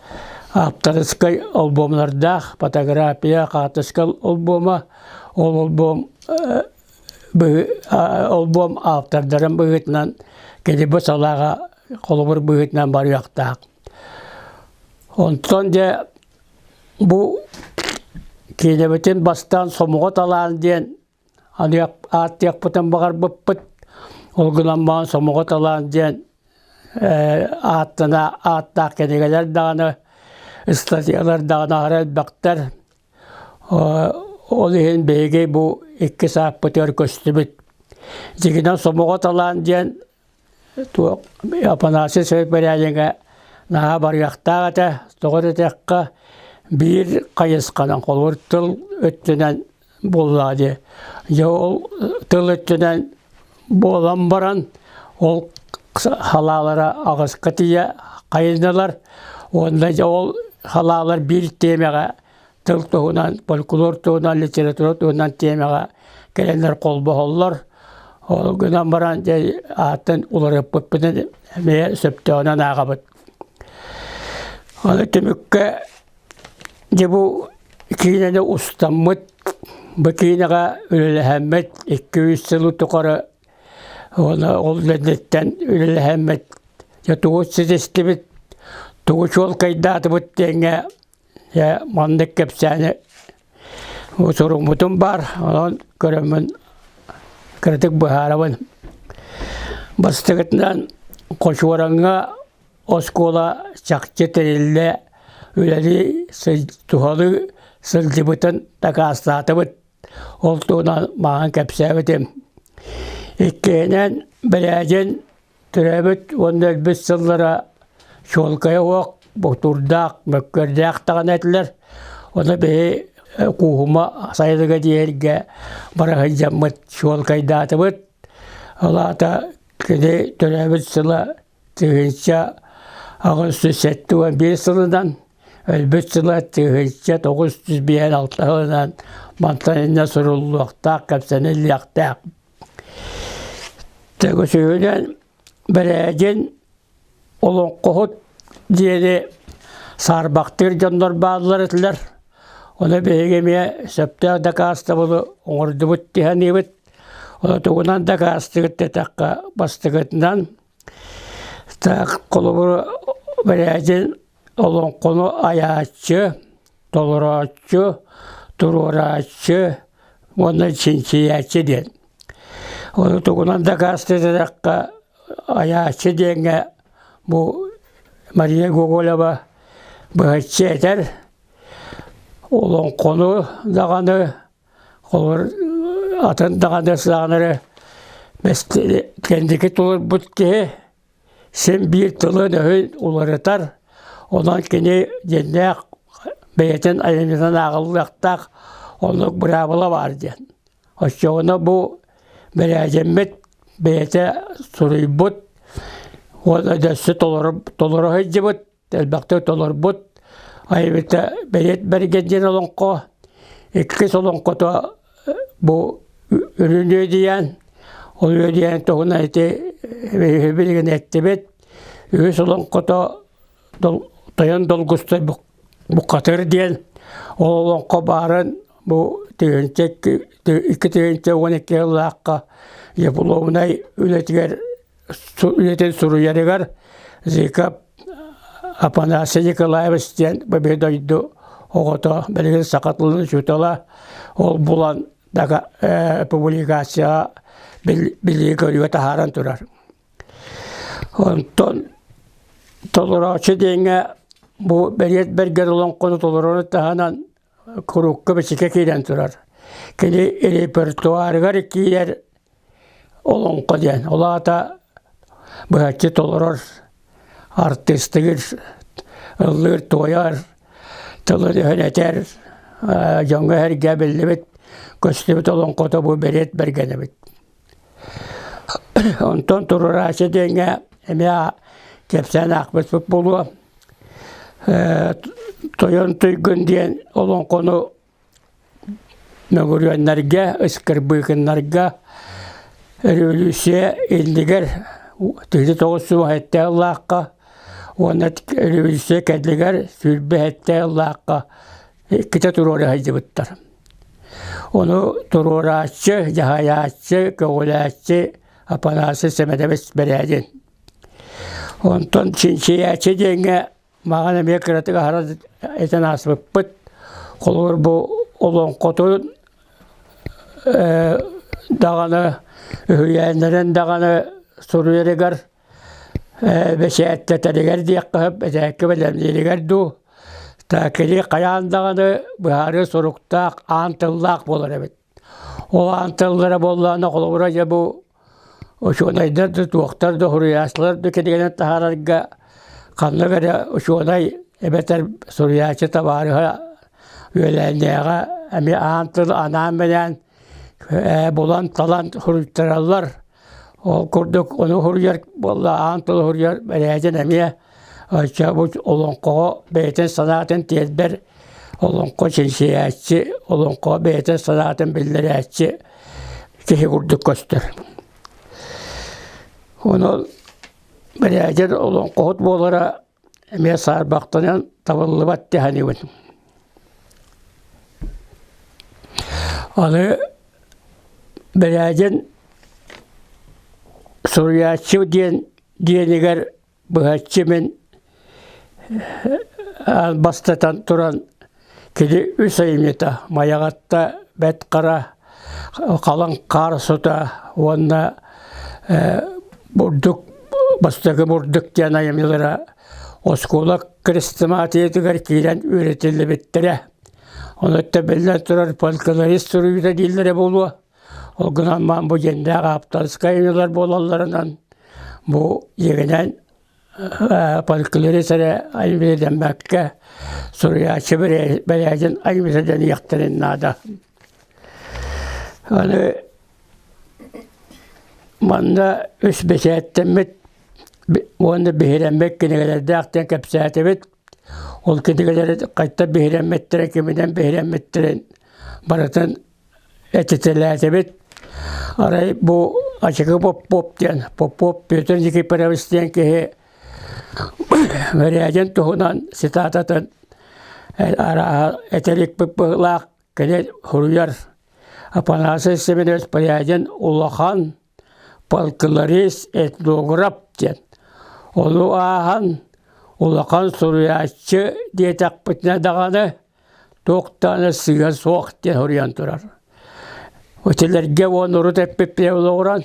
ааптарыскай альбомнардаах фотография, хаартыска альбома, ол альбом альбом ааптардарын быһыытынан кини бу салааҕа холобур быһыытынан барыахтаах. Онтон дьэ бу киинэбитин бастаан Сомоҕо талаан диэн ааттыахпытын баҕарбыппыт. Ол гынан баран Сомоҕо талаан диэн ааттана ааттаах кинигэлэр даҕаны, ыстатыйалар даҕаны аһара элбэхтэр. Ол иһин биһиги бу икки сааппытыгар көстүбүт. Дьиҥинэн Сомоҕо талаан диэн Туох Афанасий Бэрээдьиҥэ наһаа барыахтаах этэ. Тоҕо диэтэххэ, биир хайысханан, холобур, тыл өттүнэн буоллаҕа дии. Дьэ ол тыл өттүнэн буолан баран, ол халаалара аҕыска тиийэ хайыннылар уонна дьэ ол халаалар биир тиэмэҕэ тыл туһунан, фольклор туһунан, литература туһунан тиэмэҕэ кэлэннэр холбоһоллор. Ол гынан баран дьэ аатын уларыппыппытын эмиэ сөптөөҕүнэн ааҕабыт. Аны түмүккэ дьэ бу киинэни устаммыт, бу киинэҕэ үлэлэһэммит 2-3 сыл тухары уонна ол үлэтиттэн үлэлэһэммит дьэ тугу ситистибит, тугу чуолкайдаатыбыт диэҥҥэ Дьэ, маннык кэпсээни суруммутум баар, онон көрөммүн кыратык быһаарабын. Бастакытынан Хочуораҥҥа оскуола чахчы тэриллэ үлэлии туһалыы сылдьыбытын дакаастаатыбыт. Ол туһунан мааҕын кэпсээбитим. Иккиһинэн, Бэрээдьин Төрөөбүт уонна өлбүт сыллара чуолкайа суох, бутуурдаах, мөккүөрдээх даҕаны этилэр. Ону биһи Кууһума сайылыга диэргэ бара сылдьаммыт чуолкайдаатыбыт. Ол аата кини төрөөбүт сыла 1871 сылынан, өлбүт сыла 1956 сылынан мантан инньэ суруллуохтаах, кэпсэниллиэхтээх. Төгүсүһүнэн Бэрээдьин олоҥхоһут диэни саарбахтыыр дьоннор бааллар этилэр. Ону биһиги эмиэ сөптөөх дакаастабылы оҥордубут дии саныыбыт. Ону тугунан дакаастыгыт диэтэххэ, бастакытынан, так холобур Бэрээдьин олоҥхону айааччы, толорооччу, туруорааччы уонна чинчийээччи диэн. Ону тугунан дакаастыырдахха айааччы диэҥҥэ бу Мария Гоголева быһаччы этэр олоҥхону даҕаны холобур. Атын даҕаны саҕанары кэнники толорбут киһи син биир тылын-өһүн уларытар, онон кини дьиҥнээх бэйэтин айымньытын ааҕыллыахтаах оннук быраабыла баар диэн. Оччоҕуна бу бэрээдьэммит бэйэтэ суруйбут уонна өссө толоро сылдьыбыт, элбэхтик толорбут айымньыта Бэйиэт Бэргэн диэн олоҥхо, иккис олоҥхото бу Үрүҥ Үөдүйээн, ол Үөдүйээн туһунан ити билигин эттибит. Үһүс олоҥхото Тойон Долгустай Букатыр диэн ол олоҥхо баарын бу 2012 сыллаахха дипломнай үлэтигэр үлэтин суруйарыгар Зыков Афанасий Николаевич диэн бэбиһи дойду оҕото билигин саха тылын учуутала ол булан публикацияҕа билии көрүүгэ таһааран турар. Онтон толорооччу диэҥҥэ бу Бэриэт Бэргэн олоҥхону толорору таһынан курукка бичикэ киирэн турар. Кини репертуарыгар киирэр олоҥхо диэн. Ол аата быһаччы толорор артыыстыыр, ыллыыр-туойар, тылын-өһүн этэр, дьоҥҥо-сэргэ биллибит, көстүбүт олоҥхото бу Бэриэт Бэргэн эбит. Онтон туруорааччы диэҥҥэ эмиэ кэпсээн аахпыппыт буолуо. Тойон Туйгун диэн олоҥхону Мөҥүрүөннэргэ, Ыскырбыыкыннарга революция иннигэр 1907 сыллаахха уонна революция кэннигэр 27 сыллаахха иккитэ туруора сылдьыбыттар. Ону туруорааччы, дьаһайааччы, көҕүлээччи Апанасий Сэмэнэбис Бэрээдин. Онтон чинчийээччи диэҥҥэ Маҕан эмиэ кыратык аһара этэн ааспыппыт. Холобур, бу олоҥхотун даҕаны, үһүйээннэрин даҕаны суруйарыгар, бэчээттэтэригэр диэххэ сөп, бэчээккэ бэлэмнииригэр дуу, кини хайаан даҕаны быһаарыы суруктаах, аан тыллаах буолар эбит. Ол аан тыллара буоллаҕына, холобура, дьэ бу Учуонайдар да, туохтар да, суруйааччылар да кинигэнэн таһаарарга ханнык эрэ учуонай эбэтэр суруйааччы табаарыһа үөлээннээҕэ эмиэ аан тыл анаан-минээн булан-талан суруйтараллар. Ол курдук ону суруйар буолла аан тылы суруйар бэрээдин эмиэ Оччобут олоҥхоҕо бэйэтин санаатын тиэрдэр, олоҥхо чинчийээччи, олоҥхо бэйэтин санаатын биллэрээччи киһи курдук көстөр. Онон бэрээдьин олоҥхоһут буолара эмиэ саарбахтанан табыллыбат дии саныыбын. Аны бэрээдьин суруйааччы диэн диэнигэр Быһаччы мин бастатан туран кини үс айымньыта Майаҕатта Бэт Хара халыҥ хаар сута уонна бурдук бастакы бурдук диэн айымньылара оскуола хрестоматиятыгар киирэн үөрэтиллибиттэрэ. Онуттан биллэн турар фольклорист суруйуута дииллэрэ буолуо. Ол гынан баран бу дьиҥнээх ааптарыскай айымньылар буолалларынан бу дьиҥинэн фольклорист эрэ айымньы дэммэккэ суруйааччы бэрээдин айымньыта дэниэхтэрин наада. Аны манна үс бэчээттэммит уонна биһирэммит кинигэлэрдээх диэн кэпсээтибит. Ол кинигэлэри хайта биһирэммиттэрин, киминэн биһирэммиттэрин барытын этитэлээтибит. Арай бу Ачыкы Попов диэн, Попов Петр Никифорович диэн киһи Мэрээдин туһунан цитататын арааһа этэрикпит быһыылаах кини суруйар Афанасий Семенович Порядин улахан фольклорист, этнограф диэн. Ону ааһан улахан суруйааччы диэтэхпитинэ даҕаны туох даҕаны сыыһа суох диэн суруйан турар. Итилэргэ уонна урут эппиппинэн олоҕуран,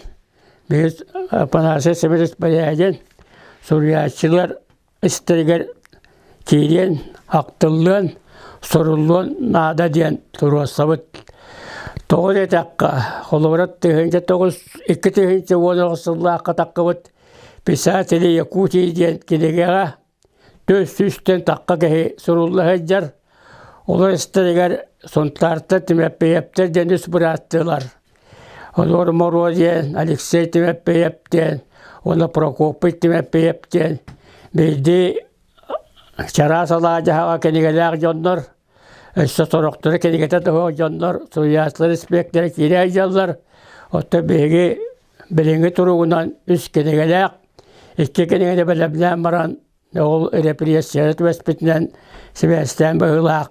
биһиги Афанасий Семенович Порядин суруйааччылар истэригэр киириэн, ахтыллыан, суруллуон наада диэн туруорсабыт. Тоҕо диэтэххэ, холобура, 1009 2010 сыллаахха таххыбыт «Писатели Якутии» диэн кинигэҕэ 400-тэн тахха киһи сурулла сылдьар. Олор истэригэр Сунтаартан Тимэппиэптэр диэн үс бырааттыылар. Олор Моруо диэн, Алексей Тимэппиэп диэн уонна Прокопий Тимэппиэп диэн биирдии чараас алаадьаһаҕа кинигэлээх дьоннор Өссө сорохторо кинигэтэ да суох дьоннор, суруйааччылар испиэктэрэ киирэ сылдьаллар. Оттон биһиги билиҥҥи туругунан үс кинигэлээх, икки кинигэни бэлэмнээн баран, ол репрессияны түбэспитинэн сибээстээн быһыылаах,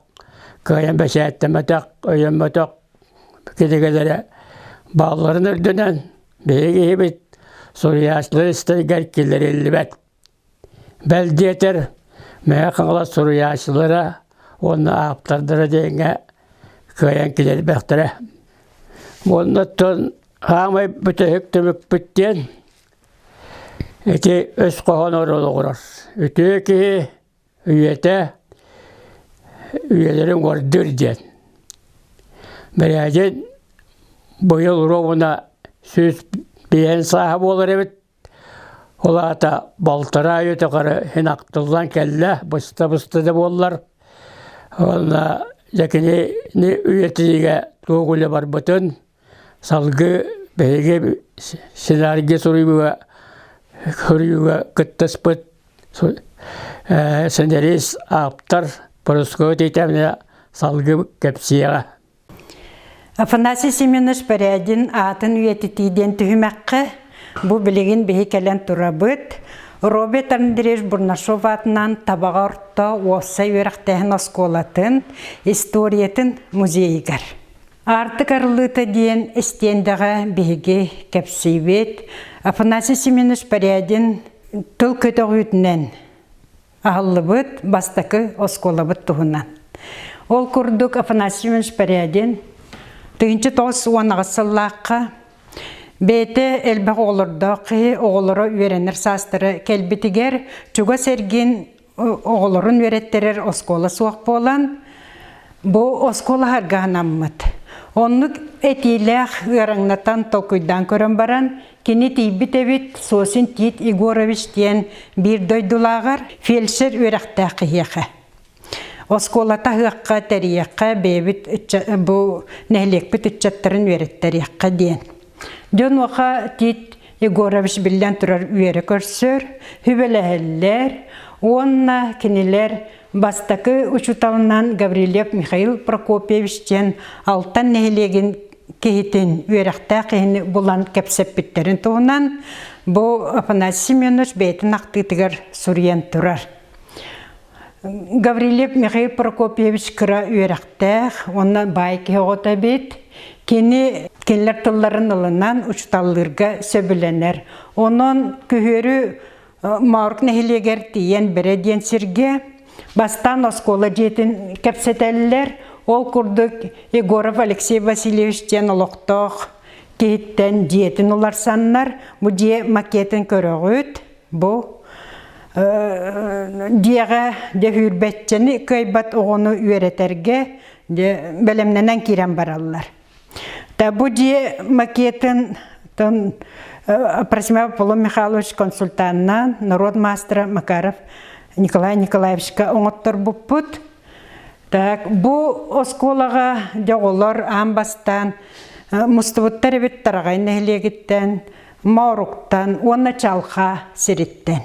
кыайан бэчээттэммэтэх, өйөммөтөх кинигэлэрэ баалларын үрдүнэн биһиги киһибит суруйааччылар истэригэр киллэриллибэт. Бэл диэтэр, Мэҥэ Хаҥалас суруйааччылара уонна ааптардара диэҥҥэ кыайан килэрбэхтэрэ. Уонна оттон хаамай бүтэһик түмүкпүт диэн ити өс хоһоонугар олоҕурар. Үтүө киһи үйэтэ үйэлэрин уордуур диэн. Бэрээдьин быйыл ровно 105 сааһа буолар эбит. Ол аата балтараа үйэ тухары иһин ахтыллан кэллэ, быста-быста да буоллар. Уонна дьэ кинини үйэтитиигэ туох үлэ барбытын салгыы биһиги сценарийга суруйууга суруйууга кыттыспыт сценарист, ааптар Парасковья Титовна салгыы кэпсиэҕэ. Афанасий Семенович Порядин аатын үйэтитии диэн түһүмэххэ бу билигин биһи кэлэн турабыт. Роберт Андреевич Бурнашов аатынан Табаҕа орто уопсай үөрэхтээһин оскуолатын историятын музейыгар. Аартык арыллыыта диэн истиэндэҕэ биһиги кэпсиибит. Афанасий Семенович Порядин тыл көтөҕүүтүнэн аһыллыбыт бастакы оскуолабыт туһунан. Ол курдук Афанасий Иванович Порядин 1918 сыллаахха бэйэтэ элбэх оҕолордоох киһи оҕолоро үөрэнэр саастара кэлбитигэр чугас эргин оҕолорун үөрэттэрэр оскуола суох буолан Бу оскуола харгаһанаммыт. Оннук этиилээх ыараҥнатан толкуйдаан көрөн баран, кини тиийбит эбит Сосин Тит Егорович диэн биир дойдулааҕар фельдшер үөрэхтээх киһиэхэ. Оскуолата аһыахха, тэрийиэххэ, бэйэбит бу нэһилиэкпит ыччаттарын үөрэттэриэххэ диэн. Дьон уоха Тит Егорович биллэн турар үөрэ көрсөр, сүбэлэһэллэр уонна кинилэр Бастакы учууталынан Гаврильев Михаил Прокопьевич диэн Алтан нэһилиэгин киһитин, үөрэхтээх киһини булан кэпсэппиттэрин туһунан бу Афанасий Семенович бэйэтин ахтыытыгар суруйан турар. Гаврильев Михаил Прокопьевич кыра үөрэхтээх уонна баай киһи оҕото эбит. Кини кинилэр тылларын ылынан учууталлыырга сөбүлэнэр. Онон күһүөрү Моорук нэһилиэгэр тиийэн Бэрэ диэн сиргэ бастаан оскуола дьиэтин кэпсэтэллэр. Ол курдук Егоров Алексей Васильевич диэн олохтоох киһиттэн дьиэтин уларсаннар, бу дьиэ макетын көрөҕүт. Бу дьиэҕэ дьэ сүүрбэччэни кыайбат оҕону үөрэтэргэ дьэ бэлэмнэнэн киирэн бараллар. Бу дьиэ макетын Просимов Аполлон Михайлович консультаннаан норуот маастара Макаров Николай Николаевичка оҥотторбуппут. Так, бу оскуолаҕа дьэ оҕолор аан бастаан мустубуттар эбит Тараҕай нэһилиэгиттэн, Мооруктан уонна Чалха сириттэн.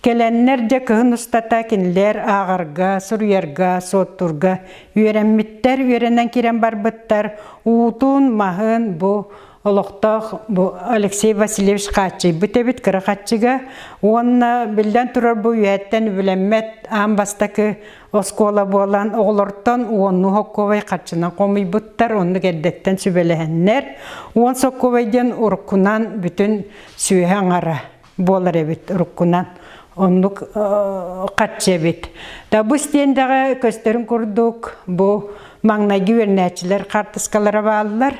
Кэлэннэр дьэ кыһын устата кинилэр ааҕарга, суруйарга, суоттуурга үөрэммиттэр, үөрэнэн киирэн барбыттар. Уутун, маһын бу олохтоох бу Алексей Васильевич хааччыйбыт эбит кыра хаччыга уонна биллэн турар бу үөһэттэн үбүлэммэт аан бастакы оскуола буолан оҕолортон уоннуу соккуобай харчынан хомуйбуттар, оннук эрдэттэн сүбэлэһэннэр. 10 соккуобай диэн уруккунан бүтүн сүөһэ аҥара буолар эбит уруккунан оннук харчы эбит. Да бу истиэндэҕэ көстөрүн курдук бу маҥнайгы үөрэнээччилэр хаартыскалара бааллар.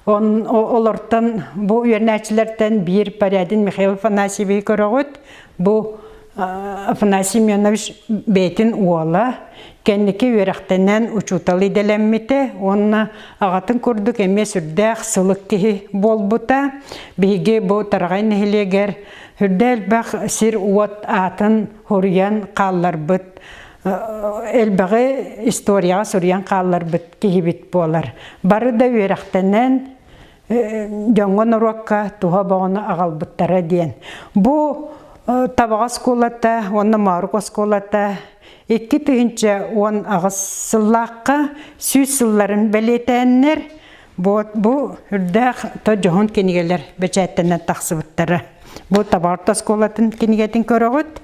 Он, олортон бу үөрэнээччилэртэн биир Порядин Михаил Афанасьевиһы көрөҕүт. Бу Афанасий Семенович бэйэтин уола кэнники үөрэхтэнэн учуутал идэлэммитэ уонна аҕатын курдук эмиэ сүрдээх сылык киһи буолбута. Биһиги бу Тараҕай нэһилиэгэр үрдэ элбэх сир-уот аатын хоруйан хаалларбыт, элбэҕи историяҕа суруйан хаалларбыт киһибит буолар. Бары да үөрэхтэнэн дьоҥҥо норуокка туһа боҕону аҕалбыттара диэн. Бу Табаҕа оскуолата уонна Моорук оскуолата 2018 сыллаахха 100 сылларын бэлиэтээннэр бу, бу үрдээх то дьоһун кинигэлэр бэчээттэнэн тахсыбыттара. Бу Табаҕа орто оскуолатын кинигэтин көрөҕүт.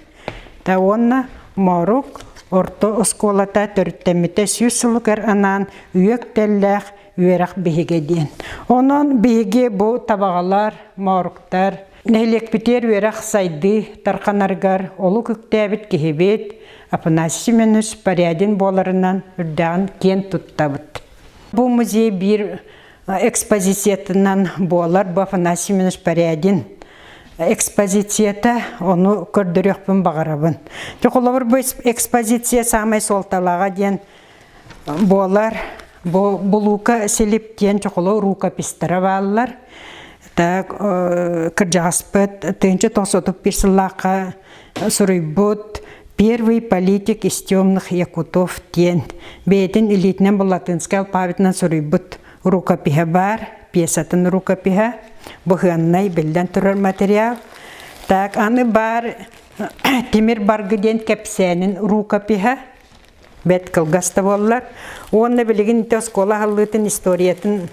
Та уонна Моорук орто оскуолата төрүттэммитэ 100 сылыгар анаан үйэ үктэллээх үөрэх биһигэ диэн. Онон биһиги бу табаҕалар, мооруктар, нэһилиэкпитигэр үөрэх сайдыы тарханарыгар олук үктээбит киһибит Афанасий Семенович Порядин буоларынан үрдээҕин киэн туттабыт. Бу музей биир экспозициятынан буолар бу Афанасий Семенович Порядин экспозицията, ону көрдөрүөхпүн баҕарабын. Холобур, бу экспозиция саамай суолталааҕа диэн буолар. Бу Булуука Силип диэн чохоло рукопистара бааллар. Так кырдьаҕаспыт 1931 сыллаахха суруйбут «Первый политик из темных якутов» диэн бэйэтин илиитинэн бу латынскай алпаабытынан суруйбут рукопиһа баар, пьесатын рукопиһа, быһыаннай биллэн турар материал. Так, аны баар Тимир Баргы диэн кэпсээнин рукопиһа, бэрт кылгас да буоллар. Уонна билигин ити оскуола аһыллыытын историятын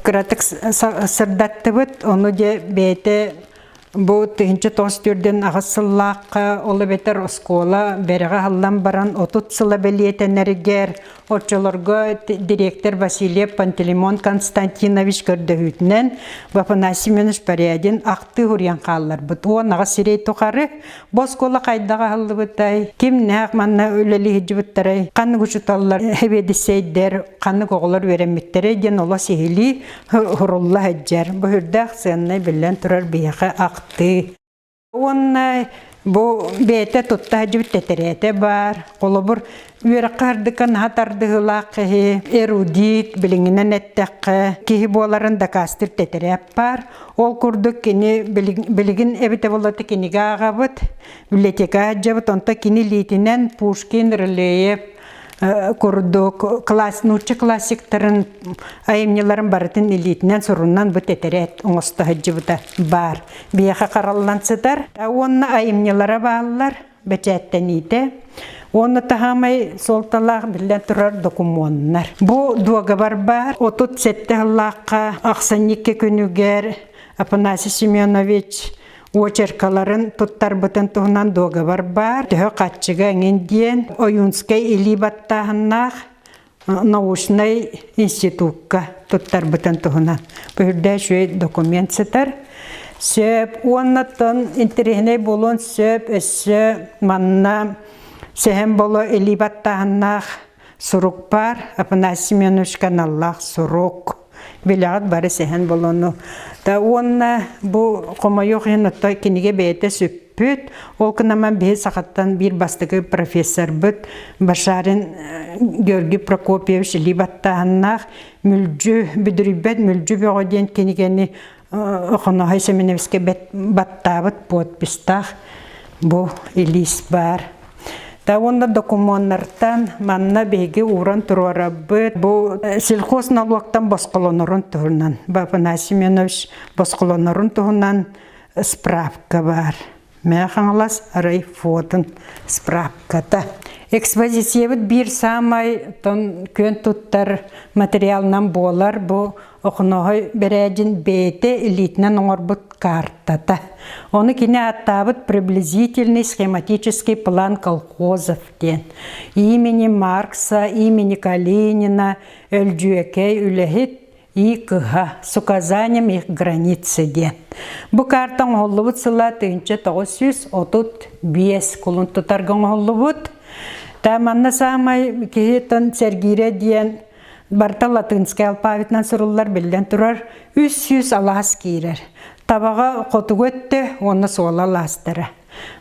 кыратык сырдаттыбыт. Ону дьэ бэйэтэ бу 1994 сыллаахха ол эбэтэр оскуола бэрэҕэ аһыллан баран 30 сыла бэлиэтэнэригэр оччолорго директор Васильев Пантелеймон Константинович көрдөһүүтүнэн Афанасий Семенович Порядин ахтыы суруйан хаалларбыт. 18 сирэй тухары Бу оскуола хайдах аһыллыбытай, кимнээх манна үлэлии сылдьыбыттарай, ханнык учууталлар, сэбиэдиссэйдэр, ханнык оҕолор үөрэммиттэрэй диэн олус иһилии сурулла сылдьар. Бу сүрдээх сыаннай биллэн турар биһиэхэ ахтыы. Уонна бу бэйэтэ тутта сылдьыбыт тэтэрээтэ баар. Холобур, Үөрэххэ ардыка наһаа тардыһыылаах киһи, эрудит, билиҥҥинэн эттэххэ, киһи буоларын дакаастыыр тэтэрээп баар. Ол курдук кини билигин эбитэ буоллар кинигэ ааҕабыт, библиотека сылдьабыт, онто кини илиитинэн Пушкин, Рылеев курдук класс, нуучча классиктарын айымньыларын барытын илиитинэн сурунан бу тэтэрээт оҥосто сылдьыбыта баар. Биһиэхэ хараллан сытар. Уонна айымньылара бааллар. бэчээттэниитэ уонна таһаамай суолталаах биллэн турар докумуоннар. Бу дуогабар баар 37 сыллаахха ахсынньы күнүгэр Афанасий Семенович очеркаларын туттарбытын туһунан дуогабар баар. Төһө хаччыга эҥин диэн Ойуунскай илии баттааһыннаах научнай институкка туттарбытын туһунан бу үрдэ үчүгэй документ сытар. Сөп уоннаттан интэриэһинэй буолуон сөп өссө манна Сэһэн Боло илии баттааһыннаах сурук баар Афанасий Семеновичка аналлаах сурук билэҕит бары Сэһэн Болону да уонна бу хомойуох иһин отто кинигэ бэйэтэ сүп Бүт, ол гынан биһи сахаттан биир бастакы профессорбыт Башарин Георгий Прокопьевич илии баттааһыннаах Мүлдьү бүдүрүйбэт мүлдьү бөҕө диэн кинигэни Охоноһой Семеновичка баттаабыт подпистаах бу илиис баар. Та уонна докумуоннартан манна биһиги ууран туруорабыт. Бу сельхоз налогтан босхолонорун туһунан, Афанасий Семенович босхолонорун туһунан справка баар. Мэҥэ Хаҥалас райфотун справката. Экспозициябыт биир саамай тон күөн туттар материалынан буолар бу Охоноһой Бэрээдьин бэйэтэ илиитинэн оҥорбут картата. Ону кини ааттаабыт приблизительный схематический план колхозов диэн. Имени Маркса, имени Калинина, Өлдьүөкэй үлэһит И кыһа с указанием их границы диэн. Бу карта оҥоһуллубут сыла 1935 кулун тутарга оҥоһуллубут. Та манна саамай киһи тон сэргиирэ диэн барыта латынскай алпаабитынан суруллар биллэн турар 300 алаас киирэр. Табаҕа хотугу өттө уонна суола алаастара.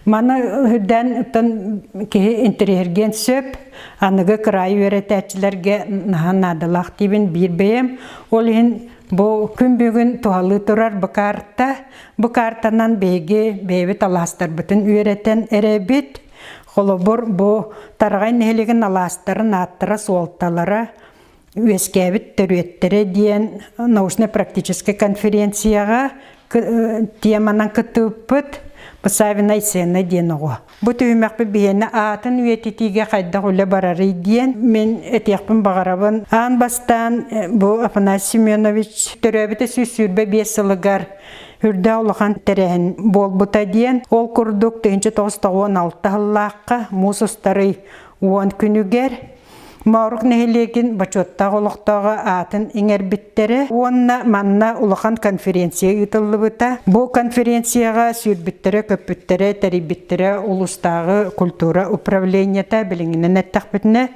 Маны үрдээн оттон киһи интэриэһиргиэн сөп. Аныгы кыраайы үөрэтээччилэргэ наһаа наадалаах диибин биир бэйэм. Ол иһин бу күн бүгүн туһалыы турар бу карта. Бу картанан биһиги бэйэбит алаастарбытын үөрэтэн эрэбит. Холобур, бу Тараҕай нэһилиэгин алаастарын ааттара, суолталара үөскээбит төрүөттэрэ диэн научно-практическай конференцияҕа теманан кыттыбыппыт Савина Айсена диэн оҕо. Бу түһүмэхпит биһиэнэ аатын үйэтитиигэ хайдах үлэ барарый диэн мин этиэхпин баҕарабын. Аан бастаан бу Афанасий Семенович төрөөбүтэ 125 сылыгар үрдээх улахан тэрээһин буолбута диэн. Ол курдук 1996 сыллаахха муус устарый 10 күнүгэр Моорук нэһилиэгин бочуоттаах олохтооҕо аатын иҥэрбиттэрэ уонна манна улахан конференция ыытыллыбыта. Бу конференцияҕа сүүрбүттэрэ-көппүттэрэ, тэрийбиттэрэ улуустааҕы культура управлениета билиҥҥинэн эттэхпитинэ,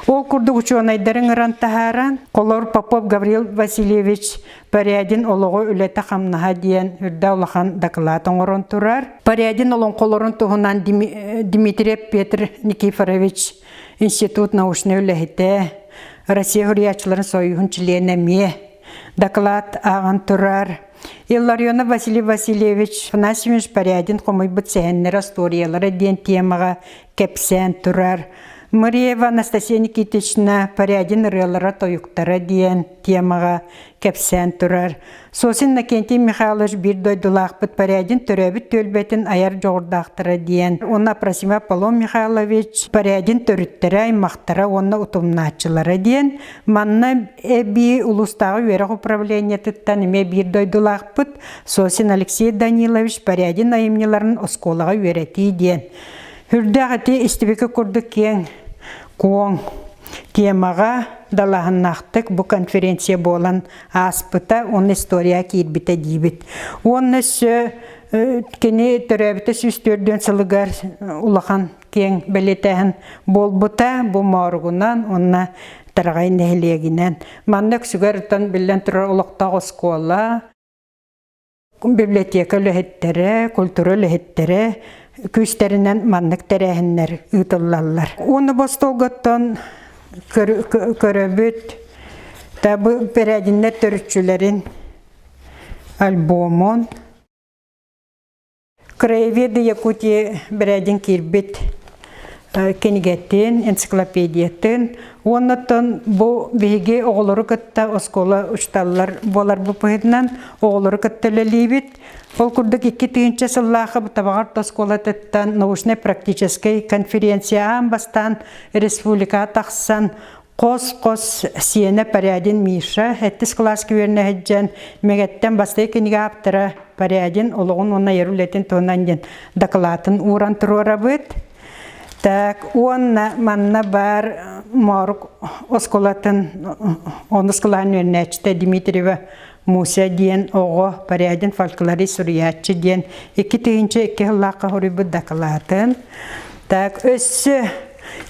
ол курдук учуонайдары ыҥыран таһааран, Холор Попов Гаврил Васильевич Порядин олоҕу үлэтэ-хамнаһа диэн үрдэ улахан дакылаат оҥорон турар. Порядин олоҥхолорун туһунан Дмитриев Петр Никифорович Институт научнай үлэһитэ, Россия суруйааччыларын сойууһун чилиэнэ эмиэ доклад ааҕан турар. Илларионов Василий Васильевич Афанасьевич Порядин хомуйбут сэһэннэрэ, остуоруйалара диэн темаҕа кэпсээн турар. Мыреева Анастасия Никитична Порядин ырыалара-тойуктара диэн темаҕа кэпсээн турар. Сосин Иннокентий Михайлович биир дойдулаахпыт Порядин төрөөбүт түөлбэтин айар дьоҕурдаахтара диэн уонна Апросимов Аполлон Михайлович Порядин төрүттэрэ, аймахтара уонна утумнааччылара диэн манна эбии улуустааҕы үөрэх управлениетыттан эмиэ биир дойдулаахпыт Сосин Алексей Данилович Порядин айымньыларын оскуолаҕа үөрэтии диэн үрдээх ити истибикэ курдук киэҥ куоҥ темаҕа далааһыннаахтык бу конференция буолан ааспыта уонна история киирбитэ диибит. Уонна өссө кини төрөөбүтэ 104 сылыгар улахан киэҥ бэлиэтээһин буолбута бу Мооругунан уонна Тараҕай нэһилиэгинэн. Манна үксүгэр оттон биллэн турар олохтоох оскуола, библиотека үлэһиттэрэ, культура үлэһиттэрэ күүстэринэн маннык тэрээһиннэр ыытыллаллар. Уонна бу остуолгаттан көрөбүт бу бэрээдиннэр төрүччүлэрин альбомун Краеведы Якутии бэрээдин киирбит кинигэтин, энциклопедиятын уонна оттон бу биһиги оҕолору кытта оскуола учууталлар буоларбыт быһыытынан оҕолору кытта үлэлиибит. Ол курдук 2000 сыллаахы Табаҕар оскуолатыттан научнай-практическай конференция аан бастаан республикаҕа тахсан Хос-хос сиэнэ Порядин Миша сэттис кылааска үөрэнэ сылдьан Мэгэттэн бастакы кинигэ ааптара Порядин олоҕун уонна айар үлэтин туһунан диэн дакылаатын ууран туруорабыт. Так, уонна манна баар Моорук оскуолатын онус кылааһын үөрэнээччитэ Дмитриева Муся диэн оҕо Порядин фольклорист суруйааччы диэн 2002 сыллаахха суруйбут дакылаатын. Так, өссө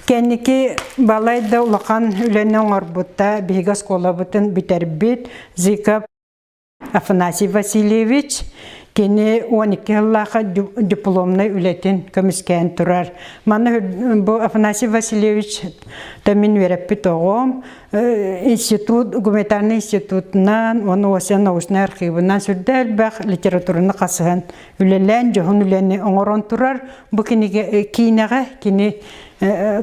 кэнники балай да улахан үлэни оҥорбута биһиги оскуолабытын бүтэрбит Зыков Афанасий Васильевич кини 12 сыллаахха дипломнай үлэтин көмүскээн турар. Манна бу Афанасий Васильевич та мин үөрэппит оҕом институт гуманитарный институтунан уонна уосен научнай архивынан сүрдэ элбэх литератураны хасыһан үлэлээн дьоһун үлэни оҥорон турар. Бу кинигэ киинэҕэ кини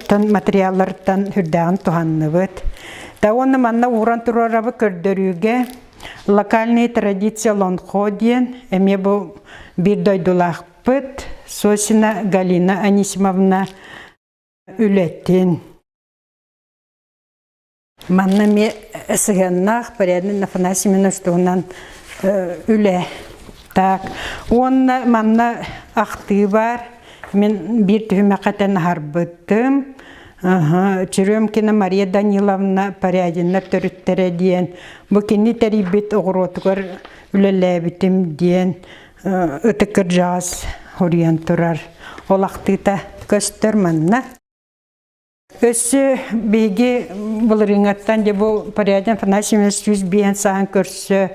тон материалларыттан үрдээҕин туһанныбыт. Та уонна манна ууран турарабы көрдөрүүгэ локальные традиции Лонхо диэн эмиэ бу биир дойдулаахпыт Сосина Галина Анисимовна үлэтин. Манна эмиэ сыһыаннаах Порядин Афанасий Семенович туһунан үлэ. Так, уонна манна ахтыы баар. Мин биир түһүмэххэ тэн аһарбытым. Черемкина Мария Даниловна Порядиннар төрүттэрэ диэн бу кини тэрийбит оҕуруотугар үлэлээбитим диэн ытык кырдьаҕас суруйан турар. Ол ахтыыта көстөр манна. Өссө биһиги былырыыҥҥаттан дьэ бу Порядин Афанасьевич 105 сааһын көрсө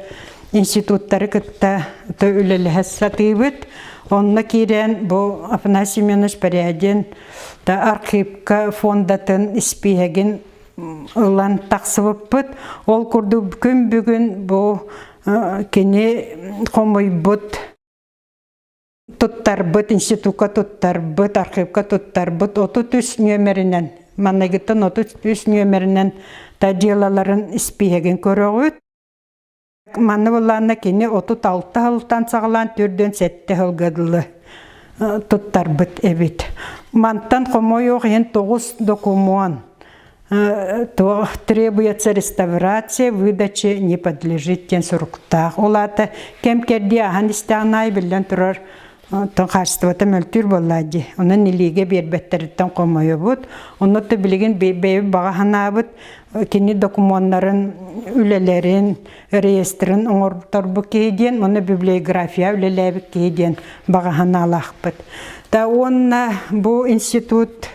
институттары кытта үлэлэһэ сатыыбыт. Онно киирэн бу Афанасий Семенович Порядин архивка фондатын испииһэгин ылан тахсыбыппыт. Ол курдук күн бүгүн бу кини хомуйбут туттарбыт, институкка туттарбыт, архивка туттарбыт 33 нүөмэринэн, манныгыттан 33 нүөмэринэн та дьыалаларын испииһэгин көрөҕүт. Манна буоллаҕына кини 36 сылтан саҕалаан 47 сылга дылы туттарбыт эбит. Мантан хомойуох иһин 9 докумуон требуется реставрация, выдаче не подлежит диэн суруктаах. Ол аата кэм-кэрдии аһан истэҕин аайы биллэн турар оттон хаачыстыбата мөлтүүр буоллаа дии. Онон илиигэ биэрбэттэриттэн хомойобут. Онно да билигин бэйэбит баҕа санаабыт кини докумуоннарын, үлэлэрин, реестрин оҥорторбут киһи диэн, уонна библиография үлэлээбит киһи диэн баҕа санаалаахпыт. Та уонна бу институт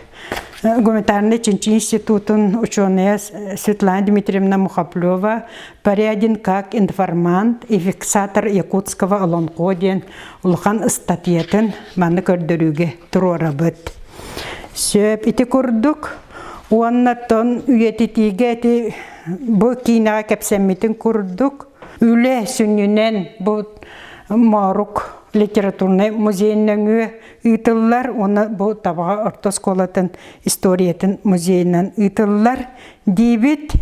Гуманитарнай чинчи институтун ученая Светлана Дмитриевна Мухоплева «Порядин как информант и фиксатор якутского олонхо» диэн улахан ыстатыйатын манна көрдөрүүгэ туруорабыт. Сөп ити курдук уонна тон үйэтитиигэ ити бу киинэҕэ кэпсэммитин курдук үлэ сүнньүнэн бу Моорук литературнай музейын нөҥүө ыытыллар уонна бу Табаҕа орто оскуолатын историятын музейынан ыытыллар диибит.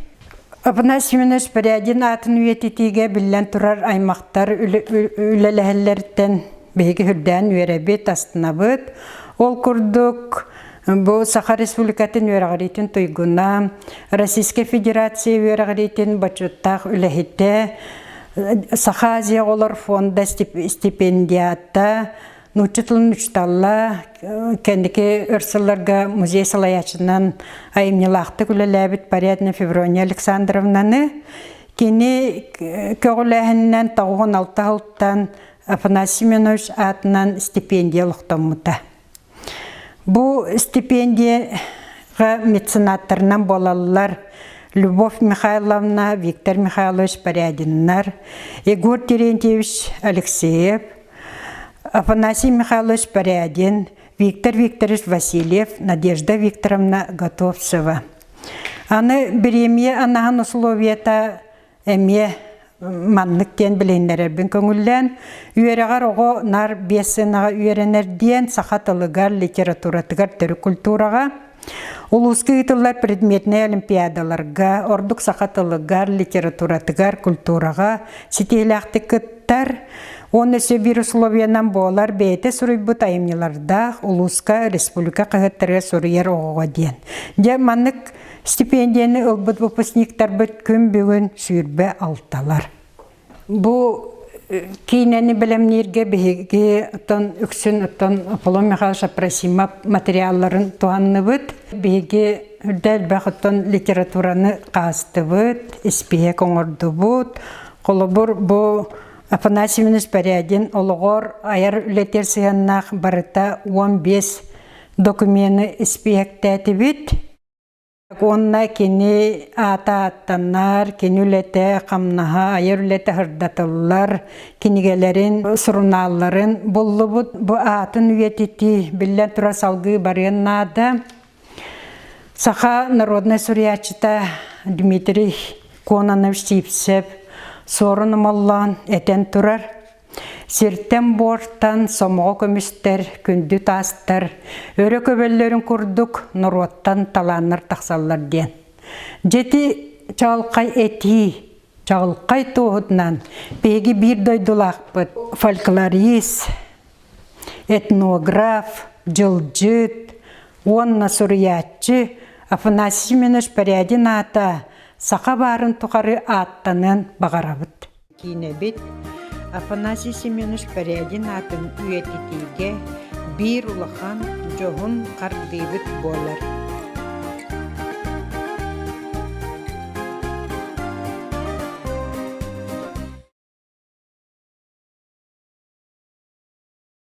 Афанасий Семенович Порядин аатын үйэтитиигэ биллэн турар аймахтар үлэлэһэллэриттэн биһиги үрдээн үөрэбит, астынабыт. Ол курдук бу Саха Республикатын үөрэҕириитин туйгуна, Российскай Федерация үөрэҕириитин бочуоттаах үлэһитэ, Саха Азия оҕолор фонда стипендиата, нуучча тылын учууталла, кэнники өр сылларга музей салайааччынан айымньылаахтык үлэлээбит Порядина Феврония Александровнаны кини көҕүлээһининэн 96 сылтан Афанасий Семенович аатынан стипендия олохтоммута. Бу стипендияҕа меценаттарынан буолаллар Любовь Михайловна, Виктор Михайлович Порядиннар, Егор Терентьевич Алексеев, Афанасий Михайлович Порядин, Виктор Викторович Васильев, Надежда Викторовна Готовцева. Аны бириэмийэ анаһын условията эмиэ маннык диэн билиһиннэрэрбин көҥүллээн, үөрэҕэр оҕо наар биэс сыанаҕа үөрэнэр диэн саха тылыгар, литературатыгар, төрүт культураҕа, улууска ыытыллар предметнэй олимпиадаларга, ордук саха тылыгар, литературатыгар, культураҕа ситиһиилээхтик кыттар уонна өссө биир условиянан буолар бэйэтэ суруйбут айымньылардаах улууска, республика хаһыаттарыгар суруйар оҕоҕо диэн. Дьэ маннык стипендияны ылбыт выпускниктарбыт күн бүгүн 26-лар. Бу киинэни бэлэмнииргэ биһиги оттон үксүн оттон Аполлон Михайлович Апросимов материалларын туһанныбыт. Биһиги үрдэ элбэх оттон литератураны хаастыбыт, испииһэк оҥордубут. Холобур, бу Афанасий Иванович Порядин олоҕор айар үлэтигэр сыһыаннаах барыта 15 докумены испииһэктээтибит. Уонна кини аата ааттанар, кини үлэтэ, хамнаһа, айар үлэтэ сырдатыллар, кинигэлэрин, сурунаалларын буллубут. Бу аатын үйэтитии, биллэн турар, салгыы барыан наада. Саха народнай суруйааччыта Дмитрий Кононович Сивцев Суорун Омоллоон этэн турар Сиртэн-буортан сомоҕо көмүстэр, күндү таастар өрө көбөллөрүн курдук норуоттан талааннар тахсаллар диэн. Дьэти чаҕылхай этии, чаҕылхай туоһутунан биһиги биир дойдулаахпыт фольклорист, этнограф, дьылдьыт уонна суруйааччы Афанасий Семенович Порядин аата саха баарын тухары ааттаныан баҕарабыт. Киинэбит Афанасий Семенович Порядин аатын үйэтитиигэ биир улахан, дьоһун хардыыбыт буолар.